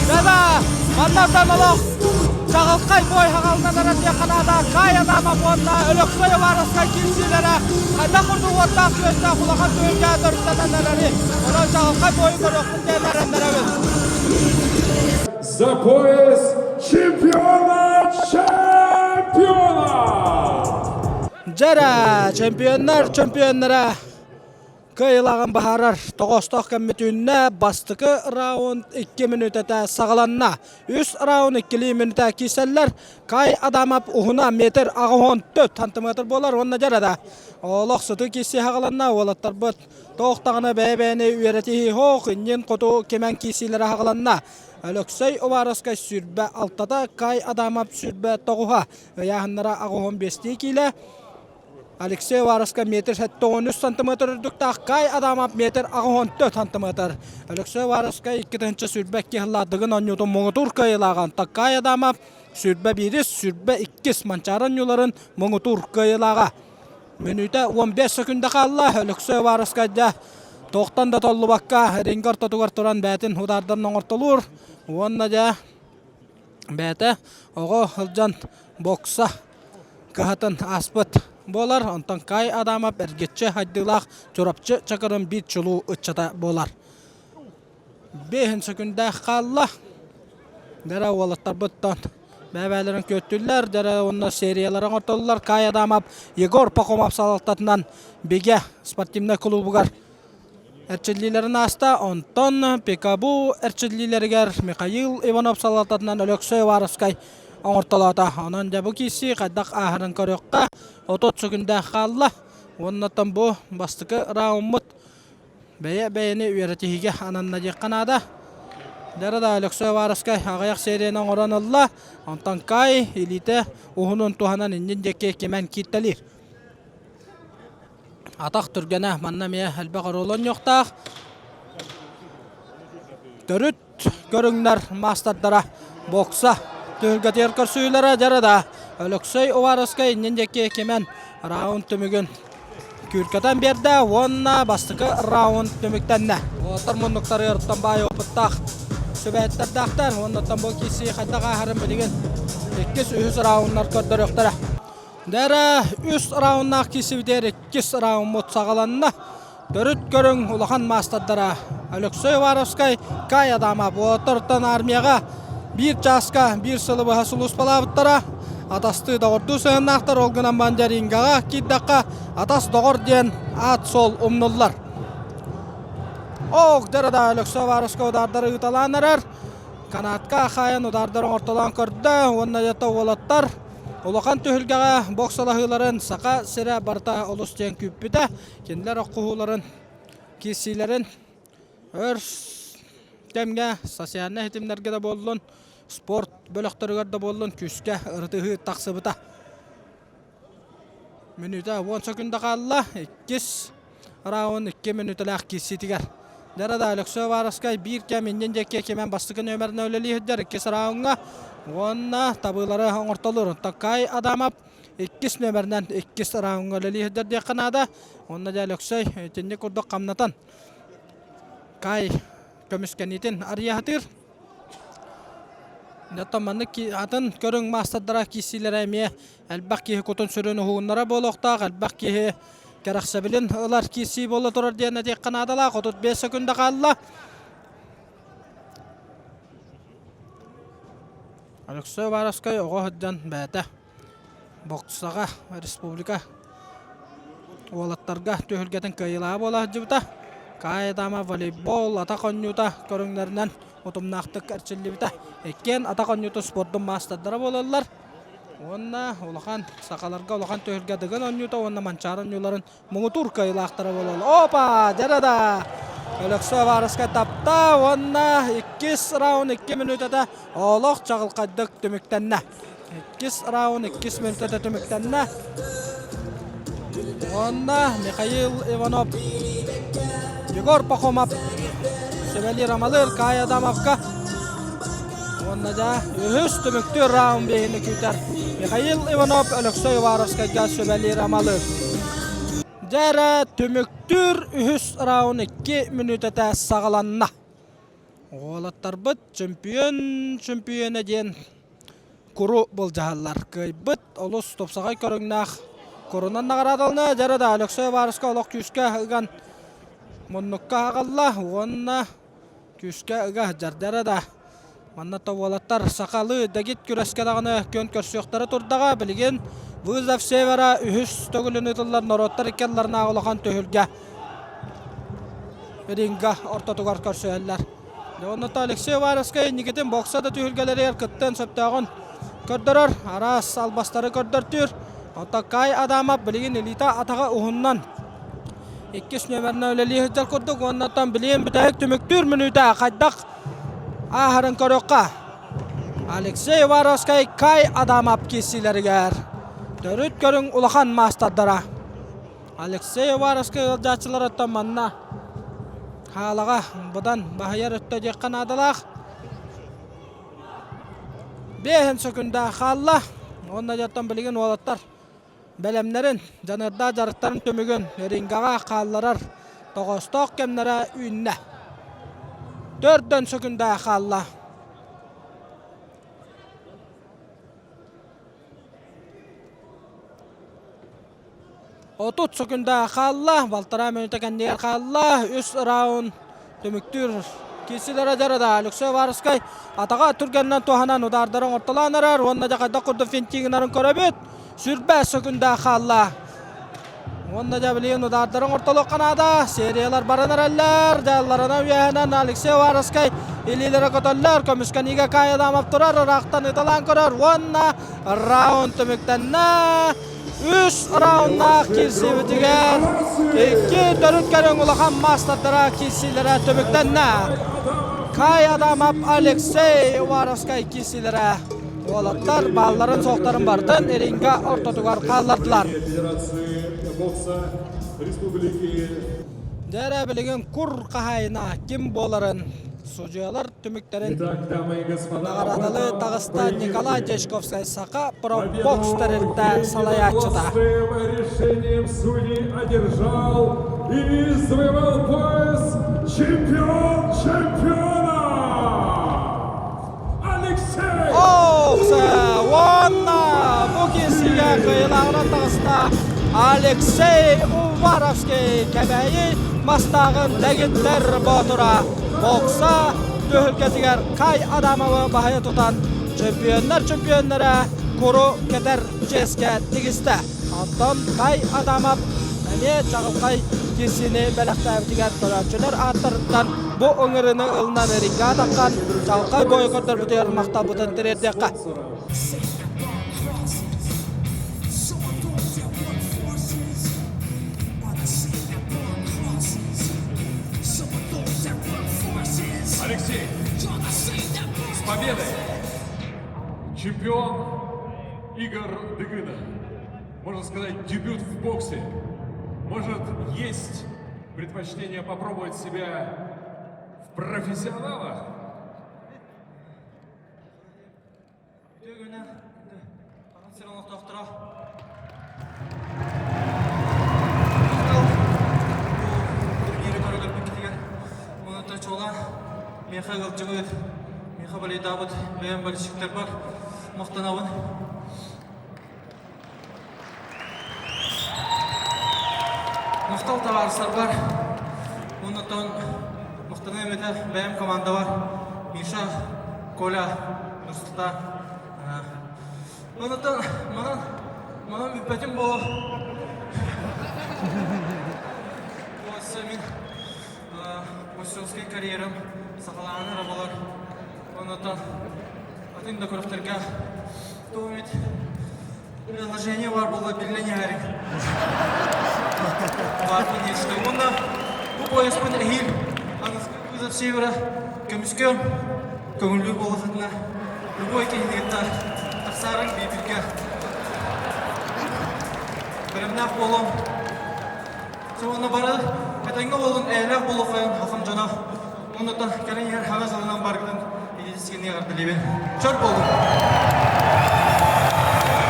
Дада, маннартан олох чаҕылхай бой хаҕалынан аратыаханаада Кая Нама уонна Өлөксөй Уваровскай киирсиилэрэ хайдах курдук уоттаах күөстээх улахан түһүлгэ төрүттэнэн эрэри. Онон чаҕылхай бойу көрүөхпүт диэн эрэннэрэбит. За пояс чемпиона чемпиона! Дьэрэ, чемпионнар чемпионнара Кыайыылааҕын быһаарар тоҕоостоох кэммит үүннэ. Бастакы раунд 2 мүнүүтэтэ саҕаланна. Үс раунд иккилии мүнүүтэ киирсэллэр. Кай Адамов уһуна метр 84 сантиметр буолар уонна дьарада. Олох сытыы киирсии саҕаланна. Уолаттарбыт туох даҕаны бэйэ-бэйэни үөрэтиһии суох, иннин хоту кимэн киирсиилэрэ саҕаланна. Өлөксөй Уваровскай сүүрбэ алтата, Кай Адамов сүүрбэ тоҕуһа. Ыйааһыннара 85 киилэ. Алексей Уваровскай метр 73 сантиметр үрдүктээх, Кай Адамов метр 84 сантиметр. Алексей Уваровскай 2022 сыллаах Дыгын оонньуутун муҥутуур кыайыылааҕын Кай Адамов 21-ис, 22-ис Манчаары оонньууларын муҥутуур кыайыылааҕа. Мүнүүтэ 15 секунда хаалла. Өлөксөй Уваровскайда Туохтан да толлубакка рингэ ортотугар туран бэйэтин удаардарын оҥортолуур уонна дьэ бэйэтэ оҕо сылдьан бокса кыһатын ааспыт буолар. Онтон Кай Адамов эргиччи хайдыылаах Чурапчы Чакырын биир чулуу ыччата буолар. Биэһин сөкүндээх хаалла. Дьэ уолаттарбыттан бэйэ-бэйэлэрин күөттүүллэр, дьэ уонна сериялары оҥортоллор. Кай Адамов Егор Пахомов салалтатынан Бигэ спортивнай кулуубугар эрчиллиилэрин ааста. Онтон Пикабу эрчиллиилэригэр Михаил Иванов салалтатынан Өлөксөй Уваровскай оҥортолоото. Онон дьэ бу киирсии хайдах ааһарын көрүөххэ. 30 сөкүндээх хаалла. Уоннаттан бу бастакы рауммут Бэйэ-бэйэни үөрэтиһиигэ ананна диэххэ наада. Дьара да Өлөксөй Уваровскай аҕыйах серияны оҥорон ылла. Онтон Кай илиитэ уһунун туһанан иннин диэки кимэн кииртэлиир. Атах түргэнэ манна эмиэ элбэх оруолу оонньуохтаах. Төрүт көрүҥнэр маастардара бокса түһүлгэтигэр көрсүһүүлэрэ дьара да Өлөксөй Уваровскай иннин диэки кимэн раунд түмүгүн күүркэтэн биэрдэ уонна бастакы раунд түмүктэннэ. Уолаттар муннуктарыгар оттон баай опыттаах сүбэһиттэрдээхтэр уонна оттон бу киирсии хайдах ааһарын билигин иккис үһүс рауннар көрдөрүөхтэрэ. Дэрэ үс рауннаах киирсибитигэр иккис рауммут саҕаланна. Төрүт көрүҥ улахан маастардара Алексей Уваровскай, Кай Адамов уолаттартан армияҕа биир чааска биир сылы быһа сулууспалаабыттара. Атастыы доҕордуу сыһыаннаахтар, ол гынан Мандарингаҕа киирдэххэ атас доҕор диэн аат-суол умнуллар. Ох, дьарада Алексей Уваровскай удаардары ыыталаан эрэр. Канатка хаайан удаардары оҥортолоон көрдө уонна дьэ уолаттар улахан түһүлгэҕэ боксалаһыыларын Саха сирэ барыта олус диэн күүппүтэ. Кинилэр оххуһууларын, киирсиилэрин өр кэмҥэ социальнай ситимнэргэ да буоллун, спорт бөлөхтөрүгэр да буоллун күүскэ ырытыһыы тахсыбыта. Мүнүүтэ 10 секунда хаалла. Иккис раунд 2 мүнүүтэлээх киирсиитигэр. Дьара Алексей Уваровскай биир кэм иннин диэки кимэн бастакы нүөмэринэн үлэлии сылдьар иккис раундҥа уонна табыылары оҥортолуур. Такай Адамов иккис нүөмэринэн иккис раундҥа үлэлии сылдьар диэххэ наада. Онно дьэ Өлөксөй итинник курдук хамнатан Кай көмүскэниитин арыйа сатыыр. Оттон маннык атын көрүҥ маастардара киирсиилэрэ эмиэ элбэх киһи кутун-сүрүн уһугуннара буолуохтаах, элбэх киһи кэрэхсэбилин ылар киирсии буола турар диэн этиэххэ наадалаах. 35 секунда хаалла. Алексей Уваровскай оҕо сылдьан бэйэтэ боксаҕа республика уолаттарга түһүлгэтин кыайыылааҕа буола сылдьыбыта. Каайа волейбол, атах оонньуута көрүҥнэринэн утумнаахтык эрчиллибитэ. Иккиэн атах оонньуута спордун маастардара буолаллар. Уонна улахан сахаларга улахан түһүлгэ Дыгын оонньуута уонна Манчаары оонньууларын муҥутуур кыайыылаахтара буолаллар. Опа! Дьэ да! Өлөксөй Уваровскай тапта уонна иккис раунд икки мүнүүтэтэ олох чаҕылхайдык түмүктэннэ. Иккис раунд иккис мүнүүтэтэ түмүктэннэ. Уонна Михаил Иванов, Егор Пахомов, Севели Рамалыр, Кай Адамовка Уонна дьэ үһүс түмүктүүр раунд биһини күүтэр Михаил Иванов Өлөксөй Уваровскайга сүбэлиир амалыыр. Дьэ эрэ түмүктүүр үһүс раунд икки мүнүүтэтэ саҕаланна. Уолаттарбыт чөмпүйүөн чөмпүйүөнэ диэн куру былдьаһаллар. Кыайбыт олус тупсаҕай көрүҥнээх курунан наҕараадалана. Дьэ эрэ да Өлөксөй Уваровскай олох күүскэ ыган муннукка аҕалла уонна күүскэ ыга сылдьардара да манна то уолаттар сахалыы дэгит күрэскэ даҕаны күөн көрсүөхтэрэ турдаҕа билигин вызов севера үһүс төгүлүн ыытыллар норуоттар икки ардыларынааҕы улахан түһүлгэ ринга ортотугар көрсүһэллэр Онно Алексей Уваровскай инникитин бокса да түһүлгэлэригэр кыттыан сөптөөҕүн көрдөрөр, араас албастары көрдөртүүр. Оттон Кай Адамов билигин илиитэ атаҕа уһуннан иккис нүөмэринэн үлэлии сылдьар курдук уонна оттон билигин бүтэһик түмүктүүр мүнүүтэ хайдах ааһарын көрүөххэ. Алексей Уваровскай Кай Адамов киирсиилэригэр төрүт көрүҥ улахан маастардара. Алексей Уваровскай ыалдьааччыларыттан манна хаалаҕа быдан баһыйар өттө диэххэ наадалаах. Биэһин сөкүндэ хаалла. Уонна дьоттон билигин уолаттар бэлэмнэрин, дьаныардаах дьарыктарын түмүгүн рингаҕа хаалларар. Тоҕоостоох кэмнэрэ үүннэ. Төрдөн сөкүндэ хаалла. 30 сөкүндэ хаалла, балтараа мүнүүтэ кэннигэр хаалла. Үс раунд түмүктүүр киирсилэрэ дьарыда. Алексей Варовскай атаҕа түргэнинэн туһанан удаардары оҥортолоон эрэр уонна дьэ хайдах курдук финтигинарын көрөбүт. Сүрбэ сөкүндэ хаалла. Уонна дьэ билигин удаардары оҥортолуохха наада. Сериялар баран эрэллэр. Дьалларынан үөһэнэн Алексей Варовскай илиилэрэ көтөллөр. Көмүскэниигэ Кай Адамов турар, ыраахтан ыталаан көрөр уонна раунд түмүктэннэ. Үс рауннаах киирсиибитигэр икки төрүт көрүҥ улахан маастардара киирсиилэрэ түмүктэннэ. Кай Адамов, Алексей Уваровскай киирсиилэрэ уолаттар баалларын-суохтарын барытын ринга ортотугар хааллардылар. Дьэ билигин кур хаһаайына ким буоларын судьуйалар түмүктэрин наҕараадалыы таҕыста Николай Дьячковскай Саха пробокс тэрилтэ салайааччыта. решением судей одержал и завоевал пояс чемпион чемпиона Алексей! Уонна бу киирсиигэ кыайыылааҕынан таҕыста Алексей Уваровский Кэбээйи мастааҕын дэгиттэр боотура бокса түһүлгэтигэр Кай Адамовы баһыйа тутан чемпионнар чемпионнара куру кэтэр чиэскэ тигистэ. Оттон Кай Адамов эмиэ чаҕылхай киирсиини бэлэхтээбитигэр көрөөччүлэр ааттарыттан бу ыҥырыыны ылынан рингэ таххан чаҕылхай бойу көрдөрбүтүгэр махталбытын тириэрдиэххэ. Алексей, с победой! Чемпион Игорь Дыгына. Можно сказать, дебют в боксе. Может, есть предпочтение попробовать себя в профессионалах? Миэхэ ыалдьыбыт, миэхэ балейдаабыт бэйэм болельщиктарбар махтанабын. Махтал табаарыстарбар, оннуттан махтаныам этэ бэйэм командабар Миша, Коля, Нурсултан. Оннуттан манан манан бүппэтим буолуо. Өссө мин боксерскай карьерам саҕалаан эрэ буолар. Оннуттан атын да күрэхтэргэ тугу эмит Приложение бар буолла биллэн иһэрик. Бар конечно. Уонна бу пояспын эһиил аныгыскы вызов севера көмүскүөм көҥүллүүр буоллахытына любой киһини кытта тахсаарыҥ бииргэ бэлэмнээх буолуом. Уонна бары этэҥҥэ буолун, эйэлээх буолуоххайын хахам дьоно. Оннуттан кэлэн иһэр хаҥа сылынан баргытын идэтискини эҕэрдэлиибин. Чөр буолун!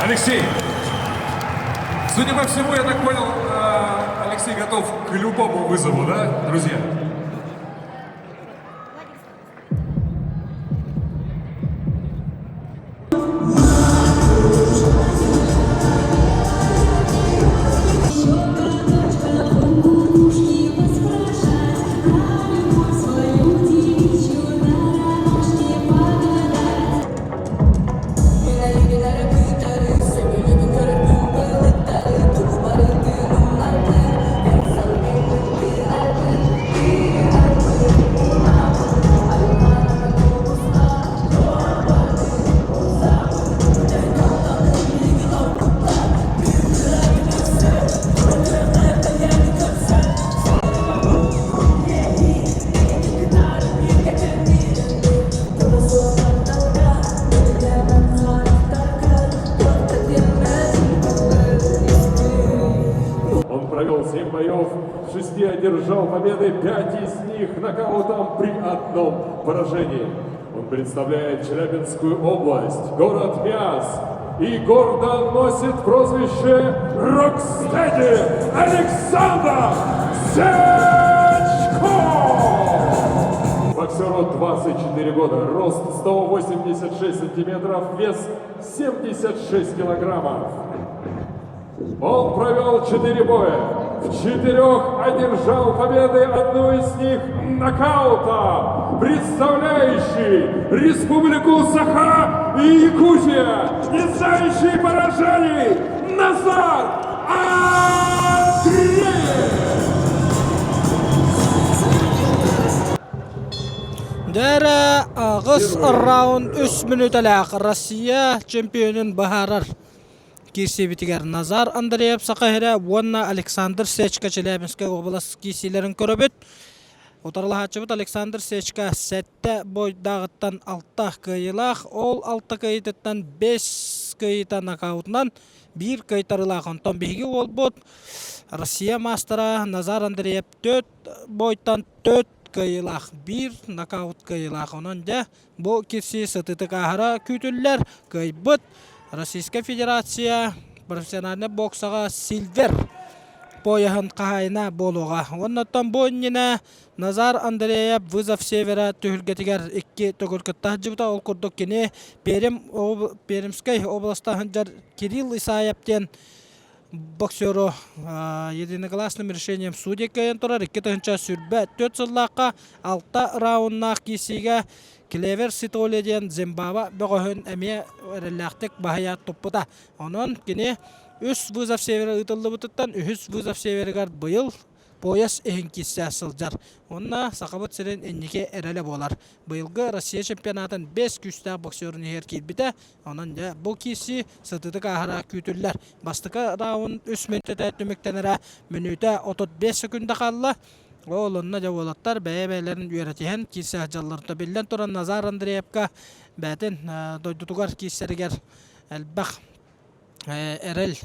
Алексей, судя по всему, я так понял, Алексей готов к любому вызову, да, друзья? Он провел 7 боев, в шести одержал победы, пять из них нокаутом при одном поражении. Он представляет Челябинскую область, город Миас, и гордо носит прозвище Рокстеди Александр Сергеев! Боксеру 24 года, рост 186 сантиметров, вес 76 килограммов. Он провел 4 боя. В четырех одержал победы, одну из них нокаутом. Представляющий Республику Саха и Якутия, не знающий поражений, Назар Андреев! Дэрэ аҕыс раунд үс мүнүүтэлээх Россия чемпионун быһаарар киирсиибитигэр Назар Андреев Саха сирэ уонна Александр Сечка Челябинскай уобалас киирсиилэрин көрөбүт. Утарылаһааччыбыт Александр Сечка сэттэ бойдааҕыттан алта кыайыылаах, ол алта кыайыытыттан бэс кыайыыта нокаутунан биир кыайтарыылаах. Онтон биһиги уолбут Россия маастара Назар Андреев төрт бойтан төрт кыайыылаах, биир нокаут кыайыылаах. Онон дьэ Бу кирсии сытыытык ааһара күүтүллэр. Кыайбыт Российскай Федерация профессиональнай боксаҕа Сильвер пояһын хаһаайына буолуоҕа. Уонна бу иннинэ Назар Андреев «Вызов Севера» түһүлгэтигэр икки төгүл кытта сылдьыбыта. Ол курдук кини Пермь, Пермскэй областа сылдьар Кирилл Исаев диэн боксеру единогласным решением судей кыайан турар 2024 сыллаахха алта рауннаах киирсиигэ Клевер Ситоли диэн Зимбабве бөҕөһүн эмиэ эрэллээхтик баһыйа туппута. Онон кини үс вызов севера ыытыллыбытыттан үһүс вызов северигар быйыл пояс иһин киирсэ сылдьар. Уонна Сахабыт сирин инники эрэлэ буолар. Быйылгы Россия чемпионатын бэс күүстээх боксерун иһигэр киирбитэ. Онон дьэ бу киирсии сытыытык ааһара күүтүллэр. Бастакы раунд үс мүнүүтэ түмүктэнэрэ мүнүүтэ 35 секунда хаалла. Ол онно дьэ уолаттар бэйэ-бэйэлэрин үөрэтиһэн киирсэ сылдьалларыта биллэн туран Назар Андреевка бэйэтин дойдутугар киирсэригэр элбэх эрэл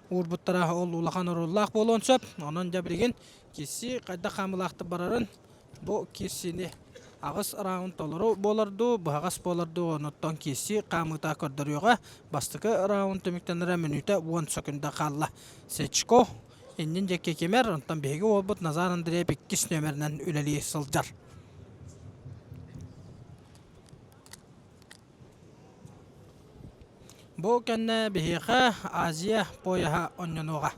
уурбуттара ол улахан оруоллаах буолуон сөп. Онон дьэ билигин киирсии хайдах хаамыылаахтык барарын бу киирсиини аҕыс раунд толору буолар дуу, быһаҕас буолар дуу, онуттан киирсии хаамыыта көрдөрүөҕэ. Бастакы раунд түмүктэнэрэ мүнүүтэ уон сөкүндэ хаалла. Сечко иннин диэки кимэр, онтон биһиги уолбут Назар Андреев иккис нүөмэринэн үлэлии сылдьар. Бу кэннэ биһиэхэ Азия пояһа онньонуоҕа.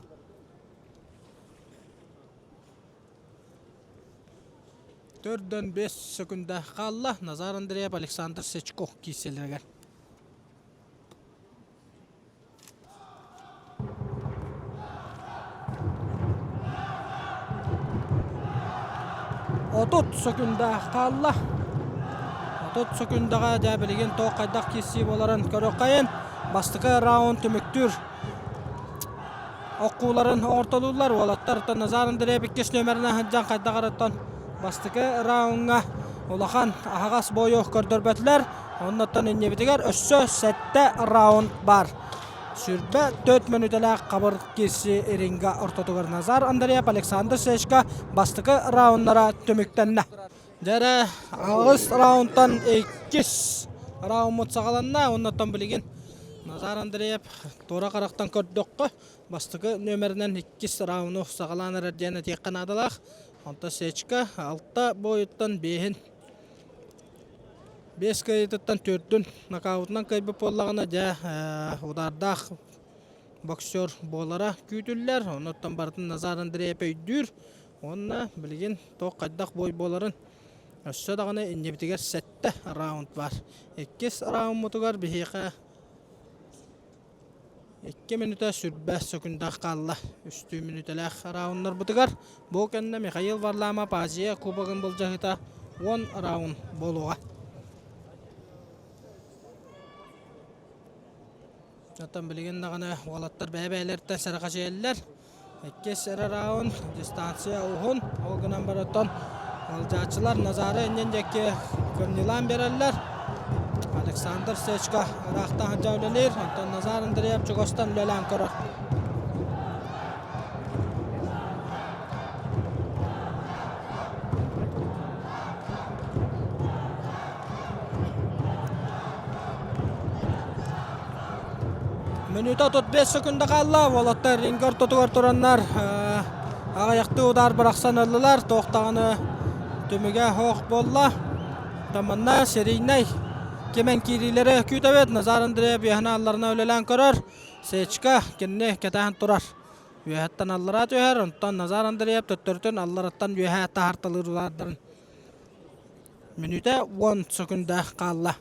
Төрдөн бес сөкүндэ хаалла Назар Андреев, Александр Сечков киирсэллэригэр. Отут сөкүндэ хаалла. Отут сөкүндэҕэ дьэ билигин туох хайдах киирсии буоларын көрүөххэйин. Бастакы раунд түмүктүүр Оккууларын оҥортолууллар. Уолаттар Назар Андреев иккис нүөмэринэн сылдьан хайдах эрэ бастакы раундҥа улахан аһаҕас буойу көрдөрбөтүлэр. Оннуттан иннибитигэр өссө сэттэ раунд баар. Сүрбэ төрт мүнүүтэлээх хабыр киирси ринга ортотугар Назар Андреев, Александр Сечка бастакы раунднара түмүктэннэ. Дьэрэ аҕыс раундтан иккис раундмут саҕаланна. Оннуттан билигин Назар Андреев туора харахтан көрдөххө, бастакы нүөмэринэн иккис рауну саҕалаан эрэр диэн этиэххэ наадалаах. Онтон Сечка алта буойуттан биэһин биэс кыайыытыттан төрдүн нокаутунан кыайбыт буоллаҕына, дьэ, удардаах боксер буолара күүтүллэр. Онуттан барытын Назар Андреев өйдүүр. Уонна билигин туох хайдах бой буоларын өссө даҕаны иннибитигэр сэттэ раунд баар. Иккис раундмутугар биһиэхэ икки мүнүүтэ сүрбэ сөкүндэ хаалла. Үстүү мүнүүтэлээх рауннарбытыгар бу кэннэ Михаил Варламов Азия Кубогын былдьаһыыта уон раунд буолуоҕа. Оттон билигин даҕаны уолаттар бэйэ-бэйэлэриттэн сэрэхэчийэллэр. Иккис эрэ раунд, дистанция уһун. Ол гынан баран оттон ыалдьааччылар Назары иннин диэки кымньылаан биэрэллэр. Александр Сечко ыраахтан сылдьа үлэлиир, онтон Назар Андреев чугастан үлэлээн көрөр. Мүнүүтэ 35 секунда хаалла. Уолаттар ринг ортотугар тураннар аҕыйахтыы удар бырахсан ыллылар. Туох даҕаны түмүгэ суох буолла. Манна серийнай кимэн киириилэри күүтэбит. Назар Андреев үөһэнэ алларына үлэлээн көрөр. Сечка кинини кэтээн турар. Үөһэттэн аллараа түһэр, онтон Назар Андреев төттөрүтүн аллараттан үөһээ таһарталыыр удаардарын. Мүнүүтэ 10 секунда хаалла.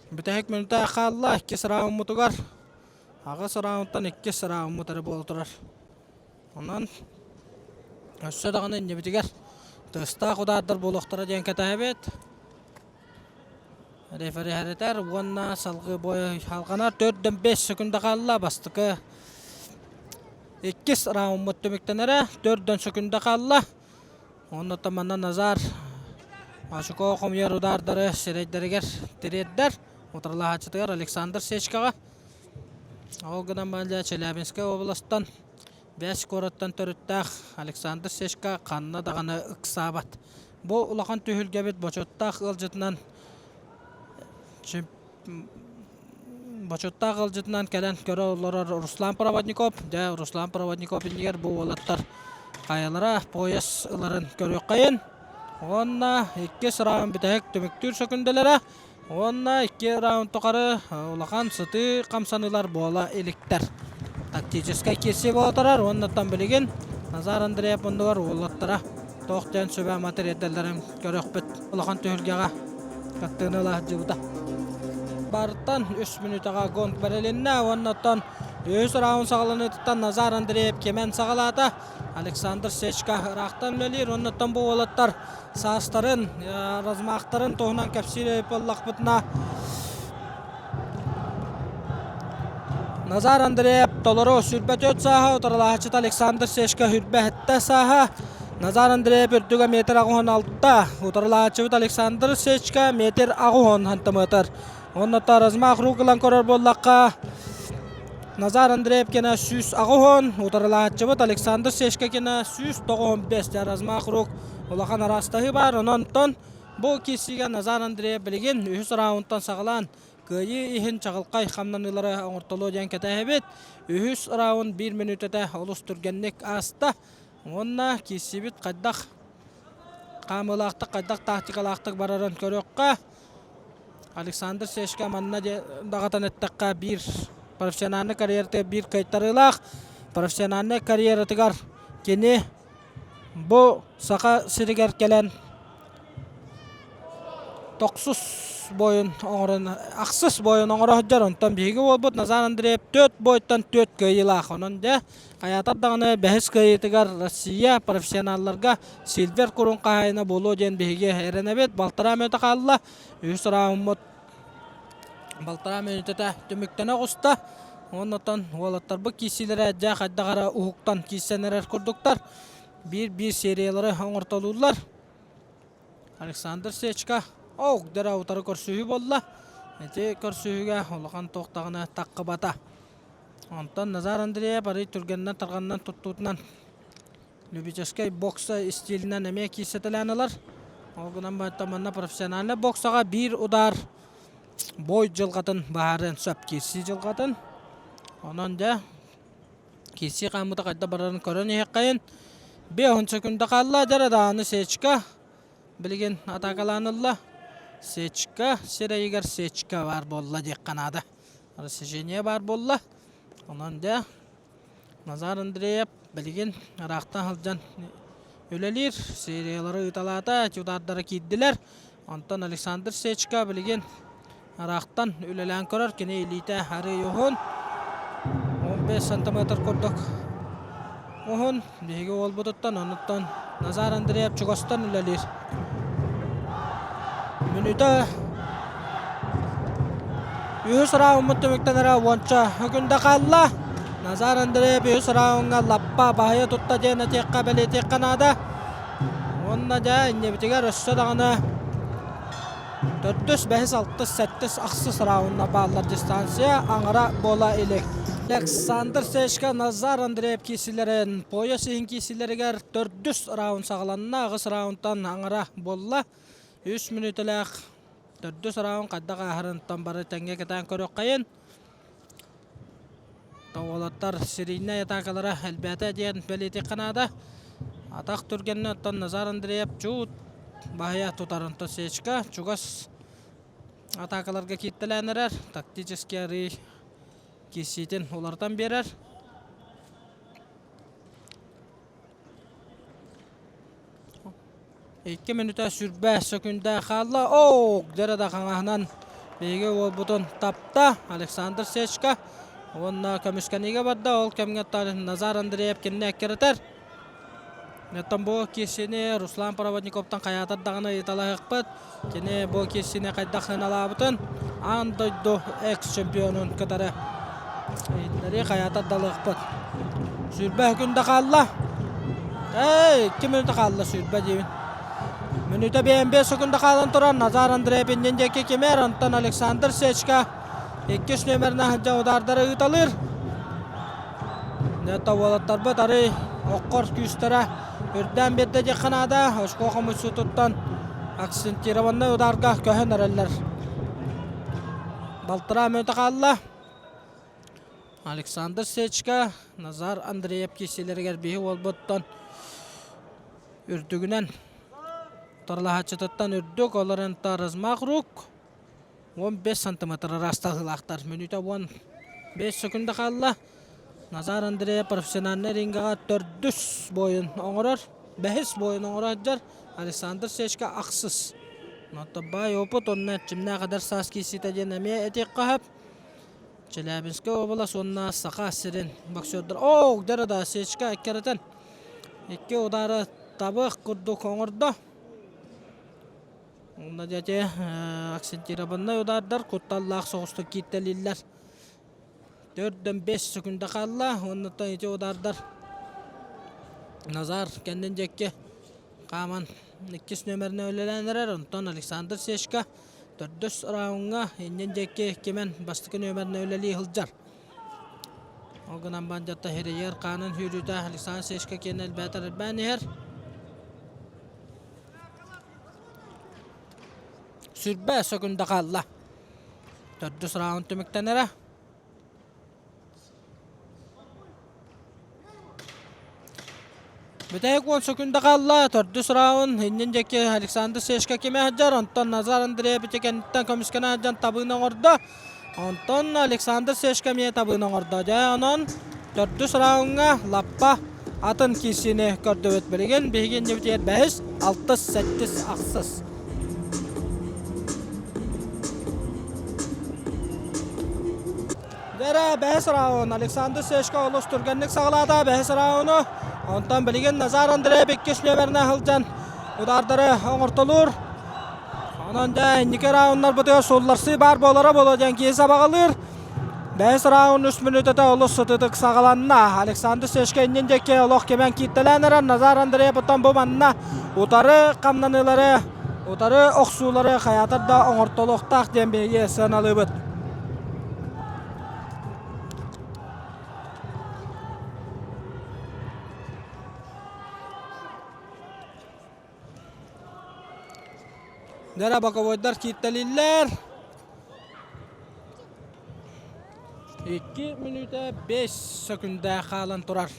Бүтэһик мүнүүтэ хаалла иккис раундмутугар. Аҕыс раундтан иккис раундмут эрэ буола турар. Онон өссө даҕаны иннибитигэр тыастаах удаардар буолуохтара диэн кэтэһэбит. Рефери хэрэтэр уонна салгыы бой халҕанар 4-5 секунда хаалла. Бастакы иккис раундмут түмүктэнэрэ 4 секунда хаалла. Онно манна Назар очко хомуйар удаардары сирэйдэригэр тириэрдэр. Утарылаһааччытыгар Александр Сечкаҕа. Ол гынан баран Челябинскай областан Бэс куораттан төрүттээх Александр Сечка ханна даҕаны ыксаабат. Бу улахан түһүлгэбит бочуоттаах ыалдьытынан бочуоттаах ыалдьытынан кэлэн көрө олорор Руслан Проводников. Дьэ, Руслан Проводников иннигэр бу уолаттар хайалара пояс ыларын көрүөххэйин. Уонна иккис раунд бүтэһик түмүктүүр сөкүндэлэрэ. Уонна икки раунд тухары улахан сытыы хамсаныылар буола иликтэр. Тактическай киирсии буола турар уоннаттан билигин Назар Андреев муннугар уолаттара туох диэн сүбэ-ама тириэрдэллэрин көрүөхпүт. Улахан түһүлгэҕэ кыттыыны ыла сылдьыбыта. Бартан үс мүнүүтэҕэ гонг бэрилиннэ уоннаттан үһүс раунд саҕаланыытыттан Назар Андреев кимэн саҕалаата. Александр Сечка ыраахтан үлэлиир уоннаттан бу уолаттар саастарын, размахтарын туһунан кэпсиир буоллахпытына, Назар Андреев толору 24 сааһа, утарылаһааччыта Александр Сечка 27 сааһа. Назар Андреев үрдүгэ метр 86, утарылаһааччыбыт Александр Сечка метр 80 сантиметр. Онно размах рук ылан көрөр буоллахха, Назар Андреев кэнэ 180, утарылааччыбыт Александр Сечка кэнэ 195 размах рук улахан араастаһыы баар. Онон бу киирсиигэ Назар Андреев билигин үһүс раундтан саҕалаан кыайыы иһин чаҕылхай хамнаныылары оҥортолуо диэн кэтэһэбит. Үһүс раунд биир мүнүүтэтэ олус түргэнник ааста. Уонна киирсиибит хайдах хаамыылаахтык, хайдах тактикалаахтык барарын көрүөххэ. Александр Сечка манна даҕатан эттэххэ биир профессиональнай карьератыгар биир кыайтарыылаах. Профессиональнай карьератыгар кини бу Саха сиригэр кэлэн тохсус бойун оҥорон ахсыс бойун оҥоро сылдьар. Онтон биһиги уолбут Назар Андреев түөрт бойтон түөрт кыайыылаах. Онон дьэ Хайаатар даҕаны бэһис кыайыытыгар Россия профессионалларга Сильвер курун хаһаайына буолуо диэн биһиги эрэнэбит. Балтараа мүнүүтэ хаалла. Үһүс рауммут балтараа мүнүүтэтэ түмүктэнэ оҕуста. Оннотон уолаттарбыт киирсиилэрэ дьэ хайдах эрэ уһуктан киирсэн эрэр курдуктар. Биир-биир сериялары оҥортолууллар. Александр Сечка оок дэрэ утары көрсүһүү буолла. Ити көрсүһүүгэ улахан туох даҕаны таххыбата. Онтон Назар Андреев арый түргэнинэн-тарҕанынан туттуутунан любительскай бокса истиилинэн эмиэ киирсэтэлээн ылар. Ол гынан баран манна профессиональнай боксаҕа биир удар бой дьылҕатын быһаарыан сөп киирсии дьылҕатын. Онон дьэ киирсии хааммыта хайдах барарын көрөн иһиэххэйин. 5 секунда хаалла дьэ даҕаны Сечка билигин атаакалаан ылла. Сечка сирэйигэр Сечка баар буолла диэххэ наада. Рассечение баар буолла. Онон дьэ Назар Андреев билигин ыраахтан сылдьан үлэлиир. Сериялары ыыталаата, удаардара киирдилэр. Онтон Александр Сечка билигин ыраахтан үлэлээн көрөр. Кини илиитэ арыый уһун. 15 сантиметр курдук уһун. Биһиги уолбутуттан, онуттан Назар Андреев чугастан үлэлиир. Мүнүүтэ үһүс раундмут түмүктэнэрэ уонча күндэ хаалла. Назар Андреев үһүс раундҥа лаппа баһыйа тутта диэн этиэххэ бэлиэтиэххэ наада. Уонна дьэ иннибитигэр өссө даҕаны Төрдүс, бэһис, алтыс, сэттис, ахсыс раунна бааллар дистанция аҥара буола илик. Александр Сечка, Назар Андреев киирсиилэрин пояс иһин киирсиилэригэр төрдүс раунд саҕаланна. Аҕыс раундтан аҥара буолла. Үс мүнүүтэлээх төрдүс раунд хайдах ааһарынтан бары тэҥҥэ кэтээн көрүөххэйин. Уолаттар серийнэй атаакалара элбээтэ диэн бэлиэтиэххэ наада. Атах түргэннэ оттон Назар Андреев чуут баһыйа тутар. Онтон Сечка чугас атаакаларга кииртэлээн эрэр. Тактический арыы киирсиитин уларытан биэрэр. Икки мүнүүтэ сүрбэ сөкүндэ хаалла. Оо, дьэрэ да хаҥаһынан биһиги уолбутун тапта Александр Сечка. Уонна көмүскэниигэ барда. Ол кэмҥэ Назар Андреев кинини эккирэтэр. Оттон бу киирсиини Руслан Проводниковтан хайаатар даҕаны ыйыталаһыахпыт. Кини бу киирсиини хайдах сыаналаабытын аан дойду экс-чемпионун кытары иһитиннэрии хайаатар да ылыахпыт. Сүүрбэ күндэ хаалла. Эй, 2 мүнүүтэ хаалла сүүрбэ диибин. Мүнүүтэ биэн секунда хаалан туран Назар Андреев иннин диэки кимэр, онтон Александр Сечка иккис нүөмэринэн сылдьан удаардары ыыталыыр. Нето уолаттарбыт арый оккор күүстэрэ үрдээн биэрдэ диэххэ наада. Очко хомуйсуутуттан акцентированнай ударга көһөн эрэллэр. Балтараа мүнүүтэ хаалла. Александр Сечка, Назар Андреев киирсиилэригэр биһи уолбуттан үрдүгүнэн утарылаһааччытыттан үрдүк, олорон размах рук 15 сантиметр ыраастаһыылаахтар. Мүнүүтэ 15 секунда хаалла. Назар Андреев профессиональнай рингаҕа төрдүс буойун оҥорор, бэһис буойун оҥоро сылдьар. Александр Сечка ахсыс. Онтон баай опыт уонна эрчимнээх эдэр саас киирсиитэ диэн эмиэ этиэххэ сөп. Челябинскай уобалас уонна Саха сирин боксердар. Оо, дьэ да Сечка эккирэтэн икки удары табых курдук оҥордо. Онно дьэ акцентированнай удардар кутталлаах соҕустук кииртэлииллэр. Төрдөн 5 секунда хаалла. Оннуттан ити удардар Назар кэннин диэки хааман иккис нүөмэринэн үлэлээн эрэр. Онтон Александр Сечка төрдүс раундҥа иннин диэки кимэн бастакы нүөмэринэн үлэлии сылдьар. Ол гынан бандьатта Хирийэр хаанын сүүрүүтэ Александр Сечка киэнэ элбээтэр элбээн иһэр. Сүрбэ сөкүндэ хаалла. Төрдүс раунд түмүктэнэрэ. Бүтэһик 10 сөкүндэ хаалла. Төрдүс раунд иннин диэки Александр Сешка кимэ сылдьар. Онтон Назар Андреев ити кэнниттэн көмүскэнэ сылдьан табыыны оҥордо. Онтон Александр Сешка эмиэ табыыны оҥордо. Дьэ, онон төрдүс раундҥа лаппа атын киирсиини көрдүбүт. Билигин биһиги иннибитигэр бэһис, алтыс, сэттис, ахсыс. Дэрэ бэһис раунд Александр Сешко олус түргэнник саҕалаата бэһис рауну. Онтон билигин Назар Андреев иккис нүөмэринэн сылдьан удаардары оҥортолуур. Онон дьэ инники рауннарбытыгар сулларсыы баар буолара буолуо диэн киһи сабаҕалыыр. Бэһис раунд үс мүнүүтэтэ олус сытыытык саҕаланна. Александр Сешко иннин диэки олох кимэн кииртэлээн эрэр. Назар Андреев оттон бу манна утары хамнаныылары, утары охсуулары хайаатар да оҥортолуохтаах диэн биһиги сыаналыыбыт. Дара боковойдар кииртэлииллэр. 2 мүнүүтэ 5 сөкүндэ хаалан турар.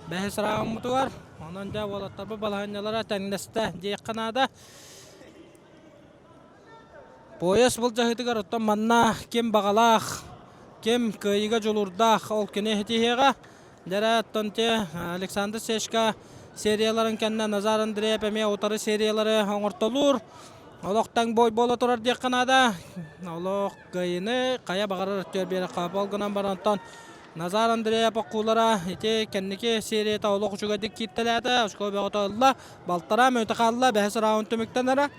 Бэһис раундмутугар онон дьэ уолаттарбыт балаһыанньалара тэҥнэстэ диэххэ наада. Пояс былдьаһыытыгар оттон манна ким баҕалаах, ким кыайыыга дьулуурдаах ол кини ситиһиэҕэ. Дьэрэ оттон те Александр Сечка серияларын кэннэ Назар Андреев эмиэ утары сериялары оҥортолуур. Олох таҥ бой буола турар диэххэ наада. Олох кыайыыны хайа баҕарар өттүгэр биэрэххэ ол гынан баран оттон Назар Андреев оккуулара ити кэнники серията олох үчүгэйдик кииртэлээтэ. Очко бөҕөтө ылла. Балтараа мүнүүтэ хаалла. Бэһис раунд түмүктэнэрэ.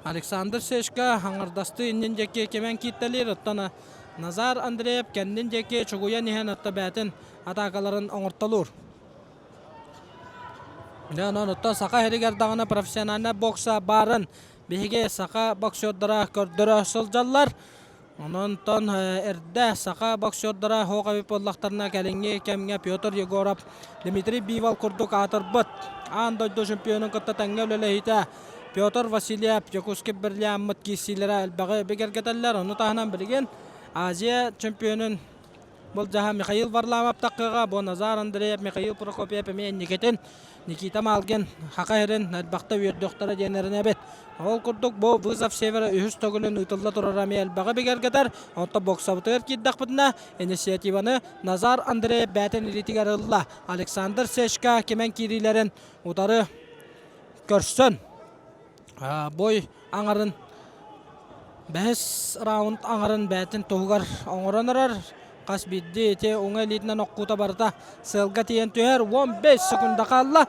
Александр Сечка аҥардастыы иннин диэки кимэн кииртэлиир, оттон Назар Андреев кэннин диэки чугуйан иһэн отто бээтин атаакаларын оҥортолуур. Дьэ, онон оттон Саха сиригэр даҕаны профессиональнай бокса баарын биһиги саха боксердара көрдөрө сылдьаллар. Онон эрдэ саха боксердара суох эбит буоллахтарына кэлиҥҥи кэмҥэ Петр Егоров, Дмитрий Бивол курдук аатырбыт аан дойду чемпионун кытта тэҥҥэ үлэлэһиитэ Петр Васильев, Дьокуускай бриллиаммыт киирсиилэрэ элбэҕи бигэргэтэллэр. Ону таһынан билигин Азия чемпионун былдьаһа Михаил Варламов таххыга бу Назар Андреев, Михаил Прокопьев эмиэ инникитин Никита Малгин Хака сирин элбэхтэ үөрдүөхтэрэ диэн эрэнэбит. Ол курдук бу Вызов Севера үһүс төгүлүн ыытылла турара эмиэ элбэҕи бигэргэтэр. Онтон боксабытыгар киирдэхпитинэ инициативаны Назар Андреев бэйэтин илиитигэр ылла. Александр Сечка кимэн киириилэрин утары көрсөн бой аҥарын бэһис раунд аҥарын бэйэтин туһугар оҥорон эрэр. Хас биирдии ити уҥа илиитинэн оххуута барыта сыалга тиийэн түһэр. 15 секунда хаалла.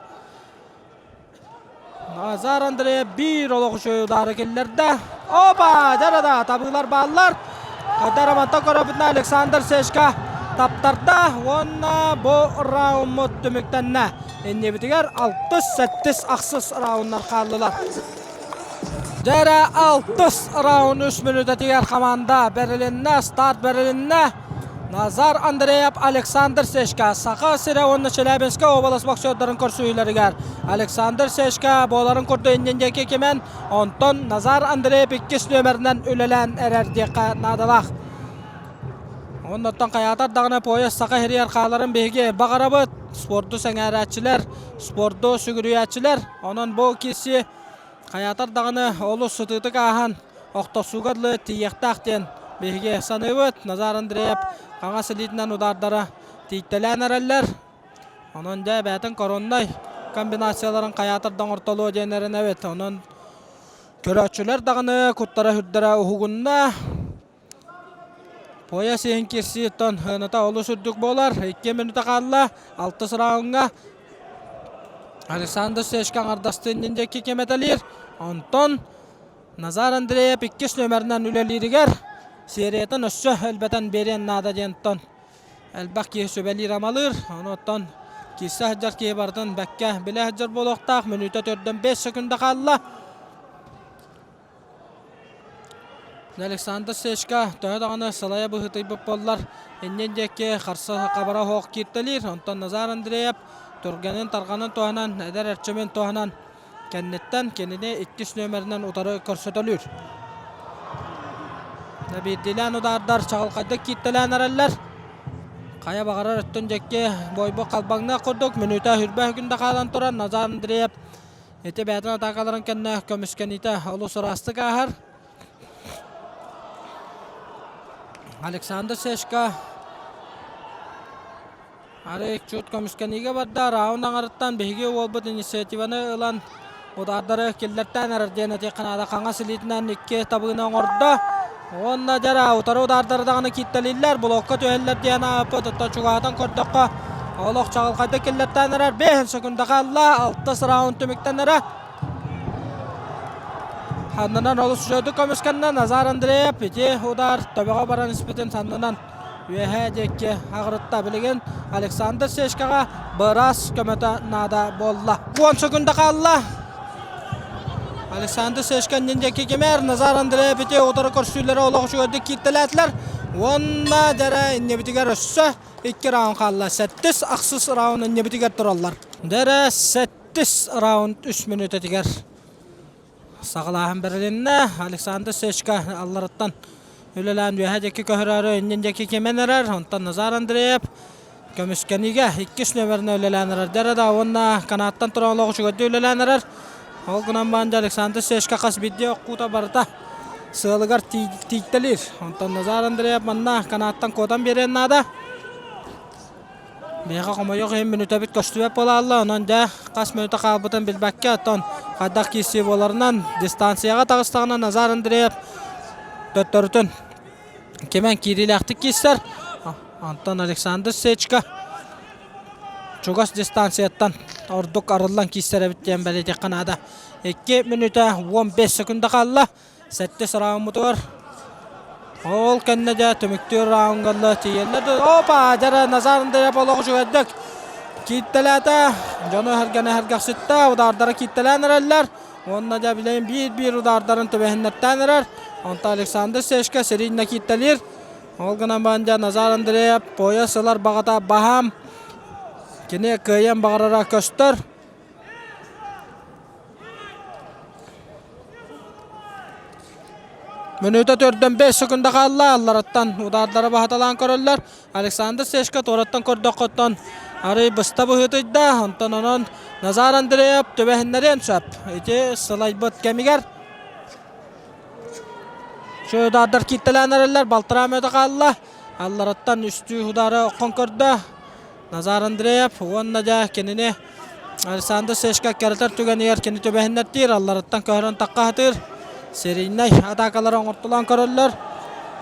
Назар Андреев биир олох үчүгэй удары киллэрдэ. Опа! Дьарада табыылар бааллар. Кайдар Амантан көрөбүтүнэ Александр Сешка таптарда уонна бу рауммут түмүктэннэ. Иннибитигэр 6-7 ахсыс рауннар хааллылар. Дьэрэ алтыс раунд үс мүнүүтэтигэр хамаанда бэрилиннэ, старт бэрилиннэ. Назар Андреев, Александр Сешка Саха сирэ уонна Челябинскай уобалас боксердарын көрсүһүүлэригэр Александр Сешка буоларын курдук иннин диэки кимэн, онтон Назар Андреев иккис нүөмэринэн үлэлээн эрэр диэххэ наадалаах. Оннуттан хайаатар даҕаны пояс саха сиригэр хааларын биһиги баҕарабыт. Спорду сэҥээрээччилэр, спорду сүгүрүйээччилэр. Онон бу киирсии хайаатар даҕаны олус сытыытык ааһан охтосууга дылы тиийиэхтээх диэн биһиги саныыбыт. Назар Андреев хаҥас илиитинэн удаардара тиийтэлээн эрэллэр. Онон дьэ бэйэтин короннай комбинацияларын хайаатар да оҥортолуо диэн эрэнэбит. Онон көрөөччүлэр даҕаны куттара-сүрдэрэ уһугунна. Пояс иһин кирсииттэн сыаната олус үрдүк буолар. Икки мүнүүтэ хаалла. Алтыс раундҥа Александр Сечка аҥардастыын иннин диэки кэмэтэлиир. Онтон Назар Андреев иккис нүөмэринэн үлэлииригэр сериятын өссө элбэтэн биэриэн наада диэнтэн элбэх киһи сүбэлиир-амалыыр. Ону оттон киирсэ сылдьар киһи барытын бэккэ билэ сылдьар буолуохтаах. Мүнүүтэ төрдөн 5 секунда хаалла. Александр Сечка төһө даҕаны салайа быһыытыйбыт буоллар, иннин диэки харса хабара оһох кииртэлиир. Онтон Назар Андреев түргэнин-тарҕанын туһанан, эдэр эрчимин туһанан кэнниттэн кинини иккис нүөмэринэн утары көрсөтөлүүр. Биирдиилээн удаардар чаҕылхайдык кииртэлээн эрэллэр. Хайа баҕарар өттүн диэки бойбук халбаҥныах курдук мүнүүтэ хүрбэ күндэ хаалан туран Назар Андреев Ити бэйэтин атаакаларын кэннэ көмүскэниитэ олус ыраастык ааһар. Александр Сешка арый чут көмүскэниигэ барда. Раунд аҥарыттан биһиги уолбут инициативаны ылан удардары киллэртээн эрэр диэн этиэххэ наада. Хаҥас илиитинэн икки табыыны оҥордо. Уонна дьара утары удардары даҕаны кииртэлииллэр, блокка түһэллэр диэн ааппыт. Оттон чугаһатан көрдөххө, олох чаҕылхайдык киллэртээн эрэр. Бэһин секунда хаалла, алтыс раунд түмүктэнэрэ. Саннынан олус үчүгэйдик көмүскэннэ Назар Андреев ити удар төбөҕө баран испитин саннынан үөһээ диэки аҕырытта. Билигин Александр Сечкаҕа быраас көмөтө наада буолла. Уон секунда хаалла. Александр Сечка иннин диэки кимэр, Назар Андреев ити утары көрсүүлэрэ олох үчүгэйдик кииртэлээтилэр. Уонна дэрэ иннибитигэр өссө икки раунд хаалла. Сэттис ахсыс раунд иннибитигэр тураллар. Дэрэ сэттис раунд үс мүнүүтэтигэр саҕалааһын бэрилиннэ. Александр Сечка алларыттан үлэлээн үөһэ диэки көһөрөөрү иннин диэки кимэн эрэр. Онтон Назар Андреев көмүскэниигэ иккис нүөмэринэн үлэлээн эрэр. Дэрэ да уонна канааттан туран олох үчүгэйдик үлэлээн эрэр. Ол гынан баран Александр Сечка хас биирдии оххуута барыта сыалыгар тиийтэлиир. Онтон Назар Андреев манна канааттан куотан биэриэн наада. Биһиэхэ хомойуох иһин мүнүүтэбит көстүбэт буолаалла, онон дьэ хас мүнүүтэ хаалбытын билбэккэ, оттон хайдах киирсии буоларынан дистанцияҕа таҕыстаҕына Назар Андреев төттөрүтүн кимэн киириилээхтик киирсэр. Онтон Александр Сечка чугас дистанцияттан ордук арыллан киирсэр эбит диэн бэлиэтиэххэ наада. 2 мүнүүтэ 15 секунда хаалла. Сэттис раундмутугар ол кэннэ дьэ түмүктүүр раундга тиийэллэр. Опа! Дьэ Назар Андреев олох үчүгэйдик кииртэлээтэ. Дьону эһэргэнэ эһэргэхситтэ. Удаардара кииртэлээн эрэллэр. Уонна дьэ билигин биир-биир удаардарын түбэһиннэртээн эрэр. Онтон Александр Сечка сирииннэ кииртэлиир. Ол гынан баран дьэ Назар Андреев пояс ылар баҕата баһаам. Кини кыайан баҕарара көстөр. Мүнүүтэ төрдөн 5 секунда хаалла. Аллараттан удаардара баһаталаан көрөллөр. Александр Сешка туораттан көрдөххөттөн арый быста быһыытыйда. Онтон онон Назар Андреев түбэһиннэриэн сөп. Ити сылайбыт кэмигэр Шөдаардар кииртэлээн эрэллэр. Балтараа мүөтэ хаалла. Аллараттан үстүү удары оххон көрдө. Назар Андреев уонна дьэ кинини Александр Сешка кэрэтэр түгэнигэр кини түбэһиннэртиир, алларыттан көһөрөн таххаһытыыр. Серийнай атаакалары оҥортулаан көрөллөр.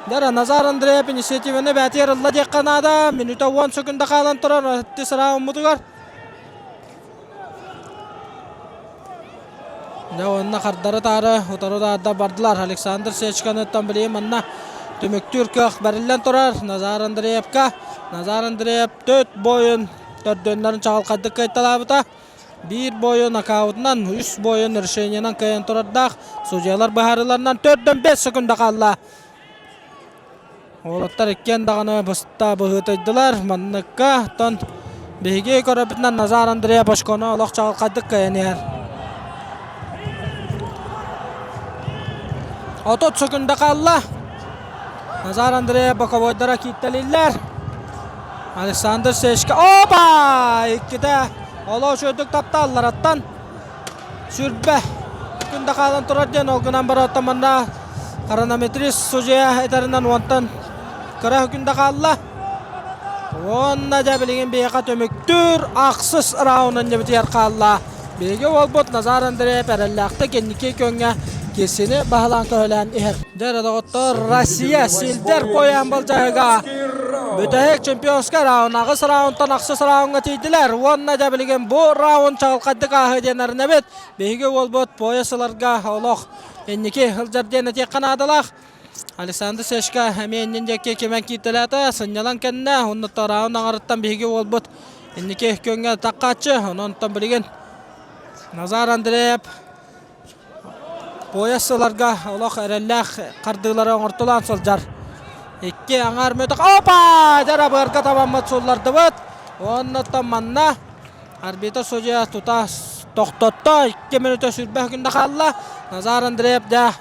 Дьэ, Назар Андреев инициативаны бээтигэр ылла диэххэ наада. Мүнүүтэ 10 секунда хаалан турар иккис раундмутугар. Дьэ, уонна хардары-таары утары-таарда бардылар. Александр Сечканыттан билигин манна түмүктүүр кыах бэриллэн турар Назар Андреевка. Назар Андреев төрт бойун төрдүөннэрин чаҕылхайдык кыайталаабыта. Биир бойу нокаутунан, үс бойун решениенан кыайан турардаах. Судьуйалар быһаарыыларынан төрдөн 5 секунда хаалла. Уолаттар иккиэн даҕаны быста быһыытыйдылар. Манныкка оттон биһиги көрөбүтүнэн Назар Андреев бочкону олох чаҕылхайдык кыайан иһэр. 30 секунда хаалла. Назар Андреев боковойдара кииттэлииллэр. Александр Сечка. Опа! Иккитэ олох үчүгэйдик таптааллараттан сүрбэ күндэ хаалан турар диэн ол гынан баран оттон манна хронометрист судьуйа этэринэн уонтан кыра күндэ хаалла. Уонна дьэ билигин биһиэхэ түмүктүүр ахсыс раунун дебютигэр хаалла. Биһиги уолбут Назар Андреев эрэллээхтик инники күөҥҥэ киирсини баһылаан көһөлөөн иһэр. Дьэ доҕоттор, Россия силдэр поян былдьаһыга бүтэһик чемпионскай раунд аҕыс раунтан ахсыс раундҥа тиийдилэр. Уонна дьэ билигин бу раунд чаҕылхайдык ааһыы диэн эрэнэбит. Биһиги уолбут пояс ыларга олох инники сылдьар диэн этиэххэ наадалаах. Александр Сешка эмиэ иннин диэки кимэн кииртэлээтэ. Сынньалаҥ кэннэ уонна раунд аҥарыттан биһиги уолбут инники күөҥҥэ таххааччы. Онон билигин Назар Андреев Пояс сыларга олох эрэллээх хардыылары оҥортолоон сылдьар. Икки аҥаар мөтөх. Опа! Дьара быарга табаммыт суллардыбыт. Оннуттан манна арбитр судьуйа тута тохтотто. Икки мүнүүтэ сүрбэ күндэ хаалла. Назар Андреев дьэ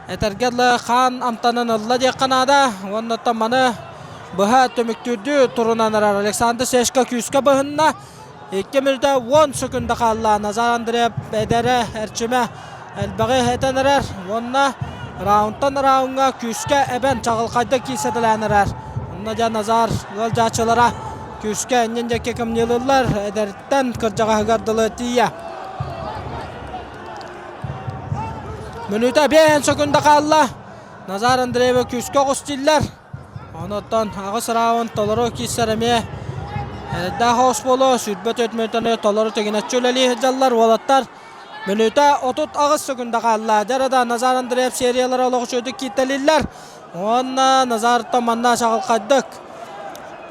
этэргэ дылы хаан амтанын ылла диэххэ наада. Оннуттан маны быһа түмүктүүрдүү турунан эрэр Александр Сешко күүскэ быһынна. Икки мүнүүтэ 10 секунда хаалла. Назар Андреев эдэрэ эрчимэ элбэҕи этэн эрэр. Уонна раундтан раундҥа күүскэ эбэн чаҕылхайдык киирсэтэлээн эрэр. Онно дьэ Назар ыалдьааччылара күүскэ иннин диэки кымньыылыыллар. Эдэриттэн кырдьаҕаһыгар дылы тиийэ. Мүнүүтэ 5 секунда хаалла. Назар Андреевы күүскэ оҕус дииллэр. Онуттан аҕыс раунд толору киирсэр эмиэ эрэйдээх оҕус буолуо. 24 мүнүүтэни толору тигинэччи үлэлии сылдьаллар уолаттар. Мүнүүтэ 38 секунда хаалла. Дьэ да Назар Андреев сериялара олох үчүгэйдик кииртэлииллэр. Уонна Назартан манна чаҕылхайдык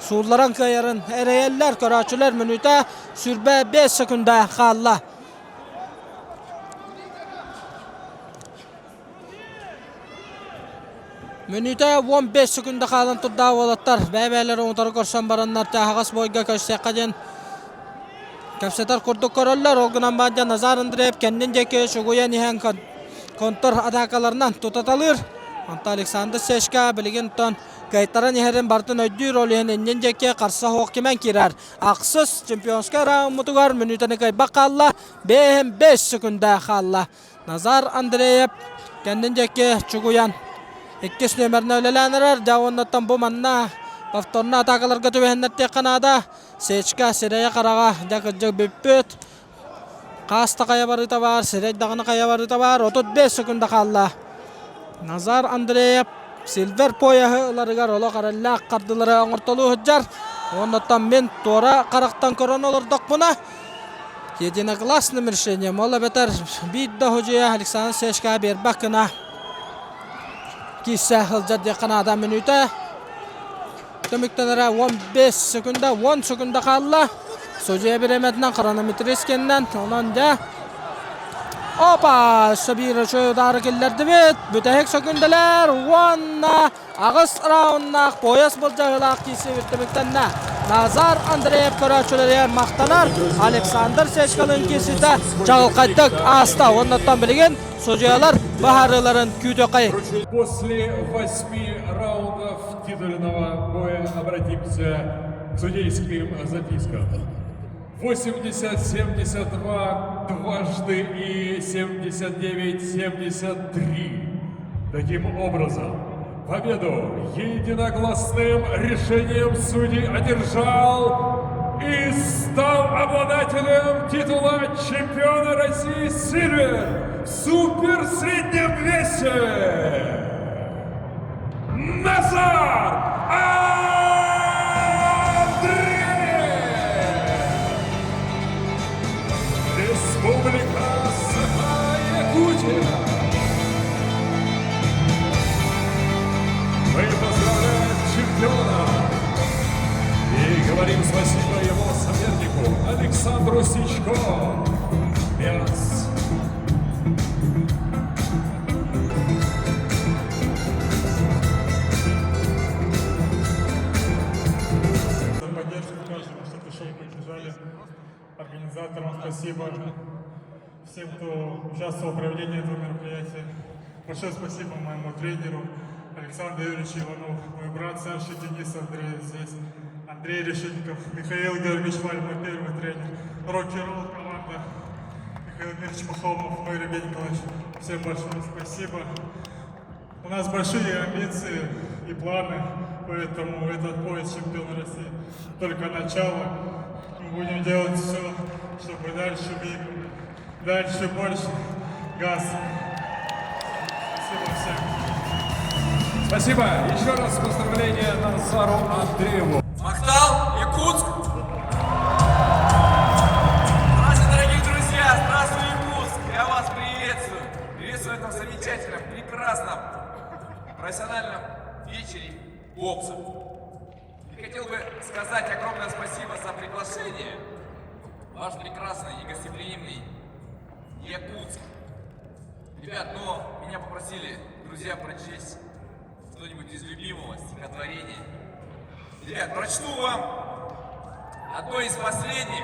суулларан кыайарын эрэйэллэр. Көрөөччүлэр мүнүүтэ 25 секунда хаалла. Мүнүүтэ 15 секунда хаалан турда уолаттар бэйэ-бэйэлэрин утары көрсөн бараннар таһаҕас бойга көрсүөххэ диэн кэпсэтэр курдук көрөллөр. Ол гынан баран Назар Андреев кэннин диэки чугуйан иһэн контр атаакаларынан тутаталыыр. Онтон Александр Сешка билигин тон кыайтаран иһэрин барытын өйдүүр, ол иһин иннин диэки харса суох кимэн киирэр. Ахсыс чемпионскай раундмутугар мүнүүтэни кыайбат хаалла, 5 секунда хаалла. Назар Андреев кэннин диэки чугуйан иккис нүөмэринэн үлэлээн эрэр. Дьэ уоннаттан бу манна повторно атаакаларга түбэһиннэртиэххэ наада. Сечка сирэйэ-хараҕа дьэ кырдьык бүппүт. Хаас да хайа барыыта баар, сирэй даҕаны хайа барыыта баар. 35 секунда хаалла. Назар Андреев Сильвер пояһы ыларыгар олох эрэллээх хардылары оҥортолуу сылдьар. Уоннаттан мин туора харахтан көрөн олордохпуна Единогласным решением, ол эбэтэр биир да судьуйа Александр Сешка биэрбэт гына киирсэ сылдьар диэххэ наада мүнүүтэ түмүктэнэрэ 15 секунда 10 секунда хаалла. Судьуйа бириэмэтинэн хронометрист кэннэн онон дьэ Опа! Өссө биир үчүгэй удары киллэрдибит. Бүтэһик секундалар уонна аҕыс рауннаах пояс былдьаһыылаах киирсибит түмүктэннэ. Назар Андреев көрөөччүлэригэр махтанар. Александр Сечкалын киирситэ чаҕылхайдык ааста. Оннуттан билигин судьуйалар быһаарыыларын күүтүөххэй. После восьми раундов титульного боя обратимся к судейским запискам. 80-72 дважды и 79-73. Таким образом, победу единогласным решением судей одержал и стал обладателем титула чемпиона России Сильвер в суперсреднем весе. Назар Андреев! Республика Саха-Якутия! Мы поздравляем чемпиона и говорим спасибо его сопернику Александру Сичко. Мяс. За поддержку каждому, что пришел, поддержали. Организаторам спасибо. Всем, кто участвовал в проведении этого мероприятия. Большое спасибо моему тренеру Александру Юрьевичу Иванов, мой брат Саша Денис Андреев здесь, Андрей Решетников, Михаил Георгиевич Валь, мой первый тренер, рок-н-ролл команда, Михаил Дмитриевич Пахомов, мой Евгений Николаевич. Всем большое спасибо. У нас большие амбиции и планы, поэтому этот пояс чемпиона России только начало. Мы будем делать все, чтобы дальше выигрывать, дальше больше газ. Спасибо всем. Спасибо. Еще раз поздравления Назару Андрееву. Махтал, Якутск! Здравствуйте, дорогие друзья! Здравствуй, Якутск! Я вас приветствую! Приветствую в этом замечательном, прекрасном, профессиональном вечере бокса. И хотел бы сказать огромное спасибо за приглашение. Ваш прекрасный и гостеприимный Якутск. Ребят, но меня попросили друзья прочесть что-нибудь из любимого стихотворения. Ребят, прочту вам одно из последних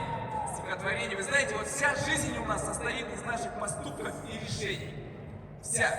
стихотворений. Вы знаете, вот вся жизнь у нас состоит из наших поступков и решений. Вся.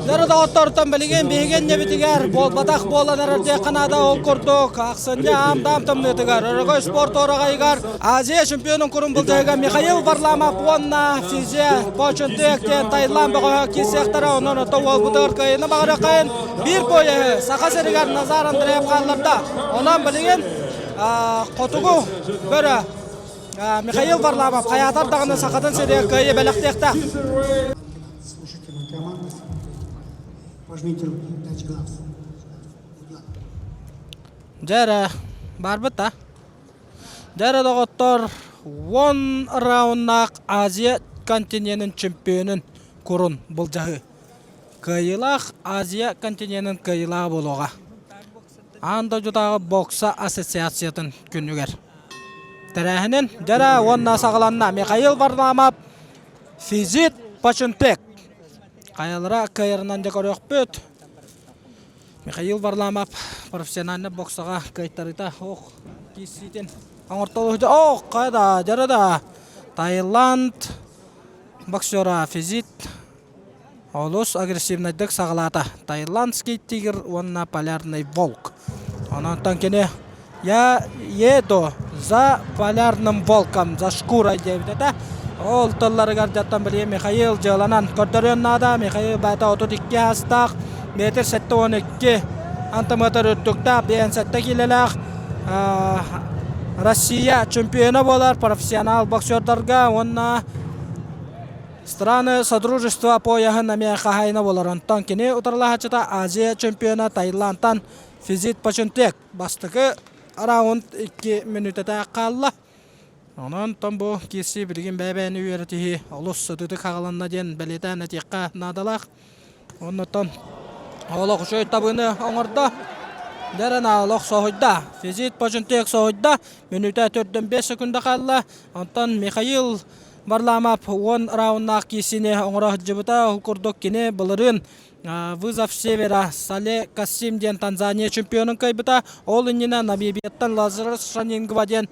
Дөрө доҕоттортон билигин биһиги иннибитигэр буолбатах буолан эрэр диэххэ наада ол курдук ахсынньы аам-даам тымныытыгар Өрөгөй спорт уораҕайыгар Азия чемпионун курун былдьаһыга Михаил Варламов уонна Физия Почентык диэн Таиланд бөҕөһө киирсиэхтэрэ онон ото уолбутугар кыайыыны баҕарыаххайын биир поеһы Саха сиригэр Назар Андреев хаалларда. Онон билигин хотугу бөрө Михаил Варламов хайаатар даҕаны Сахатын сиригэр кыайыы бэлэхтиэхтээх. Слушайте, команда, пожмите руки, дайте глаз. Дьэ эрэ, барбыт да? Дьэ эрэ доҕоттор, уон рауннаах Азия континенын чемпионун курун былдьаһыы. Кыайыылаах Азия континенын кыайыылааҕа буолуоҕа. Аан дойдутааҕы бокса ассоциациятын күнүгэр. Тэрээһинин дьэ эрэ уонна саҕаланна Михаил Варламов Физит Почентек. Хайалара кыайарынан дьэ көрүөхпүт. Михаил Варламов профессиональнай боксаҕа кыайтарыыта ох. киирсиитин оҥортолуһу Ох, хайда, дьара да. Таиланд боксера Физит олус агрессивнайдык саҕалаата. Таиландский тигр уонна полярный волк. Онон кини Я еду за полярным волком, за шкурой диэбит этэ. Ол тылларыгар дьаттан билигин Михаил дьыаланан көрдөрүөн наада. Михаил баата 32 саастаах, метр 72 антиметр үрдүктээх, 57 киилэлээх Россия чемпиона буолар профессионал боксердарга уонна Страны Содружества пояһын эмиэ хаһаайына буолар. Онтон кини утарылаһааччыта Азия чемпиона Таиландтан Физит Пачунтек. Бастакы раунд 2 мүнүүтэтэ хаалла. Онон тон бу киирсии билигин бэйэ-бэйэни үөрэтиһии олус сытыытык хаҕыланна диэн бэлиэтээн этиэххэ наадалаах. Оннуттан олох үчүгэй табыыны оҥордо. Дэрэн олох соһуйда. Физит Пачунтек соһуйда. Мүнүүтэ төрдөн 5 секунда хаалла. Онтон Михаил Варламов 10 рауннаах киирсиини оҥоро сылдьыбыта. Ол курдук кини былырыын Вызов Севера Сале Кассим диэн Танзания чемпионун кыайбыта. Ол иннинэ Намибияттан Лазарус Шанингва диэн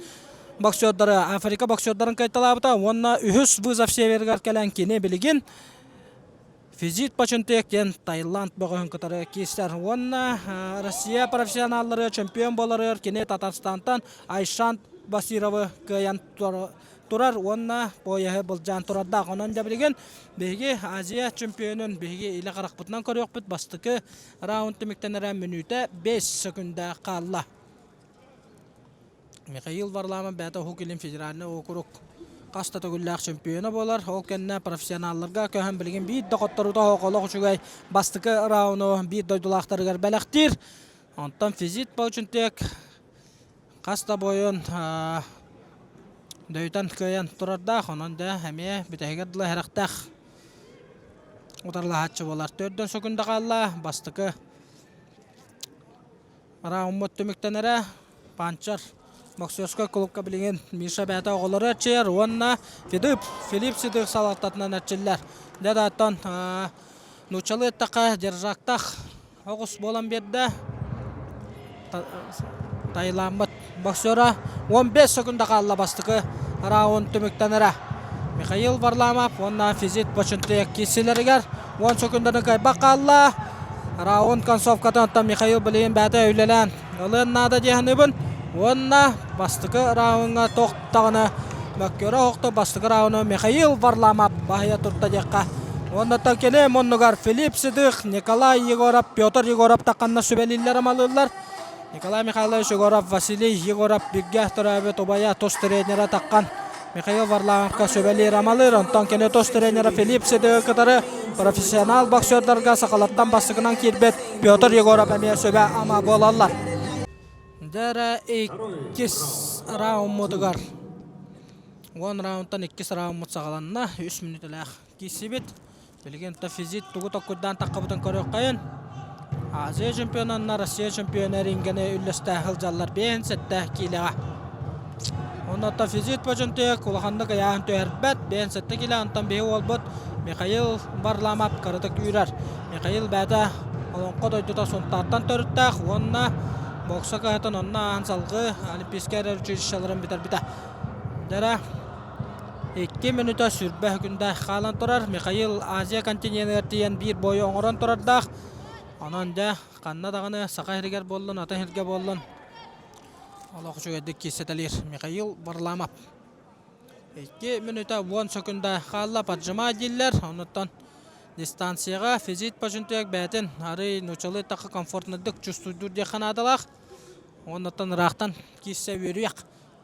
боксердары Африка боксердарын кыайталаабыта уонна үһүс Вызов Северыгар кэлэн кини билигин Физит Пачунтек диэн Таиланд бөҕөһүн кытары киирсэр. Уонна Россия профессионаллары чемпион буоларыгар кини Татарстантан Айшан Басировы кыайан турар уонна пояһы былдьаан турардаах. Онон дьэ билигин биһиги Азия чемпионун биһиги илэ харахпытынан көрүөхпүт. Бастакы раунд түмүктэнэрэ мүнүүтэ 5 секунда хаалла. Михаил Варламов бэйэтэ Уһук Илин федеральнай уокурук хас да төгүллээх чемпиона буолар. Ол кэннэ профессионалларга көһөн билигин биир да хотторуута суох олох үчүгэй бастакы рауну биир дойдулаахтарыгар бэлэхтиир. Онтон физит Паучунтек Хас да буойун дөйүтэн кыайан турардаах, онон дьэ эмиэ бүтэһигэр дылы сэрэхтээх утарылаһааччы буолар. Төрдөн сөкүндэ хаалла, бастакы рауммут түмүктэнэрэ Панчар боксерскай клубка билигин Миша бэйэтэ оҕолору эрчийэр уонна Филипп Филипп Седых салалтатынан эрчиллэр. Дьэ да оттон нууччалыы эттэххэ держактах Оҕус буолан биэрдэ. Тайламмыт боксера 15 секунда хаалла бастакы раунд түмүктэнэрэ. Михаил Варламов уонна Физит Бочунтуек киирсилэригэр 10 секунданы кыайбат хаалла. Раунд концовкатын оттон Михаил билигин бэйэтэ үлэлээн ылыан наада дии саныыбын. Уонна бастакы раундҥа тохтоҕуна мөккүөрэ оһохто бастакы рауну Михаил Варламов баһыйа турда диэххэ. Уонна кини муннугар Филипп Седых, Николай Егоров, Петр Егоров тахханна сүбэлииллэр амалыыллар. Николай Михайлович Егоров, Василий Егоров бииргэ төрөөбүт убайа тус тренера таххан Михаил Варламовка сүбэлиир амалыыр. Онтон кини тус тренера Филипп Седыгы кытары профессионал боксердарга сахалартан бастакынан киирбит Петр Егоров эмиэ сүбэ-ама буолаллар. Дьэ иккис раундмутугар 10 раундтан иккис раундмут саҕаланна. Үс мүнүүтэлээх киирсибит. Билигин Тафизит тугу токкуйдаан таххабытын көрүөххэйин. Азия чемпионанна Россия чемпиона ринганы үллэстэ сылдьаллар 57 киилэҕэ. Онно Тафизит Бочонтуек улаханнык ыйааһын түһэрбэт 57 киилэ онтон биһи уолбут Михаил Варламов кыратык үүрэр. Михаил бэйэтэ Олоҥхо дойдута Сунтаартан төрүттээх уонна бокса кыһатын онно ааһан салгыы Олимпийскай эрэр училищеларын бүтэрбитэ. Дьэрэ 2 мүнүүтэ сүрбэ күндэ хаалан турар. Михаил Азия континеныгар тиийэн биир бойу оҥорон турардаах. Онон дьэ ханна даҕаны саха сиригэр буоллун, атын сиргэ буоллун олох үчүгэйдик киирсэтэлиир Михаил Варламов. 2 мүнүүтэ 10 секунда хаалла поджимай дииллэр. Онуттан дистанцияҕа физит Пажинтуек бэйэтин арый нууччалыы эттэххэ комфортнайдык чувствуйдуур диэххэ наадалаах. Оннуттан ыраахтан киирсэ үөрүйэх.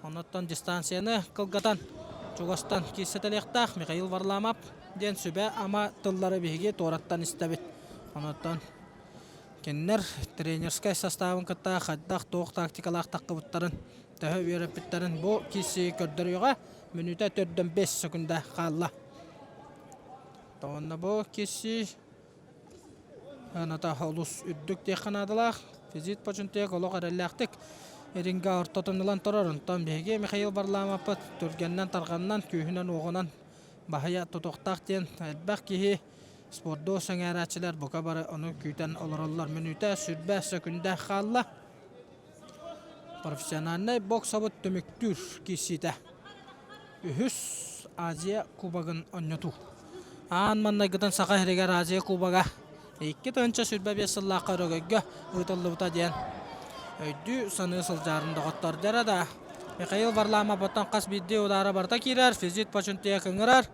Оннуттан дистанцияны кылгатан чугастан киирсэтэлиэхтээх Михаил Варламов диэн сүбэ-ама тыллары биһиги туораттан истэбит. Онуттан кинилэр тренерскэй составын кытта хайдах туох тактикалаах таххыбыттарын төһө үөрэппиттэрин бу киирсии көрдөрүөҕэ. Мүнүүтэ төрдөн 5 секунда хаалла. Уонна бу киирсии сыаната олус үрдүк диэххэ наадалаах. Физит Почунтуек олох эрэллээхтик рингэ ортотун ылан турар. Онтон биһиги Михаил Варламовпыт түргэнинэн-тарҕанынан, күүһүнэн-уоҕунан баһыйа тутуохтаах диэн элбэх киһи спорду сэҥээрээччилэр бука бары ону күүтэн олороллор. Мүнүүтэ сүрбэ сөкүндэ хаалла. Профессиональнай боксабыт түмүктүүр киирсиитэ. Үһүс Азия Кубогын онньотуу. Аан маннайгытын Саха сиригэр Азия Кубога 2025 сыллаахха Өрөгөйгө ыытыллыбыта диэн өйдүү-саныы сылдьарын доҕоттор дьара да Михаил Варламов оттон хас биирдии удаара барыта киирэр, физит почунтуйа кыҥырар,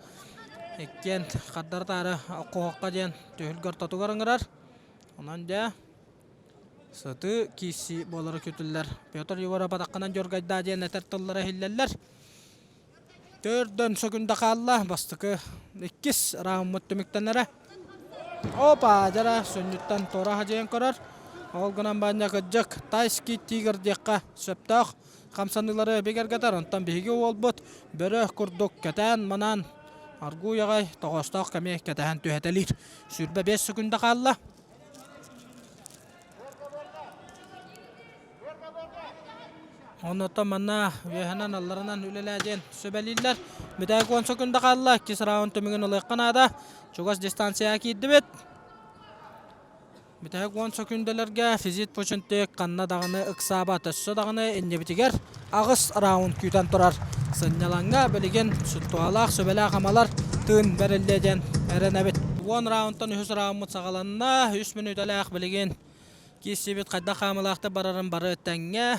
иккиэн хардары-таары оккуһуохха диэн түһүлгэ ортотугар ыҥырар. Онон дьэ сытыы киирсии буолара күүтүллэр. Петр Егоров атаххынан дьоргайдаа диэн этэр тыллара иһиллэллэр. Төрдөн сөкүндэ хаалла. Бастакы иккис раундмут түмүктэнэрэ. Опа, дьара сүнньүттэн туора хадьыйан көрөр. Ол гынан банньа кырдьык тайский тигр диэххэ сөптөөх хамсаныылары бигэргэтэр. Онтон биһиги уолбут бөрө курдук кэтээн манаан аргуй аҕай тоҕоостоох кэми кэтэһэн түһэтэлиир. 25 сөкүндэ хаалла. Оннуттан манна үөһэнэн алларанан үлэлээ диэн сүбэлииллэр. Бүтэһик 10 секунда хаалла. Иккис раунд түмүгүн ылыахха наада. Чугас дистанцияҕа киирдибит. Бүтэһик 10 секундаларга физит Пучунтек ханна даҕаны ыксаабат. Өссө даҕаны иннибитигэр аҕыс раунд күүтэн турар. Сынньалаҥҥа билигин туһалаах сүбэлээх амалар тыын бэриллиэ диэн эрэнэбит. 10 раундтан үһүс раундмут саҕаланна. Үс мүнүүтэлээх билигин Киирсибит хайдах хаамылаахтык барарын бары тэҥҥэ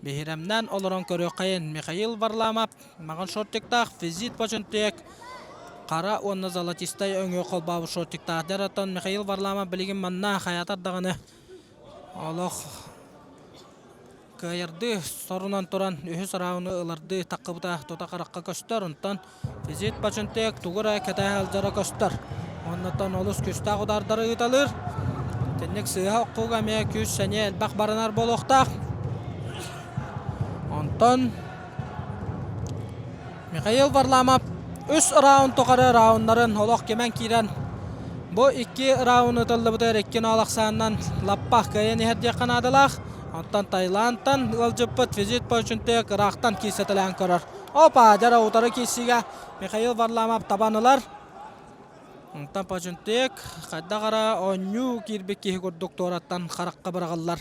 биһирэмнээн олорон көрүөххэйин. Михаил Варламов маҕан шортиктаах физит Бочонтек хара уонна золотистай өҥү холбообут шортиктаах. Дьэр оттон Михаил Варламов билигин манна хайаатар даҕаны олох кыайардыы сорунан туран үһүс рауну ылардыы таххыбыта тута харахха көстөр. Онтон Физит Бачынтек тугу эрэ кэтэһэ сылдьара көстөр. Оннуттан олус күүстээх удаардары ыыталыыр. Итинник сыыһа оххууга эмиэ күүс-сэниэ элбэх баранар буолуохтаах. Онтон Михаил Варламов үс раунд тухары рауннарын олох кимэн киирэн бу икки раунд ытыллыбытыгар икки ноол ахсаанынан лаппа кыайан иһэр диэххэ наадалаах. Онтон Таиландтан ыалдьыппыт Физит Почунтек ыраахтан киирсэтэлээн көрөр. Опа, дьара утары киирсиигэ Михаил Варламов табан ылар. Онтон Почунтек хайдах эрэ оонньуу киирбит киһи курдук туораттан харахха быраҕыллар.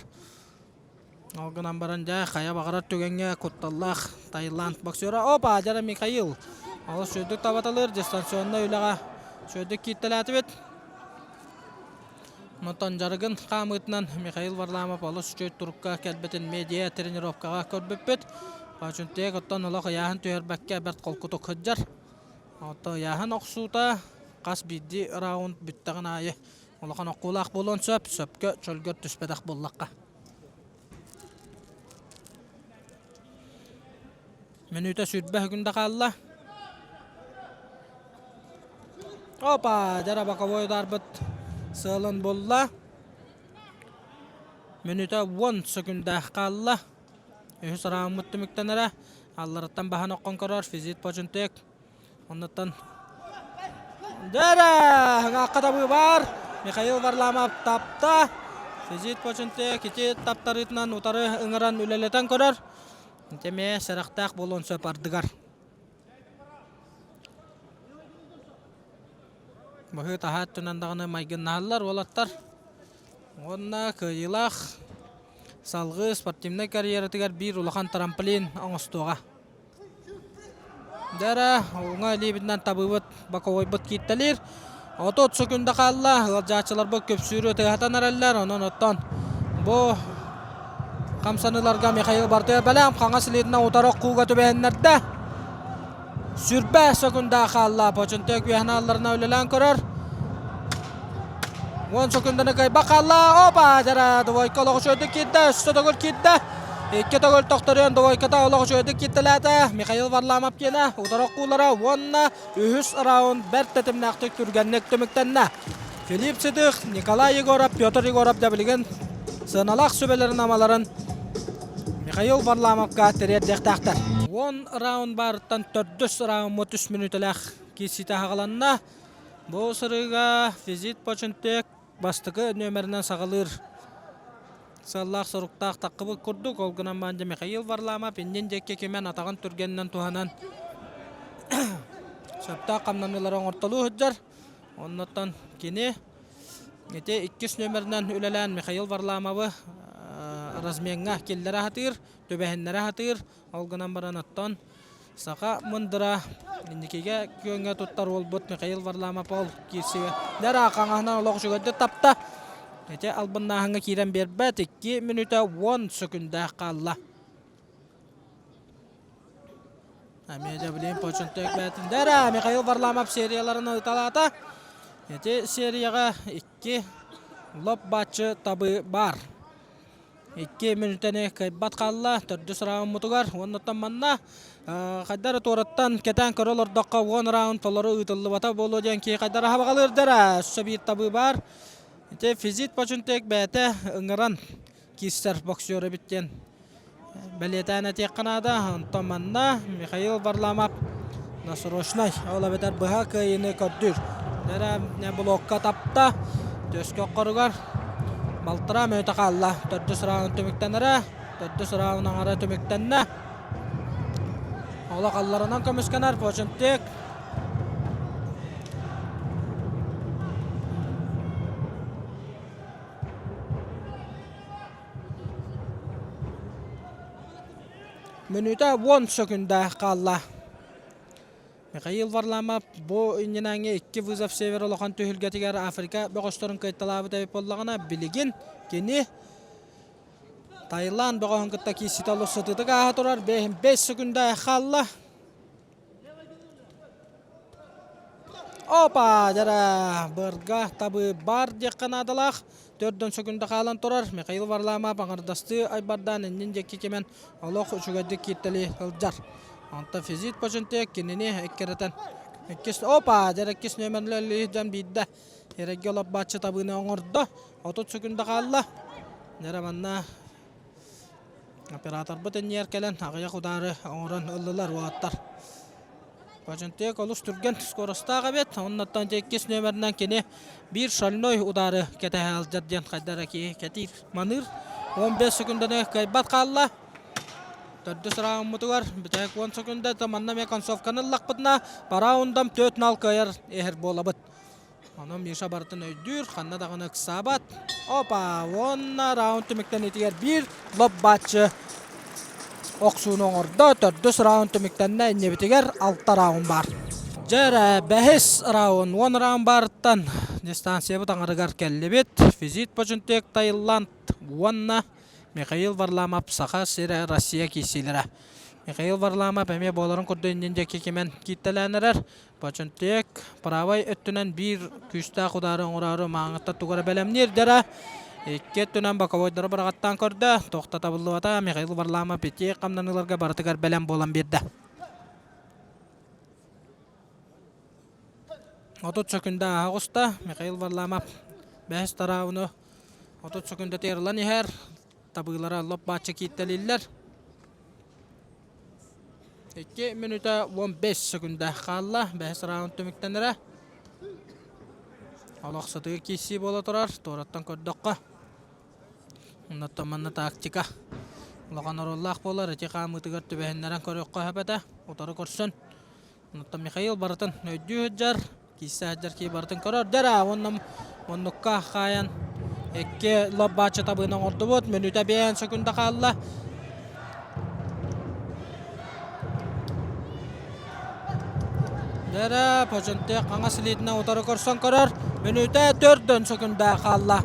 Ол гынан баран дьэ хайа баҕарар түгэҥҥэ кутталлаах Таиланд боксера. Опа, дьара Михаил. Олус сүрдүк табаталыыр дистанционнай үлэҕэ сүрдүк кииртэлээтибит. Онтон дьарыгын хаамыытынан Михаил Варламов олус үчүгэй турукка кэлбитин медиа тренировкаҕа көрбүппүт. Чүнтүек оттон олох ыйааһын түһэрбэккэ бэрт холкутук сылдьар. Оттон ыйааһын охсуута хас биирдии раунд бүттэҕин аайы улахан оххуулаах буолуон сөп, сөпкө чөлгөр түспэтэх буоллахха. Мүнүүтэ 20 секунда хаалла. Опа, дьара боковой ударбыт сыалын булла. Мүнүүтэ 10 секунда хаалла. Үһүс раундмут түмүктэнэрэ. Алларыттан баһан оккон көрөр Физит Почунтек. Оннуттан Дэрэ! Ыҥаахха табыы баар. Михаил Варламов тапта. Физит Почунтек ити таптарыытынан утары ыҥыран үлэлэтэн көрөр. Ити эмиэ сэрэхтээх буолуон сөп ардыгар. Быһыы таһаа өттүнэн даҕаны майгыннаһаллар уолаттар. Уонна кыайыылаах салгыы спортивнай карьератыгар биир улахан трамплин оҥостуоҕа. Дьэ эрэ, уҥа илиибитинэн табыыбыт, боковойбут кииртэлиир. 30 секунда хаалла, ыалдьааччыларбыт көпсүүрү тыаһатан эрэллэр, онон оттон бу хамсаныыларга Михаил Бартыев бэлэм хаҥас илиитинэн утары оххууга түбэһиннэрдэ. Сүрбэ секунда хаалла, Почунтек үөһэн аалларына үлэлээн көрөр. 10 секунданы кыайбат хаалла. Опа, дьара, двойка олох үчүгэйдик киирдэ, өссө төгүл киирдэ. Икки төгүл тохторуйан двойката олох үчүгэйдик кииртэлээтэ. Михаил Варламов киэнэ утары оххуулара уонна үһүс раунд бэрт тэтимнээхтик түргэнник түмүктэннэ. Филипп Сидых, Николай Егоров, Петр Егоров да билигин сыаналаах сүбэлэрин-амаларын Михаил Варламовка тириэрдиэхтээхтэр. 10 раунд баарыттан төрдүс раундмут үс мүнүүтэлээх киирсиитэ аҕаланна. Бу сырыыга Физит Почунтек бастакы нүөмэринэн саҕалыыр сыаллаах-соруктаах таххыбыт курдук. Ол гынан баран Михаил Варламов иннин диэки кимэн атаҕын түргэнинэн туһанан сөптөөх хамнаныылары оҥортолуу сылдьар. Оннуттан кини ити иккис нүөмэринэн үлэлээн Михаил Варламовы. размеҥҥа киллэрэ сатыыр, түбэһиннэрэ сатыыр. Ол гынан баран оттон саха мындыра инникигэ күөҥҥэ туттар уолбут Михаил Варламов ол киирсигэ дара хаҥаһынан олох үчүгэйдик тапта. Ити албыннааһыҥҥа киирэн биэрбэт. 2 мүнүүтэ 10 сөкүндээх хаалла. Эмиэ да билин Почентек бээтин дара Михаил Варламов серияларын ыталаата. Ити серияҕа 2 лоп бааччы табы баар. 2 мүнүүтэни кыайбат хаалла төрдүс раундмутугар уоннаттан манна хайдары туораттан кэтээн көрө олордоххо уон раунд толору ыытыллыбата буолуо диэн киһи хайдары хабаҕалыырдара өссө биир табыы баар. Ити Физит Почентек бэйэтэ ыҥыран киирсэр боксер эбит диэн бэлиэтээн этиэххэ наада. Онтон манна Михаил Варламов досрочнай, ол эбэтэр быһа кыайыыны көрдүүр. Эрэ блокка тапта, төскө хоругар балтараа мүнүүтэ хаалла. Төрдүс раунд түмүктэнэрэ, төрдүс раунд аҥара түмүктэннэ. Олох алларанан көмүскэнэр Почентик. Мүнүүтэ 10 сөкүндэ хаалла. Михаил Варламов бу иннинээҥи икки вызов север улахан түһүлгэтигэр Африка бөҕөстөрүн кыайталаабыт эбит буоллаҕына, билигин кини Таиланд бөҕөһүн кытта киирситэ олус сытыытык ааһа турар. 5 сөкүндэ хаалла. Опа, дьара, бырга табыы баар диэххэ наадалаах. Төрдөн сөкүндэ хаалан турар. Михаил Варламов аҥардастыы айбардаан иннин диэки кимэн олох үчүгэйдик кииртэлии сылдьар. Онтон Физит Почентек кинини эккирэтэн иккис опа, дьара иккис нүөмэрлэри дьон биирдэ эрэйгэ олорбааччы табыыны оҥордо. 30 сөкүндэ хаалла. Дьара манна Операторбыт иннигэр кэлэн аҕыйах удаары оҥорон ыллылар уолаттар. Бачынтык олус түргэн скоростаах эбит. Оннуттан иккис нүөмэринэн кини биир шальной удары кэтэһэ сылдьар диэн хайдара киһи кэтиир маныыр. 15 секундэни кыайбат хаалла. Төрдүс раундмутугар бүтэһик 10 секунда манна эмиэ концовканы ыллахпытына по раундам 4-0 кыайар иһэр буолабыт. Онон Миша барытын өйдүүр, ханна даҕаны ыксаабат. Опа! Уонна раунд түмүктэниитигэр биир лоп-бааччы охсууну оҥордо. Төрдүс раунд түмүктэннэ, иннибитигэр алта раунд баар. Дьэ эрэ, бэһис раунд, 10 раунд баарыттан дистанциябыт аҥарыгар кэллибит. Физит Почунтек Таиланд уонна Михаил Варламов Саха сирэ Россия киирсиилэрэ. Михаил Варламов эмиэ буоларын курдук иннин диэки кимэн кииртэлээн эрэр. Бачынтык правай өттүнэн биир күүстээх удары оҥороору мааҥыттан тугу эрэ бэлэмниир дара. Икки өттүнэн боковойдары быраҕаттаан көрдө. Туохта табыллыбата. Михаил Варламов ити хамнаныыларга барытыгар бэлэм буолан биэрдэ. 30 сөкүндэ ааһа оҕуста. Михаил Варламов бэһис тарауну 30 сөкүндэ тыырылан иһэр. Табыылара лоп-бааччы кииртэлииллэр. 2 мүнүүтэ 15 сөкүндэ хаалла. Бэһис раунд түмүктэнэрэ. Олох сытыы киирсии буола турар. Туораттан көрдөххө. Оннуттан манна тактика улахан оруоллаах буолар. Ити хаамыытыгар түбэһиннэрэн көрүөххэ сөп этэ. Утары көрсөн. Оннуттан Михаил барытын өйдүү сылдьар. Киирсэ сылдьар киһи барытын көрөр. Дэрэ уонна оннукка хаайан икки лоп-бааччы табыыны оҥордубут. Мүнүүтэ биээн сөкүндэ хаалла. Дэрэ Почентех хаҥас илиитинэн утары көрсөн көрөр. Мүнүүтэ төрдөн сөкүндэ хаалла.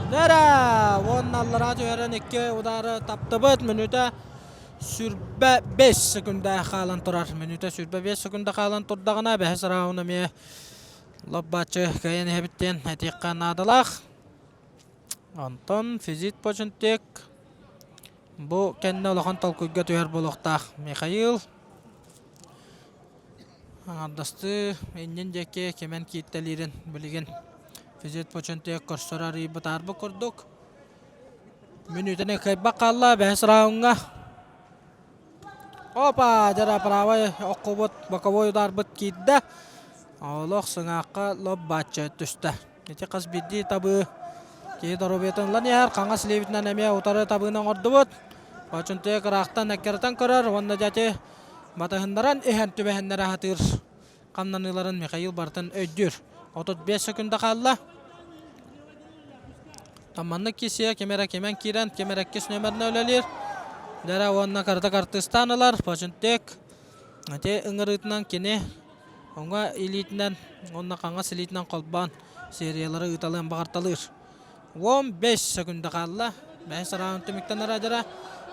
Нера! Уонна аллараа түһэрэн икки удары таптыбыт. Мүнүүтэ сүрбэ 5 секунда хаалан турар. Мүнүүтэ сүрбэ 5 секунда хаалан турдаҕына, бэһис раунд эмиэ лоп-бааччы кыайан иһэбит диэн этиэххэ наадалаах. Онтон Физит Почентек бу кэннэ улахан толкуйга түһэр буолуохтаах. Михаил Аҥардастыы иннин диэки кимэн кииртэлиирин билигин Физит Почентек көрсөр арыый бытаарбыт курдук. Мүнүүтэни кыайбат хаалла бэһис рауҥҥа. Опа! Дьара правай оккубут боковой ударбыт киирдэ. Олох сыҥаахха лоп бааччы түстэ. Ити хас биирдии табыы киһи доруобуйатын ылан иһэр. Хаҥас илиибитинэн эмиэ утары табыыны оҥордубут. Почентек ыраахтан эккирэтэн көрөр уонна дьэ ити Батыһыннаран иһэн түбэһиннэрэ сатыыр. хамнаныыларын Михаил барытын өйдүүр. 35 секунда хаалла. Маннык киирсиигэ ким эрэ кимэн киирэн, ким эрэ иккис нүөмэринэн үлэлиир. Дэрэ уонна карта картыстаан ылар. Починтек ити ыҥырыытынан кини уҥа илиитинэн уонна хаҥас илиитинэн холбоон сериялары ыыталыан баҕарталыыр. 15 секунда хаалла. Бэһис раунд түмүктэнэр дьара.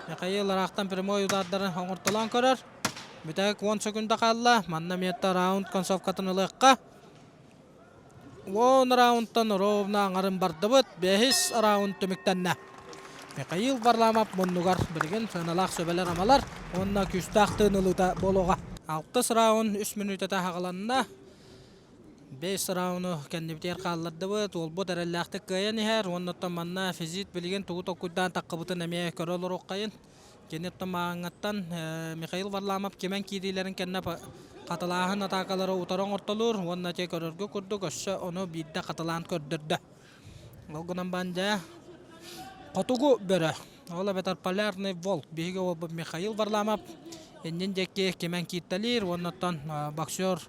Михаил ыраахтан прямой удардарын оҥортолоон көрөр. Бүтэһик 10 секунда хаалла. Манна миэтэ раунд концовкатын ылыахха. 10 раундтан ровно аҥарын бардыбыт. Бэһис раунд түмүктэннэ. Михаил Варламов муннугар билигин сыаналаах сүбэлэр-амалар уонна күүстээх тыын ылыыта буолуоҕа. Алтыс раунд үс мүнүүтэтэ аҕаланна. Бэс рауну кэннибитигэр хааллардыбыт. Уолбут эрэллээхтик кыайан иһэр. Уонна оттон манна физит билигин тугу толкуйдаан таххыбытын эмиэ көрө олоруоххайын. Кини оттон мааҥҥаттан Михаил Варламов кимэн киириилэрин кэннэ хатылааһын атаакалары утары оҥортолуур уонна ити көрөргө курдук өссө ону биирдэ хатылаан көрдөрдө. Ол гынан баран дьэ хотугу бөрө, ол эбэтэр полярный волк биһиги уолбут Михаил Варламов иннин диэки кимэн кииртэлиир уонна оттон боксер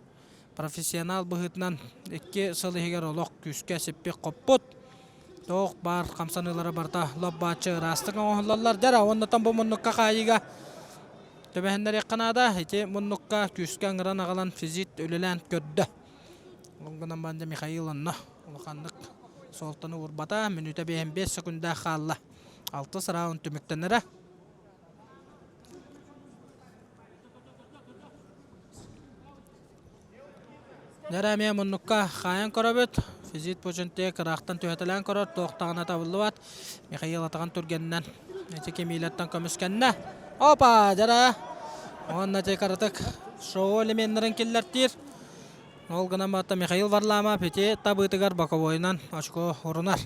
профессионал быһыытынан икки сыл иһигэр олох күүскэ сиппит-хоппут. Туох баар хамсаныылара барыта лоп-бааччы ыраастык оҥоһуллаллар. Дьэ эрэ, уоннаттан бу муннукка хаайыыга түбэһиннэриэххэ наада. Ити муннукка күүскэ ыҥыран аҕалан физит үлэлээн көрдө. Ол гынан баран дьэ Михаил онно улаханнык суолтаны уурбата. Мүнүүтэ биэһин биэс секунда хаалла. Алтыс раунд түмүктэнэрэ. Дьэ эмиэ муннукка хаайан көрөбүт. Физит Пучунте кыраахтан түһэтэлээн көрөр, туох даҕаны табыллыбат. Михаил атаҕын түргэнинэн ити кимиилэртэн көмүскэннэ. Опа! Дьэ Уонна ити кыратык шоу элеменнэрин киллэртиир. Ол гынан барта Михаил Варламов ити табыытыгар боковойунан очко урунар.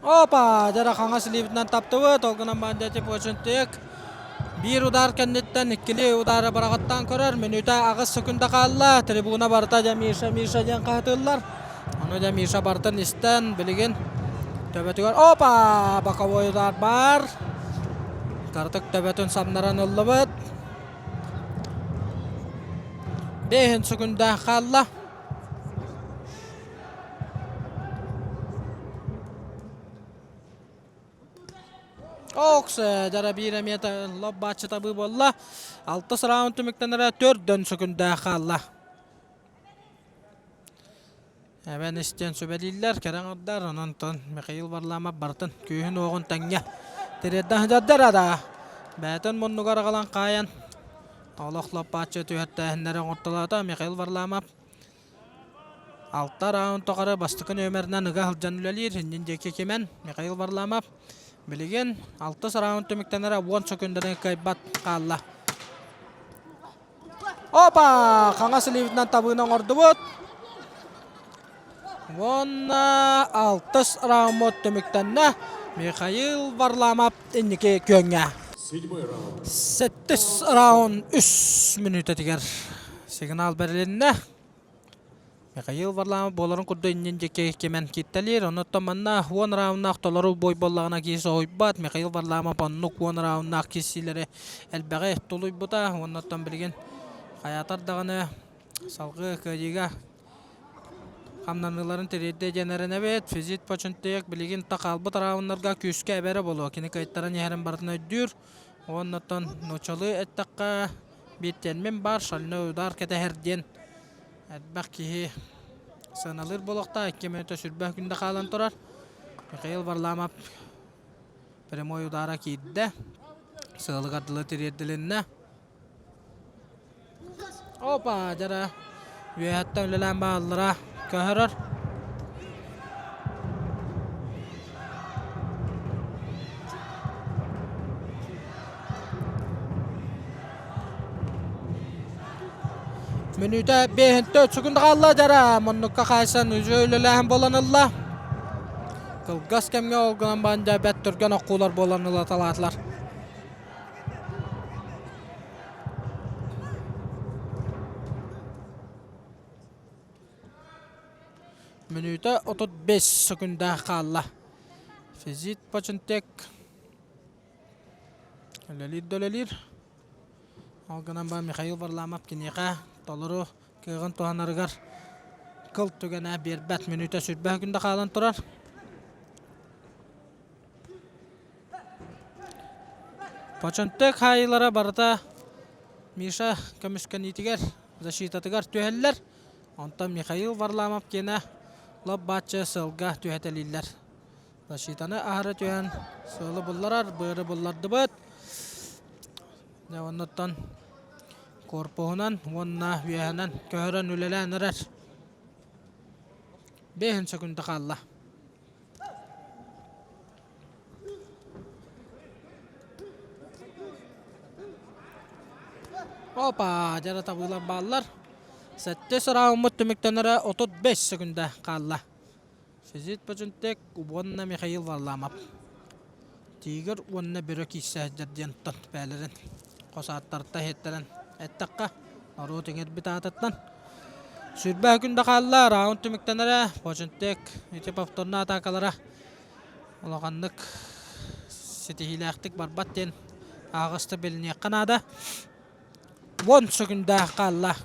Опа! Дьара хаҥас илиибитинэн таптыбыт. Ол гынан баран дьэ Типочентек биир удар кэнниттэн иккилии удары быраҕаттаан көрөр. Мүнүүтэ аҕыс секунда хаалла. Трибуна барыта дьэ Миша, Миша диэн хаһытыыллар. Ону дьэ Миша барытын истэн билигин төбөтүгэр опа! Боковой удар баар. Кыратык төбөтүн самнаран ыллыбыт. Бэһин секунда хаалла. Окс, дьара биир эмиэ лоп бааччы табыы буолла. Алтыс раунд түмүктэнэрэ төрдөн секунда хаалла. Эбэн истэн сүбэлииллэр, кэрэ аҥардар, онон Михаил Варламов барытын күүһүн-уоҕун тэҥҥэ тириэрдэ сылдьар да бэйэтин муннугар аҕалан хаайан олох лоппааччы түһэртээһиннэри оҥортолоото Михаил Варламов алта раунд тухары бастакы нүөмэринэн ыга сылдьан үлэлиир иннин диэки кимэн Михаил Варламов билигин алтыс раунд түмүктэнэрэ уон секунданы кыайбат хаалла. Опа! Хаҥас илиибитинэн табыыны оҥордубут. Уонна алтыс раундмут түмүктэннэ. Михаил Варламов инники күөҥҥэ. Сэттис раунд үс мүнүүтэтигэр сигнал бэрилиннэ. Михаил Варламов буоларын курдук иннин диэки кимэн кииртэлиир. Онуттан манна уон рауннаах толору бой буоллаҕына киһи соһуйбат. Михаил Варламов оннук уон рауннаах киирсиилэри элбэҕи тулуйбута. Уоннаттан билигин хайаатар даҕаны салгыы кыайыыга хамнаныыларын тириэрдэ диэн эрэнэбит. Физит Почунтеек билигин та хаалбыт рауннарга күүскэ эбэрэ буолуо. Кини кыайтаран иһэрин барытын өйдүүр. Уоннаттан нууччалыы эттэххэ бииртэн баар шальной удар кэтэһэр диэн Элбэх киһи сыаналыыр буолуохтаах. Икки мүнүүтэ сүрбэх күндэ хаалан турар. Михаил Варламов прямой удара киирдэ. Сыалыгар дылы тириэрдилиннэ. Опа, дьара үөһэттэн үлэлээн бааллара көһөрөр. Мүнүүтэ 5 секунда хаалла дьара муннукка хаайсан үчүгэй үлэлээһин буолан ылла. Кылгас кэмҥэ ол гынан баран дьэ бэрт түргэн оккуулар буолан ылаталаатылар. Мүнүүтэ 35 секунда хаалла. Физит Почентек үлэлиир да үлэлиир. Ол гынан баран Михаил Варламов киниэхэ толору кыаҕын туһанарыгар кыл түгэнэ биэрбэт мүнүүтэ сүрбэ күндэ хаалан турар. Почентек хаайыылара барыта Миша көмүскэниитигэр, защитатыгар түһэллэр. Онтон Михаил Варламов киэнэ лоп-бааччы сыалга түһэтэлииллэр. Защитаны аһара түһэн сыалы булларар, быары буллардыбыт. Дьэ, оннуттан корпуһунан уонна үөһэнэн көһөрөн үлэлээн эрэр. Бэһин сөкүндэ хаалла. Опа, дьара табыылар бааллар. Сэттис раундмут түмүктэнэрэ 35 секунда хаалла. Физит Бөчүнтек уонна Михаил Варламов. Тигр уонна бөрө киирсээччилэр диэн бээлэрин хос ааттарыттан иһиттэрэн эттэххэ, норуот иҥэрбит аатыттан. Сүрбэ күн да хаалла, раунд түмүктэнэрэ, Бочунтек ити повторно атаакалара улаханнык ситиһиилээхтик барбат диэн ааҕыста билиниэххэ наада. Уон сөкүндэ хаалла.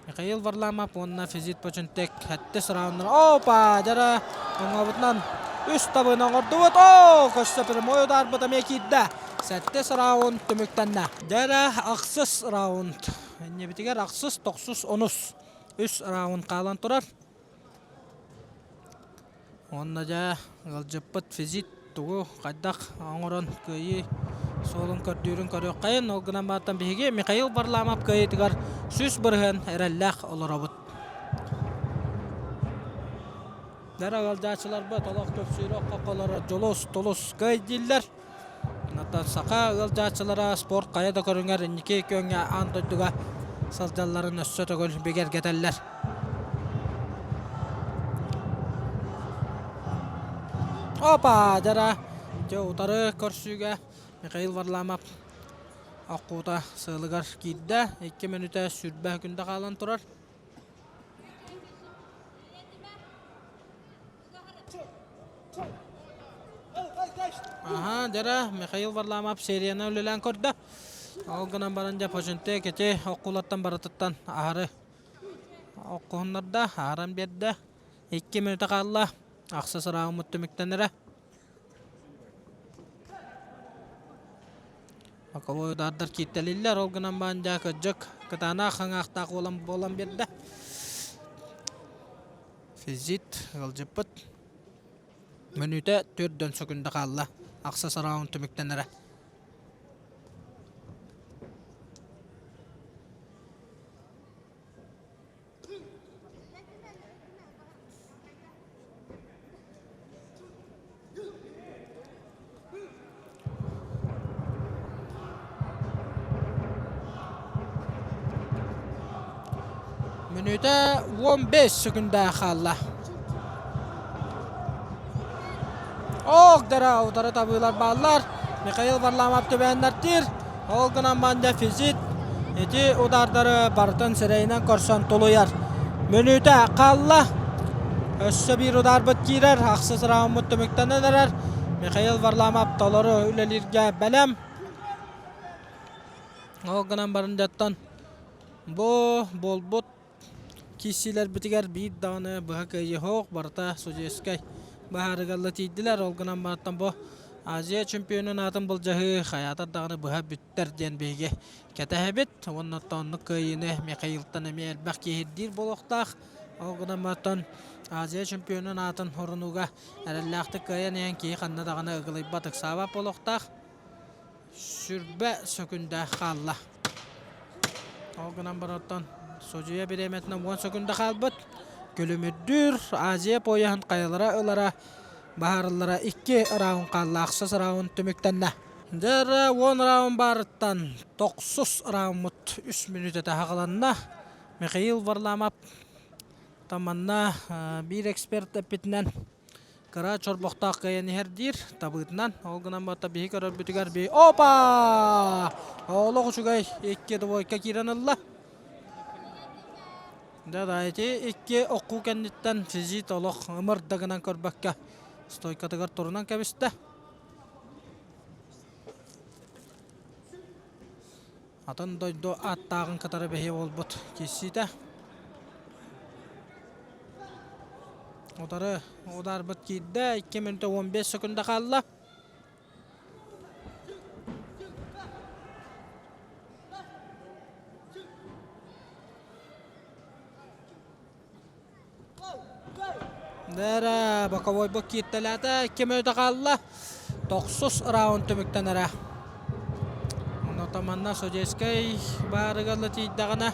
Михаил Варламов уонна Физит Почунтек сэттис рауннар. Опа! Дьара оҥобутунан үс табыны оҥордубут. Оо! Көстө прямой ударбыт эмиэ киирдэ. Сэттис раунд түмүктэннэ. Дьара ахсыс раунд. Иннибитигэр ахсыс, тохсус, онус. Үс раунд хаалан турар. Уонна дьэ ыалдьыппыт Физит тугу хайдах оҥорон кыайыы суолун көрдүүрүн көрүөххэйин. Ол гынан баран биһиги Михаил Варламов кыайыытыгар 100% эрэллээх олоробут. Дара ыалдьааччыларбыт олох көпсүүрэ оккоколоро дьулус тулус кыай дииллэр. Онтон саха ыалдьааччылара спорт хайа да көрүҥэр инники күөҥҥэ аан дойдуга сылдьалларын өссө төгүл бигэргэтэллэр. Опа! Дьара дьэ утары көрсүүгэ Михаил Варламов оккуута сыалыгар киирдэ. Икки мүнүүтэ сүрбэ күндэ хаалан турар. Аһаа, дьара Михаил Варламов серияны үлэлээн көрдө. Ол гынан баран дьэ Почентек ити оккулаттан барытыттан аһары оккуһуннарда, аһаран биэрдэ. Икки мүнүүтэ хаалла. Ахсыс раундмут түмүктэнэрэ. Боковой удардар кииртэлиллэр, ол гынан баран дьэ кырдьык кытаанах хаҥаахтаах буолан буолан биэрдэ. Физит ыалдьыппыт. Мүнүүтэ төрдөн сөкүндэ хаалла. Ахсыс раунд түмүктэнэрэ. Мүнүүтэ 15 сөкүндэ хаалла. Ох, дара утары табыылар бааллар. Михаил Варламов түбэһиннэртиир. Ол гынан манна физит ити удардары барытын сирэйинэн көрсөн тулуйар. Мүнүүтэ хаалла. Өссө биир ударбыт киирэр. Ахсыс раундмут түмүктэнэн эрэр. Михаил Варламов толору үлэлииргэ бэлэм. Ол гынан баран дьаттан бу буолбут киирсиилэрбитигэр биир даҕаны быһа кыайыы суох, барыта судейскай быһаарыыга тиийдилэр. Ол гынан баран бу Азия чемпионун аатын былдьаһыы хайаатар даҕаны быһа бүттэр диэн биһиги кэтэһэбит. Уонна оннук кыайыыны Михаилтан эмиэ элбэх киһирдиир буолуохтаах. Ол гынан баран Азия чемпионун аатын урунууга эрэллээхтик кыайан иһэн киһи ханна даҕаны ыгылыйбат, ыксаабат буолуохтаах. Сүрбэ сөкүндэ хаалла. Ол гынан баран судьуйа бириэмэтинэн уон сөкүндэ хаалбыт. Күлүмүрдүүр Азия пояһын хайалара ылара баһаарыллара икки раунд хаалла. Ахсыс раунд түмүктэннэ. Дьэ уон раунд баарыттан тохсус раундмут үс мүнүүтэтэ хаҕыланна. Михаил Варламов манна биир эксперт эппитинэн Кыра чорбохтоох кыайан иһэр диир табыытынан. Ол гынан барта биһи көрөрбүтүгэр би Опа! Олох үчүгэй икки двойка киирэн ылла. Да да ити икки окку кэнниттэн физит олох ымыр да гынан көрбөккө. Стойкатыгар турунан кэбистэ. Атын дойду ааттааҕын кытары бэһиэ буолбут киирсиитэ. Утары ударбыт киирдэ. 2 мүнүүтэ 15 секунда хаалла. Дэрэ, боковойбут кииртэлээтэ, 2 мүнүүтэ хаалла. Тохсус раунд түмүктэнэрэ. Онно манна Судейскай баарыгар тиийдэҕинэ,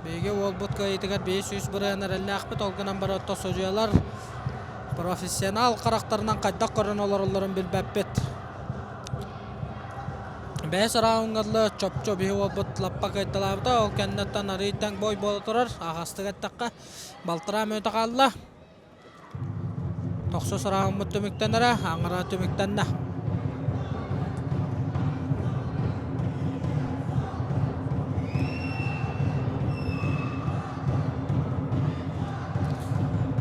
биһиги уолбут кыайыытыгар 500 бырыһыан эрэллээхпит, ол гынан баран отто судьуйалар профессионал харахтарынан хайдах көрөн олороллорун билбэппит. Бэһис раундҥа дылы чопчу биһи уолбут лаппа кыайталаабыта, ол кэнниттэн арыый тэҥ бой буола турар, аһаҕастык эттэххэ, балтараа мүнүүтэ хаалла. Тохсус раундмут түмүктэнэрэ, аҥара түмүктэннэ.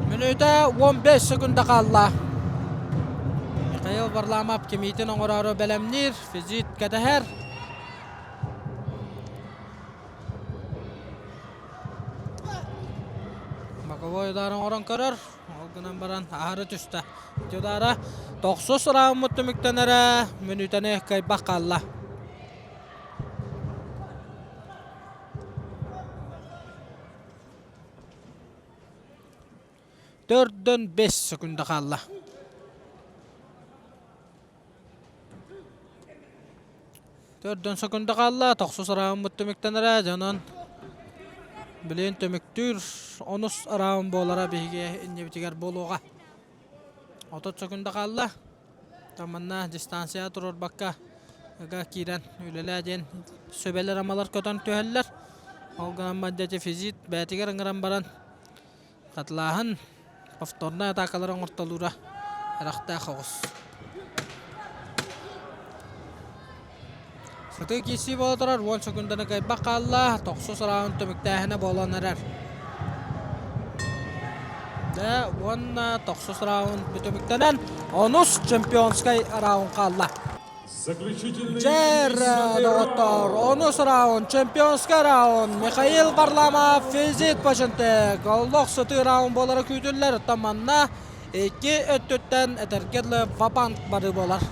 Мүнүүтэ 15 секунда хаалла. Михаил Варламов кимиитин оҥороору бэлэмниир, физит кэтэһэр. Боковой удар оҥорон көрөр, ол гынан баран аһары түстэ. Ити удара тохсус раундмут түмүктэнэрэ мүнүүтэни кыайбах хаалла. Төрдөн 5 секунда хаалла. Төрдөн секунда хаалла. Тохсус раундмут түмүктэнэрэ. Дьонон билин түмүктүүр онус раунд буолара биһиги иннибитигэр буолуоҕа. 30 секунда хаалла. Манна дистанция туруорбакка ыга киирэн үлэлээ диэн сүбэлэр-амалар көтөн түһэллэр. Ол гынан баран физит бэйэтигэр ыҥыран баран хатылааһын повторнай атаакалары оҥортолуура эрэхтээх оҕус. Сытыы киирсии буола турар, уон секунданы кыайбат хаалла, тохсус раунд түмүктээһинэ буолан эрэр. Дэ уонна тохсус раунд түмүктэнэн, онус чемпионскай раунд хаалла. Дьэр, доҕоттор, онус раунд, чемпионскай раунд, Михаил Варламов, Физит Пачентек, олох сытыы раунд буолара күүтүллэр, оттон манна икки өттүттэн этэргэ дылы ва-банк барыы буолар.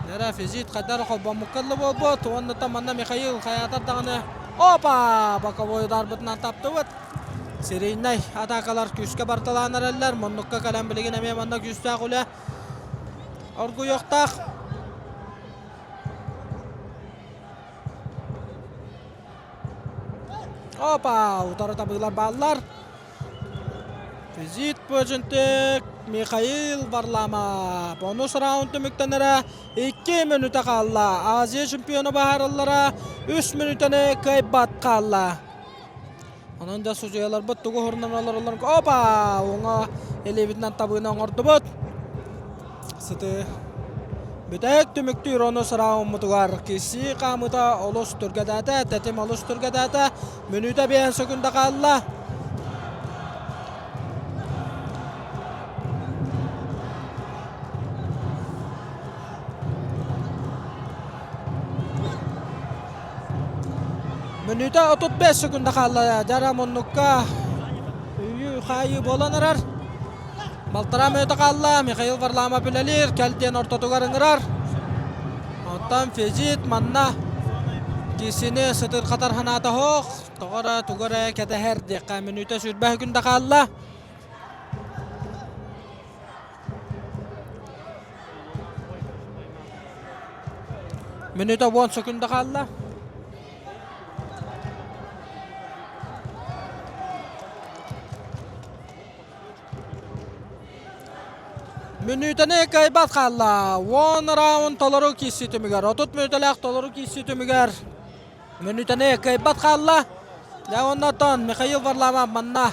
Нера Физит хайдах холбоммукка дылы буолбут, уонна манна Михаил хайаатар даҕаны опа боковой ударбытынан таптыбыт. Серийнай атаакалар күүскэ барталаан эрэллэр, муннукка кэлэн билигин эмиэ манна күүстээх үлэ оргуйуохтаах. Опа, утары табыылар бааллар. Визит Пөжентек Михаил Варламов. Онус раунд түмүктэнэрэ 2 мүнүүтэ хаалла. Азия чемпиона баһаараллара 3 мүнүүтэни кыайбат хаалла. Онон да судьуйаларбыт тугу уһурунан олороллорун опа! Уҥа илиибитинэн табыыны оҥордубут. Сыты бүтэһик түмүктүүр онус раундмутугар киирсии хаамыыта олус түргэтээтэ, тэтим олус түргэтээтэ. Мүнүүтэ биэһэн секунда хаалла. Мүнүүтэ 35 секунда хаалла. Дьара муннукка үүйүү-хаайыы буолан эрэр. Балтараа мүнүүтэ хаалла. Михаил Варламов үлэлиир. Кэл диэн ортотугар ыҥырар. Оттон Физит манна киисини сытырхатар санаата суох. Тоҕо эрэ тугу эрэ кэтэһэр диэххэ мүнүүтэ сүүрбэ секунда хаалла. Мүнүүтэ уон секунда хаалла. Мүнүүтэни кыайбат хаалла. Уон раунд толору киирсии түмүгэр, 30 мүнүүтэлээх толору киирсии түмүгэр Мүнүүтэни кыайбат хаалла. Дьэ оннотон Михаил Варламов манна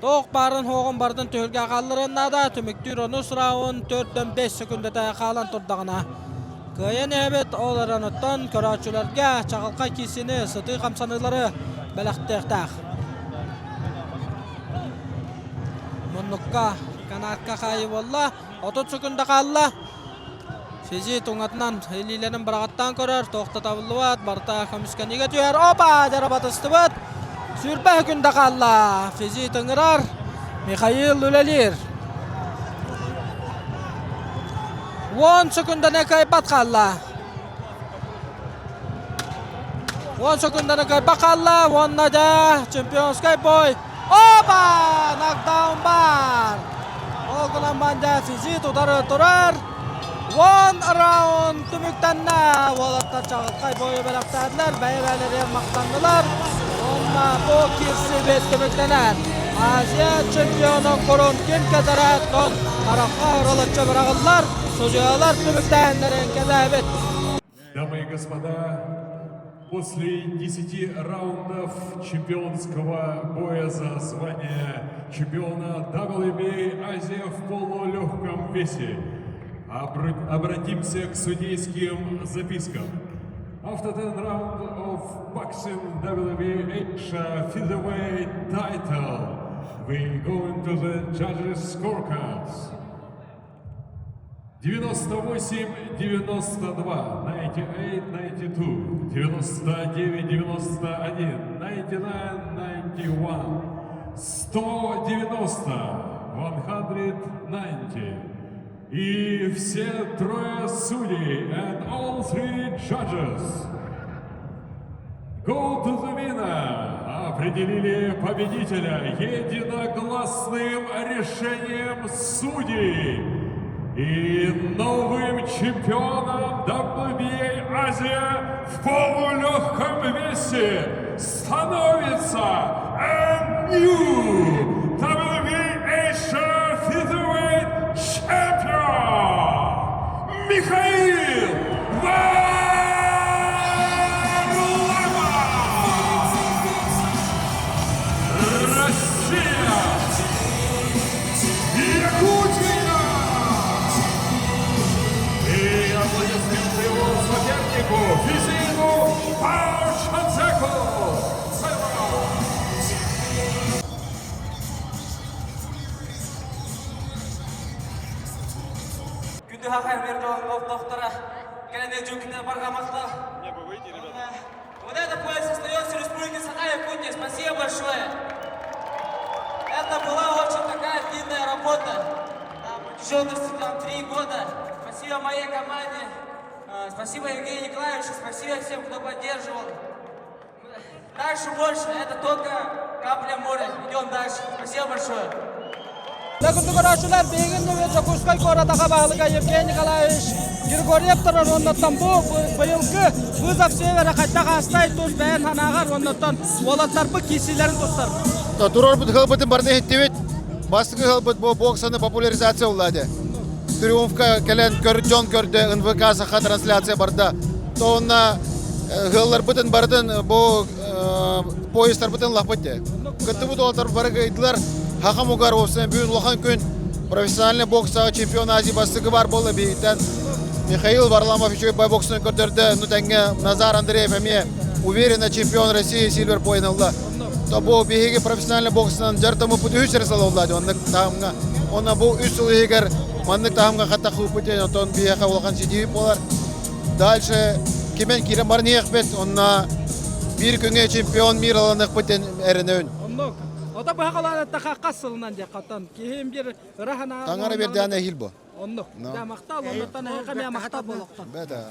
туох баарын-суоҕун барытын түһүлгэ хаалларыан наада. Түмүктүүр онус раунд 4-5 секундата хаалан турдаҕына кыайан иһэбит. Ол эрэн оттон көрөөччүлэргэ чаҕылхай киирсиини, сытыы хамсаныылары бэлэхтиэхтээх. Муннукка канатка хаайыы буолла. 30 секунда хаалла. Физи туҥатынан илиилэрин быраҕаттаан көрөр, тохтотуллубат, барыта көмүскэниигэ түһэр. Опа! Дьара батыстыбыт. Сүүрбэ секунда хаалла. Физи тыҥырар. Михаил үлэлиир. 10 секунданы кыайбат хаалла. 10 секунданы кыайбат хаалла. Уонна дьэ чемпионскай бой. Опа! Нокдаун бар! Ол гынан банда Физи тутары турар. One раунд түмүктэннэ. Уолаттар чаҕылхай бойу бэлэхтээтилэр, бэйэ-бэйэлэригэр махтаннылар. Уонна бу киирсибит түмүктэнэр. Азия чемпионун курун ким кэтэрэ тон харахха ырылыччы быраҕыллар. Судьуйалар түмүктээһиннэрин кэтээбит. Дамы и господа, после 10 раундов чемпионского боя за звание чемпиона WBA Азия в полулегком весе обратимся к судейским запискам. After 10 round of boxing WBA Asia featherweight title, we go into the judges' scorecards. 98-92, 98-92, 99-91, 99-91, 190, 190. И все трое судей, and all three judges, go to the winner, определили победителя единогласным решением судей. И новым чемпионом WBA Азия в полулегком весе становится and new WBA Asia Featherweight Champion Михаил Варламов! Россия! Якутия! И аплодисменты его сопернику Физину Паушанзеку! Тайвань! Күндү хахай бер доктора, кэлэн дьүкүнэ барҕа Вот это пояс остается Республике Саха-Якутия. Спасибо большое. Это была очень такая длинная работа. На протяженности там 3 года. Спасибо моей команде. Спасибо Евгению Николаевичу. Спасибо всем, кто поддерживал. Дальше больше. Это только капля моря. Идем дальше. Спасибо большое. Күндү көрөөччүлэр биһиги Дьокуускай куорат аҕа баһылыга Евгений Николаевич Григорьев турар оннуттан бу быйылгы вызов севера хайдах аастай тус бэйэҥ санааҕар оннуттан уолаттарбыт киирсиилэрин тустар. Туруорбут сыалбытын барытын иһиттибит. Бастакы сыалбыт бу боксаны популяризация буолла Триумфка кэлэн көр, дьон көрдө, НВК саха трансляция барда. То онно сыалларбытын барытын бу поястарбытын ыллахпыт дии. Кыттыбыт уолаттар бары кыайдылар. Саха омугар бүгүн улахан күн профессиональный боксаҕа чемпион Азии бастакы бар буолла биһиттэн Михаил Варламов үчүгэй бай боксунан көрдөрдө. Ну тэҥҥэ Назар Андреев эмиэ уверенно чемпион России silver пояһын ылла. То бу биһиги профессиональный боксунан дьарыктаммыппыт үһүс эрэ сыл буолла оннук таһымҥа. Онно бу үс сыл иһигэр маннык таһымҥа хатта хыыппыт диэн онтон биһиэхэ улахан ситиһии буолар. Дальше кимэн киирэн баран иһиэхпит, онно биир күҥҥэ чемпион мира ыланыахпыт диэн эрэнэбин. Оннук. Ото быһа холоон эттэххэ хас сылынан диэххэ оттон киһим биир ыра санаа Таҥара биэрдээн эһиил бу. Оннук. Да махтал, оннуттан эһиэхэ эмиэ махтал буолуохтун. Бэдэ.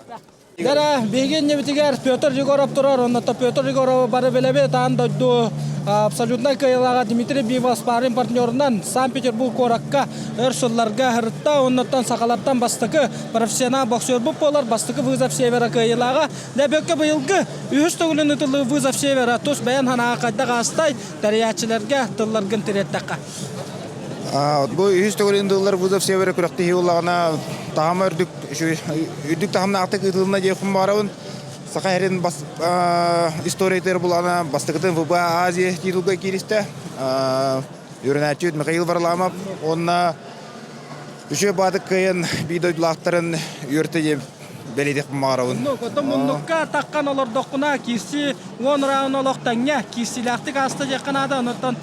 Дара, биһиги иннибитигэр Петр Егоров турар, оннуттан Петр Егоровы бары билэбит, аан дойду абсолютнай кыайыылааҕа Дмитрий Бивол спарринг партнерунан Санкт-Петербург куоракка өр сылларга сырытта, оннуттан сахалартан бастакы профессионал боксербут буолар, бастакы вызов севера кыайыылааҕа. Дэ быйылгы үһүс төгүлүн ытыллыы вызов севера тус бэйэн санааҕа хайдах аастай, тэрийээччилэргэ тылларгын тириэртэххэ. Бу үһүс төгүлүн тыллар вызов севера күрэхтэһии буоллаҕына таһыма үрдүк үрдүк таһымнаахтык ыытылынна диэхпин баҕарабын. Саха сирин бас историятыгар булаана бастакытын ВБА Азия титулга кииристэ. Үөрэнээччи Михаил Варламов уонна үчүгэй баатык кыайан биир дойдулаахтарын үөртэ диэн бэлиэтиэхпин баҕарабын. Ну, потом муннукка таххан олордоххуна киирсии 10 раунд олох тэҥҥэ киирсиилээхтик ааста диэххэ наада. Онуттан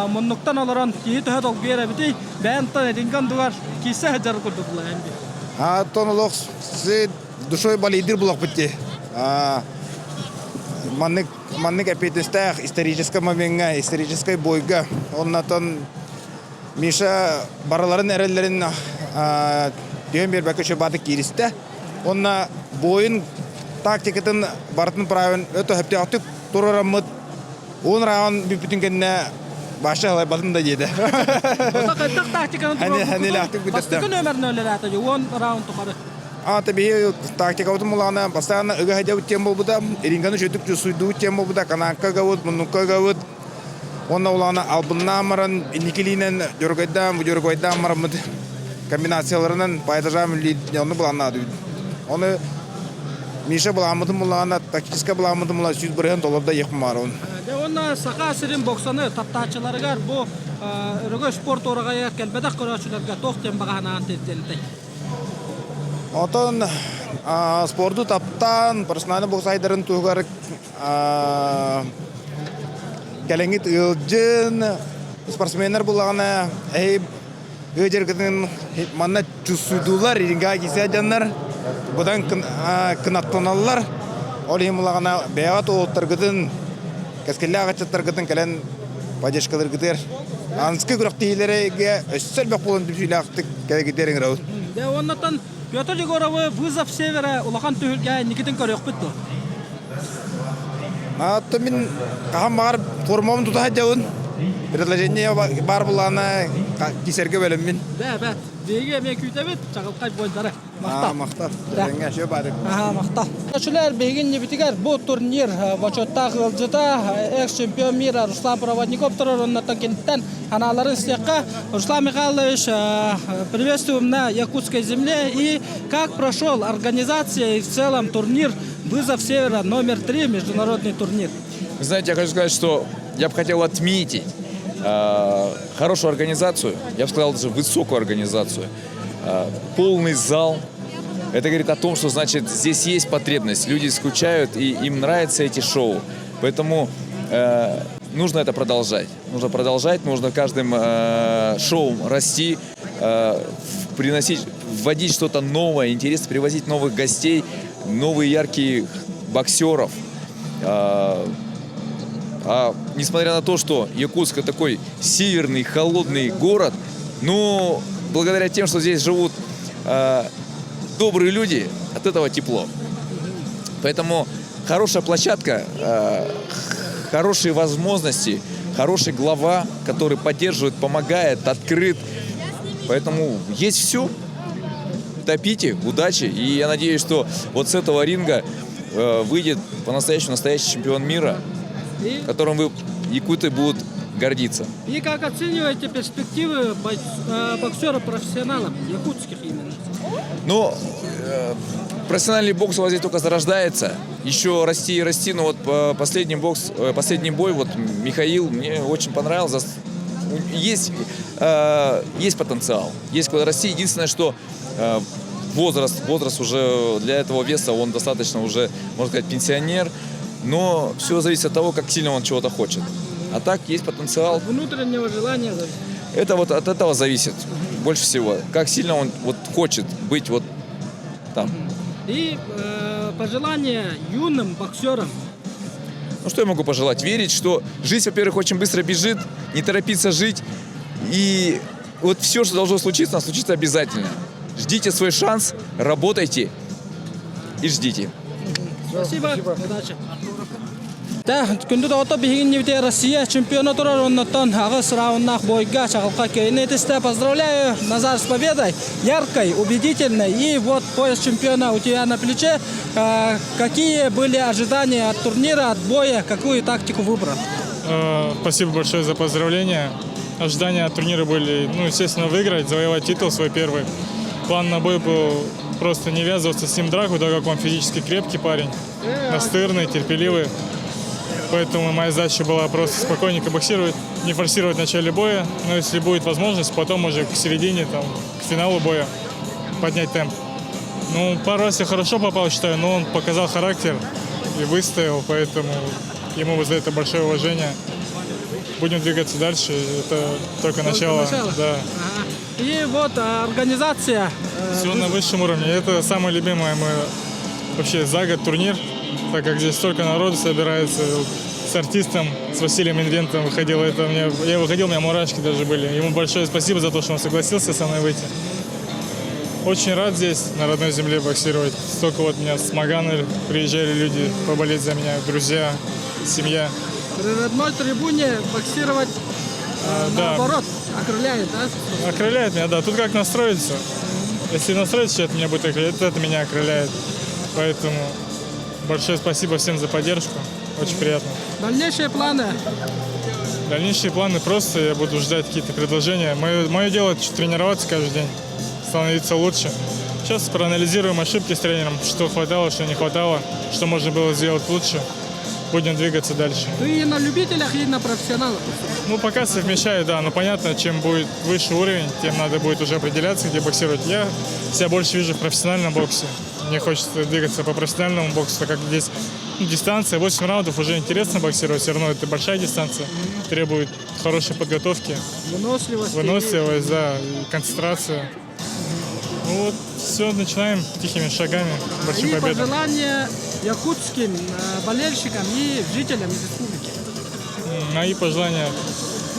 муннуктан олорон киһи төһө долгуйар эбитий? Бэйэн тон этиҥкэн дугар киирсэ сылдьар курдук булайан би. Тон олох душой балийдир булахпыт дии. Маннык маннык эпиэтистээх историческай момеҥҥа, историческай бойга оннотон Миша барыларын эрэллэрин түһэн биэрбэккэ үчүгэй кииристэ. Онно бойун тактикатын барытын правын өтө сөптөөхтүк туруораммыт уон раунд бүппүтүн кэннэ баша халайбатын да диэтэ. Ото хайдах тактиканы туруорбуккутун бастакы нөмерин өлөрөөтө 10 раунд тухары. Аата биһи тактикабытын булаҕына бастаан ыга сылдьабыт диэн буолбута, ринганы үчүгдүк суйдубут диэн буолбута, канаакка ыгабыт, муннукка ыгабыт. Уонна улаана албыннаан баран инникилиинэн дьоругайдаан, бу дьоругайдаан бараммыт комбинацияларынан паятажам онну былааннаатыбыт. Ону Миша былааммытын буллаҕына, тактическай былааммытын булла 100% толордо иэхпин баарабын. Дьэ уонна Саха сирин боксаны таптааччыларыгар бу Өрөгөй спорт уораҕайыгар кэлбэтэх көрөөччүлэргэ туох диэн баҕа санаан тиэрдиэн этэй? Отон спорду таптаан, профессиональный бокс айдарын туһугар кэлэҥҥит ыалдьын, спортсменнар буллаҕына эһи ыалдьаргытын манна чувствуйдуулар, ринга киирсэ дьоннор быдан кынаттаналлар. Ол иһин буллаҕына бэйэҕит уолаттаргытын, кэскиллээх ыччаттаргытын кэлэн поддержкалыыргытыгар аныгыскы күрэхтэһиилэргэ өссө элбэх буолан түмсүүлээхтик кэлэргитигэр ыҥырабыт. Дьэ уоннаттан Петр Егоровы «Вызов Севера» улахан түһүлгэ инникитин көрүөхпүт дуо? Ата мин хаһан баҕар формабын тута сылдьабын. Предложение баар булаана кисэргэ бэлэммин. Бэ, бэ. Биһиги эмиэ күүтэбит, чаҕылхай бойдары. Махтал. Махтал. Этэҥҥэ все бары. Аха, махтал. Көрөөччүлэр, биһиги иннибитигэр бу турнир бочуоттаах ыалдьыта, экс-чемпион мира Руслан Проводников турар оннуттан киниттэн анааларын истиэххэ. Руслан Михайлович, приветствуем на Якутской земле. И как прошел организация и в целом турнир «Вызов Севера» номер три, международный турнир? Вы знаете, я хочу сказать, что я бы хотел отметить э, хорошую организацию, я бы сказал даже высокую организацию. Э, полный зал. Это говорит о том, что значит здесь есть потребность, люди скучают и им нравятся эти шоу. Поэтому э, нужно это продолжать. Нужно продолжать, нужно каждым э, шоу расти, э, приносить, вводить что-то новое, интересно, привозить новых гостей, новые ярких боксеров. А, а несмотря на то, что Якутск такой северный, холодный город, но благодаря тем, что здесь живут э, добрые люди, от этого тепло. Поэтому хорошая площадка, э, хорошие возможности, хороший глава, который поддерживает, помогает, открыт. Поэтому есть все. Топите, удачи. И я надеюсь, что вот с этого ринга э, выйдет по-настоящему настоящий чемпион мира, И, которым вы, якуты, будут гордиться. и как оцениваете перспективы боксера-профессионалов, якутских именно? Ну, э, профессиональный бокс у вас здесь только зарождается. Еще расти и расти, но вот последний бокс, последний бой, вот Михаил мне очень понравился. Есть, есть потенциал, есть куда расти. Единственное, что возраст, возраст уже для этого веса, он достаточно уже, можно сказать, пенсионер. Но все зависит от того, как сильно он чего-то хочет. А так есть потенциал. От внутреннего желания зависит. Это вот от этого зависит больше всего. Как сильно он вот хочет быть вот там. И пожелания юным боксерам. Ну, что я могу пожелать? Верить, что жизнь, во-первых, очень быстро бежит, не торопиться жить. И вот все, что должно случиться, случится обязательно. Ждите свой шанс, работайте и ждите. Спасибо, удачи. Да, күндү доҕоттор биһиги иннибитигэр Россия чемпиона турар оннуттан аҕыс рауннаах бойга чаҕылхай кыайыыны ситистэ. Поздравляю, Назар, с победой. Яркой, убедительной. И вот пояс чемпиона у тебя на плече. Какие были ожидания от турнира, от боя? Какую тактику выбрал? Спасибо большое за поздравления. Ожидания от турнира были, ну, естественно, выиграть, завоевать титул свой первый. План на бой был просто не ввязываться с ним в драку, так как он физически крепкий парень, настырный, терпеливый. Поэтому моя задача была просто спокойненько боксировать, не форсировать в начале боя, но если будет возможность, потом уже к середине, там, к финалу боя поднять темп. Ну, пару раз я хорошо попал, считаю, но он показал характер и выстоял, поэтому ему за это большое уважение. Будем двигаться дальше, это только начало. начало. Да. И вот организация. Все на высшем уровне. Это самый любимый мой вообще за год турнир, так как здесь столько народу собирается. С артистом, с Василием Инвентом выходил. Это мне, я выходил, у меня мурашки даже были. Ему большое спасибо за то, что он согласился со мной выйти. Очень рад здесь, на родной земле, боксировать. Столько вот меня с Магана приезжали люди поболеть за меня, друзья, семья. При родной трибуне боксировать да. наоборот, окрыляет, да? Окрыляет меня, да. Тут как настроиться. Если настроиться, это меня будет окрылять, это меня окрыляет. Поэтому большое спасибо всем за поддержку. Очень приятно. Дальнейшие планы? Дальнейшие планы просто я буду ждать какие-то предложения. Мое дело тренироваться каждый день, становиться лучше. Сейчас проанализируем ошибки с тренером, что хватало, что не хватало, что можно было сделать лучше. Будем двигаться дальше. Ты и на любителях, и на профессионалах. Ну, пока совмещаю, да. Но понятно, чем будет выше уровень, тем надо будет уже определяться, где боксировать. Я себя больше вижу в профессиональном боксе. Мне хочется двигаться по профессиональному боксу, так как здесь ну, дистанция 8 раундов уже интересно боксировать. Все равно это большая дистанция, требует хорошей подготовки. Выносливость. Выносливость, да, и концентрация. Ну вот, все, начинаем тихими шагами. Большим И победам. пожелания якутским болельщикам и жителям республики. Мои пожелания.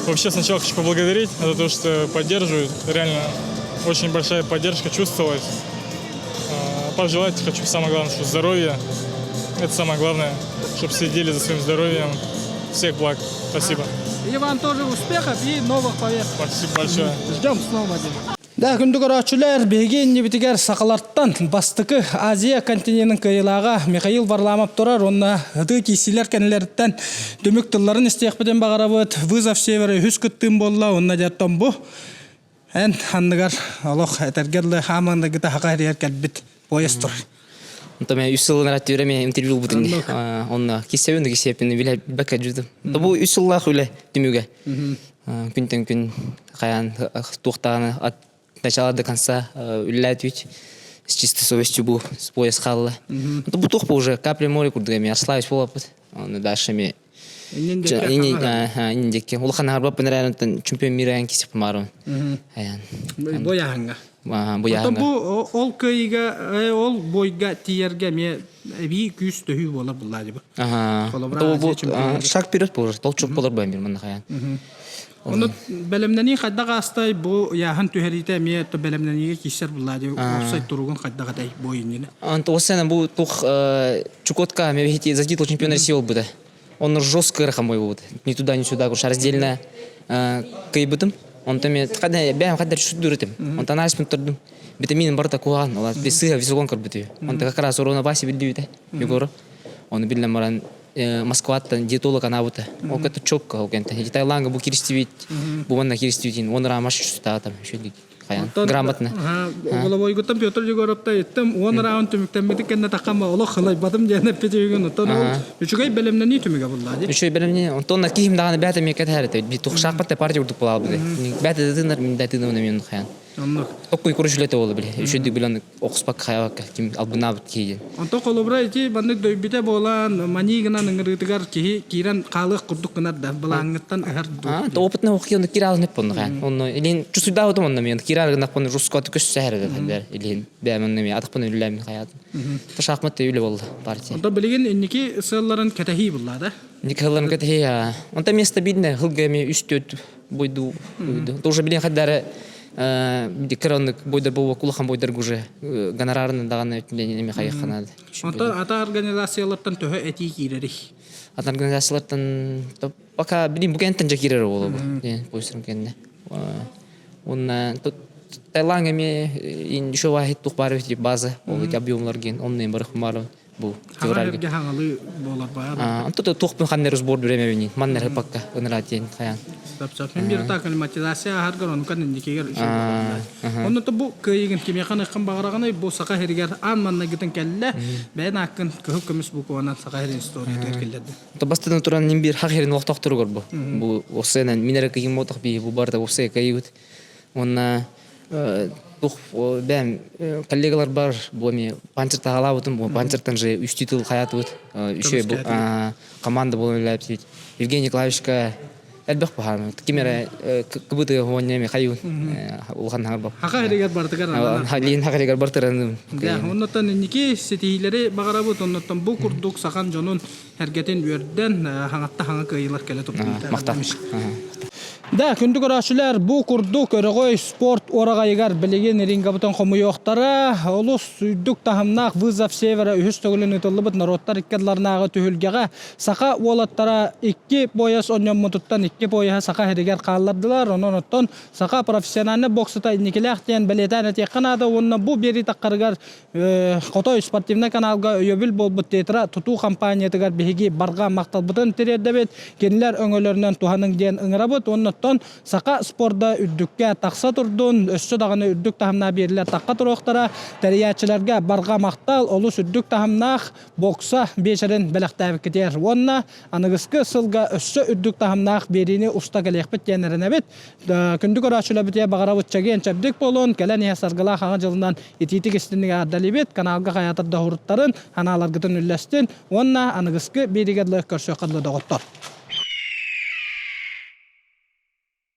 Вообще сначала хочу поблагодарить за то, что поддерживают. Реально очень большая поддержка чувствовалась. Пожелать хочу самое главное, что здоровья. Это самое главное, чтобы следили за своим здоровьем. Всех благ. Спасибо. И вам тоже успехов и новых побед. Спасибо большое. Ждем снова. Да, күндү көрөөччүлэр, биһиги иннибитигэр сахалартан бастакы Азия континенин кыайыылааҕа Михаил Варламов турар, онна ытыы киирсиилэр кэннилэриттэн түмүк тылларын истиэхпитин баҕарабыт. Вызов Севера үһүс кыттыым буолла, онна дьэттон бу эн анныгар олох этэргэ дылы хаамандыгыта хака хэрийэр кэлбит поезд тур. Онто мен үс сылын ратүрэ мен интервью ылбытын онно киссебин да киссеппин биле бэкка жудум. Бу үс сыллаах үлэ түмүгэ. Күнтэн күн хайаан туохтааны от начала до конца үлэлээтүт с чистой совестью бу пояс хаалла. Бу туох бу уже капля море курдук эми арслаевич буолаппыт. Оны дальше ми иннин диэки улахан харбаппын эрээриттэн чемпион мира эн кисип маарым. Аян. Бояһанга. Бояһанга. Бу ол кыайыыга ол бойга тиийэргэ эмиэ эбии күүс төһүү буолар буллаа дии. Шаг вперед болар, толчок болар бу эмир манна хаян. Оны бэлэмнэнии хайдах аастай бу ыйааһын түһэриитэ эмиэ бэлэмнэниигэ киирсэр буллаа дии уопсай туругун хайдах этэй бу иннинэ. Ант осена бу тух Чукотка мебехити за титул чемпиона России болбута. Он жестко ырахан бой болбут. Ни туда, ни сюда, курш раздельно кыйбытым. Онто мен бэм хаддар шүдүрүтүм. Онтон анализ турдум. Витамин барта кухан, ола сыга висогон көрбүтү. Онто как раз урона Вася билдибите, Егор. Оны биллен баран Москваттан диетолог анабыта. Ол это четко, ол кенте. Таиланга бу киристибит, бу манна киристибитин, он рамаш чувствует еще Хайан. Грамотно. Головойгуттан Петр Егоровта иттим, он раунд түмүктэммити кэннэ таххама олох хылайбатым диэн эппитигин, оттон ол үчүгэй бэлэмнэнии түмүгэ булла дии. Үчүгэй бэлэмнэнии. Онтон киһим даҕаны бээтэ миэкэ тэһэрэтэ. Би тухшаахпат партия урдук буолаабыт. Бээтэ тыынар, мин да тыынабын эмиэ хайан. Оннук. Оккуй куруш үлэтэ буолла били. Үчүгдүк билэн охспакка хайабакка ким албынаабыт киһи диэн. Онтон холобура ити маннык дөйбүтэ буолан маныы гынан ыҥырыытыгар киһи киирэн хаалыах курдук гынар да былааҥҥыттан ыһар дуу. Опытна охион кираалын эппон хаан. Онно илин чусуйдаабытым онно мен кираал гынаппын русскоты көс сэхэр илин бэм онно мен атахпын үллэм хаятым. Шахмат үлэ болду партия. Онтон билигин инники сыалларын кэтэһии булла да? Инники сыалларын кэтэһии. Онтон место видно хылга эми үс төрт бойду. Тоже билин хаддары кыраннык бойдар болуок улахан бойдарга уже гонорарын даҕаны өттүнэн эми хайыхханаады. Онтон ата организациялартан төһө этии киирэрий? Ата организациялартан пока билим бу кэнтэн жа киирэр буолуо бу кэннэ. Уонна Таиланд эми еще вахит тух бар база ол объемлар ген онны бар хумар бу февральга хаҥалыы буолар баар. Онто туохпун ханнер сбор биремебини маннер пакка ынра диэн хаян. Сөп Мин бир так акклиматизация аһаргар онукан индикигер Онно то бу кыайыгын кимиэхэ ыкхан баҕараҕыный бу саха сиригэр аан маннайгытын кэллэ бэйэн ааккын кыһыл көмүс букванан саха сирин историятыгар киллэрдин. То бастан туран ним бир хах херин олохтоохторугар бу. Бу осенен минере кыйын мотох би бу барда осе кайыбыт. Онна тух бэм коллегалар бар бу эми панчер тагалабытым бу панчертан же үч титул хаятыбыт еще бу команда болон Евгений Николаевичка. Элбэх баһаам. Ким эрэ кыбыты хуоння ми хайун улахан хаҥар Хаха эригэр барытыгар ананар. Лиин хаха эригэр бартыраным. Да, оннуттан инники ситиһиилэри баҕарабыт, оннуттан бу курдук сахан дьонун эргэтин үөрдэн, хаҥатта хаҥа кыайыылар кэлэ турдун. Махтал. Да, күндү көрөөччүлэр, бу курдук өрөҕөй спорт уораҕайыгар билигин рингабытын хомуйуохтара. Олус үрдүк таһымнаах «Вызов Севера» үһүс төгүлүн ыытыллыбыт норуоттар икки ардыларынааҕы түһүлгэҕэ саха уолаттара икки пояс онньоммутуттан икки пояһы саха сиригэр хааллардылар. Онон оттон саха профессиональнай боксата инникилээх диэн бэлиэтээн этиэххэ наада уонна бу биэрии таххарыгар Хотой спортивнай каналга өйөбүл буолбут Тетра тутуу компаниятыгар биһиги барҕа махталбытын тириэрдэбит. Кинилэр өҥөлөрүнэн туһаныҥ диэн ыҥырабыт. Оннуттан саха спорда үрдүккэ тахса турдун, өссө даҕаны үрдүк таһымнаах биэрилэр тахха туруохтара. Тэрийээччилэргэ барҕа махтал, олус үрдүк таһымнаах бокса биэчэрин бэлэхтээбиккитигэр уонна аныгыскы сылга өссө үрдүк таһымнаах биэриини уста кэлиэхпит диэн эрэнэбит. Күндү көрөөччүлэрбитигэр баҕарабыт чэгиэн чэбдик буолун, кэлэн иһэ саргылаах аҥа дьылынан итиитик истинник аардалибит, каналга хайаатар да уһуруттарын, ханааларгытын үллэстин уонна аныгыскы биэригэ дылы көрсүөххэ дылы доҕоттор.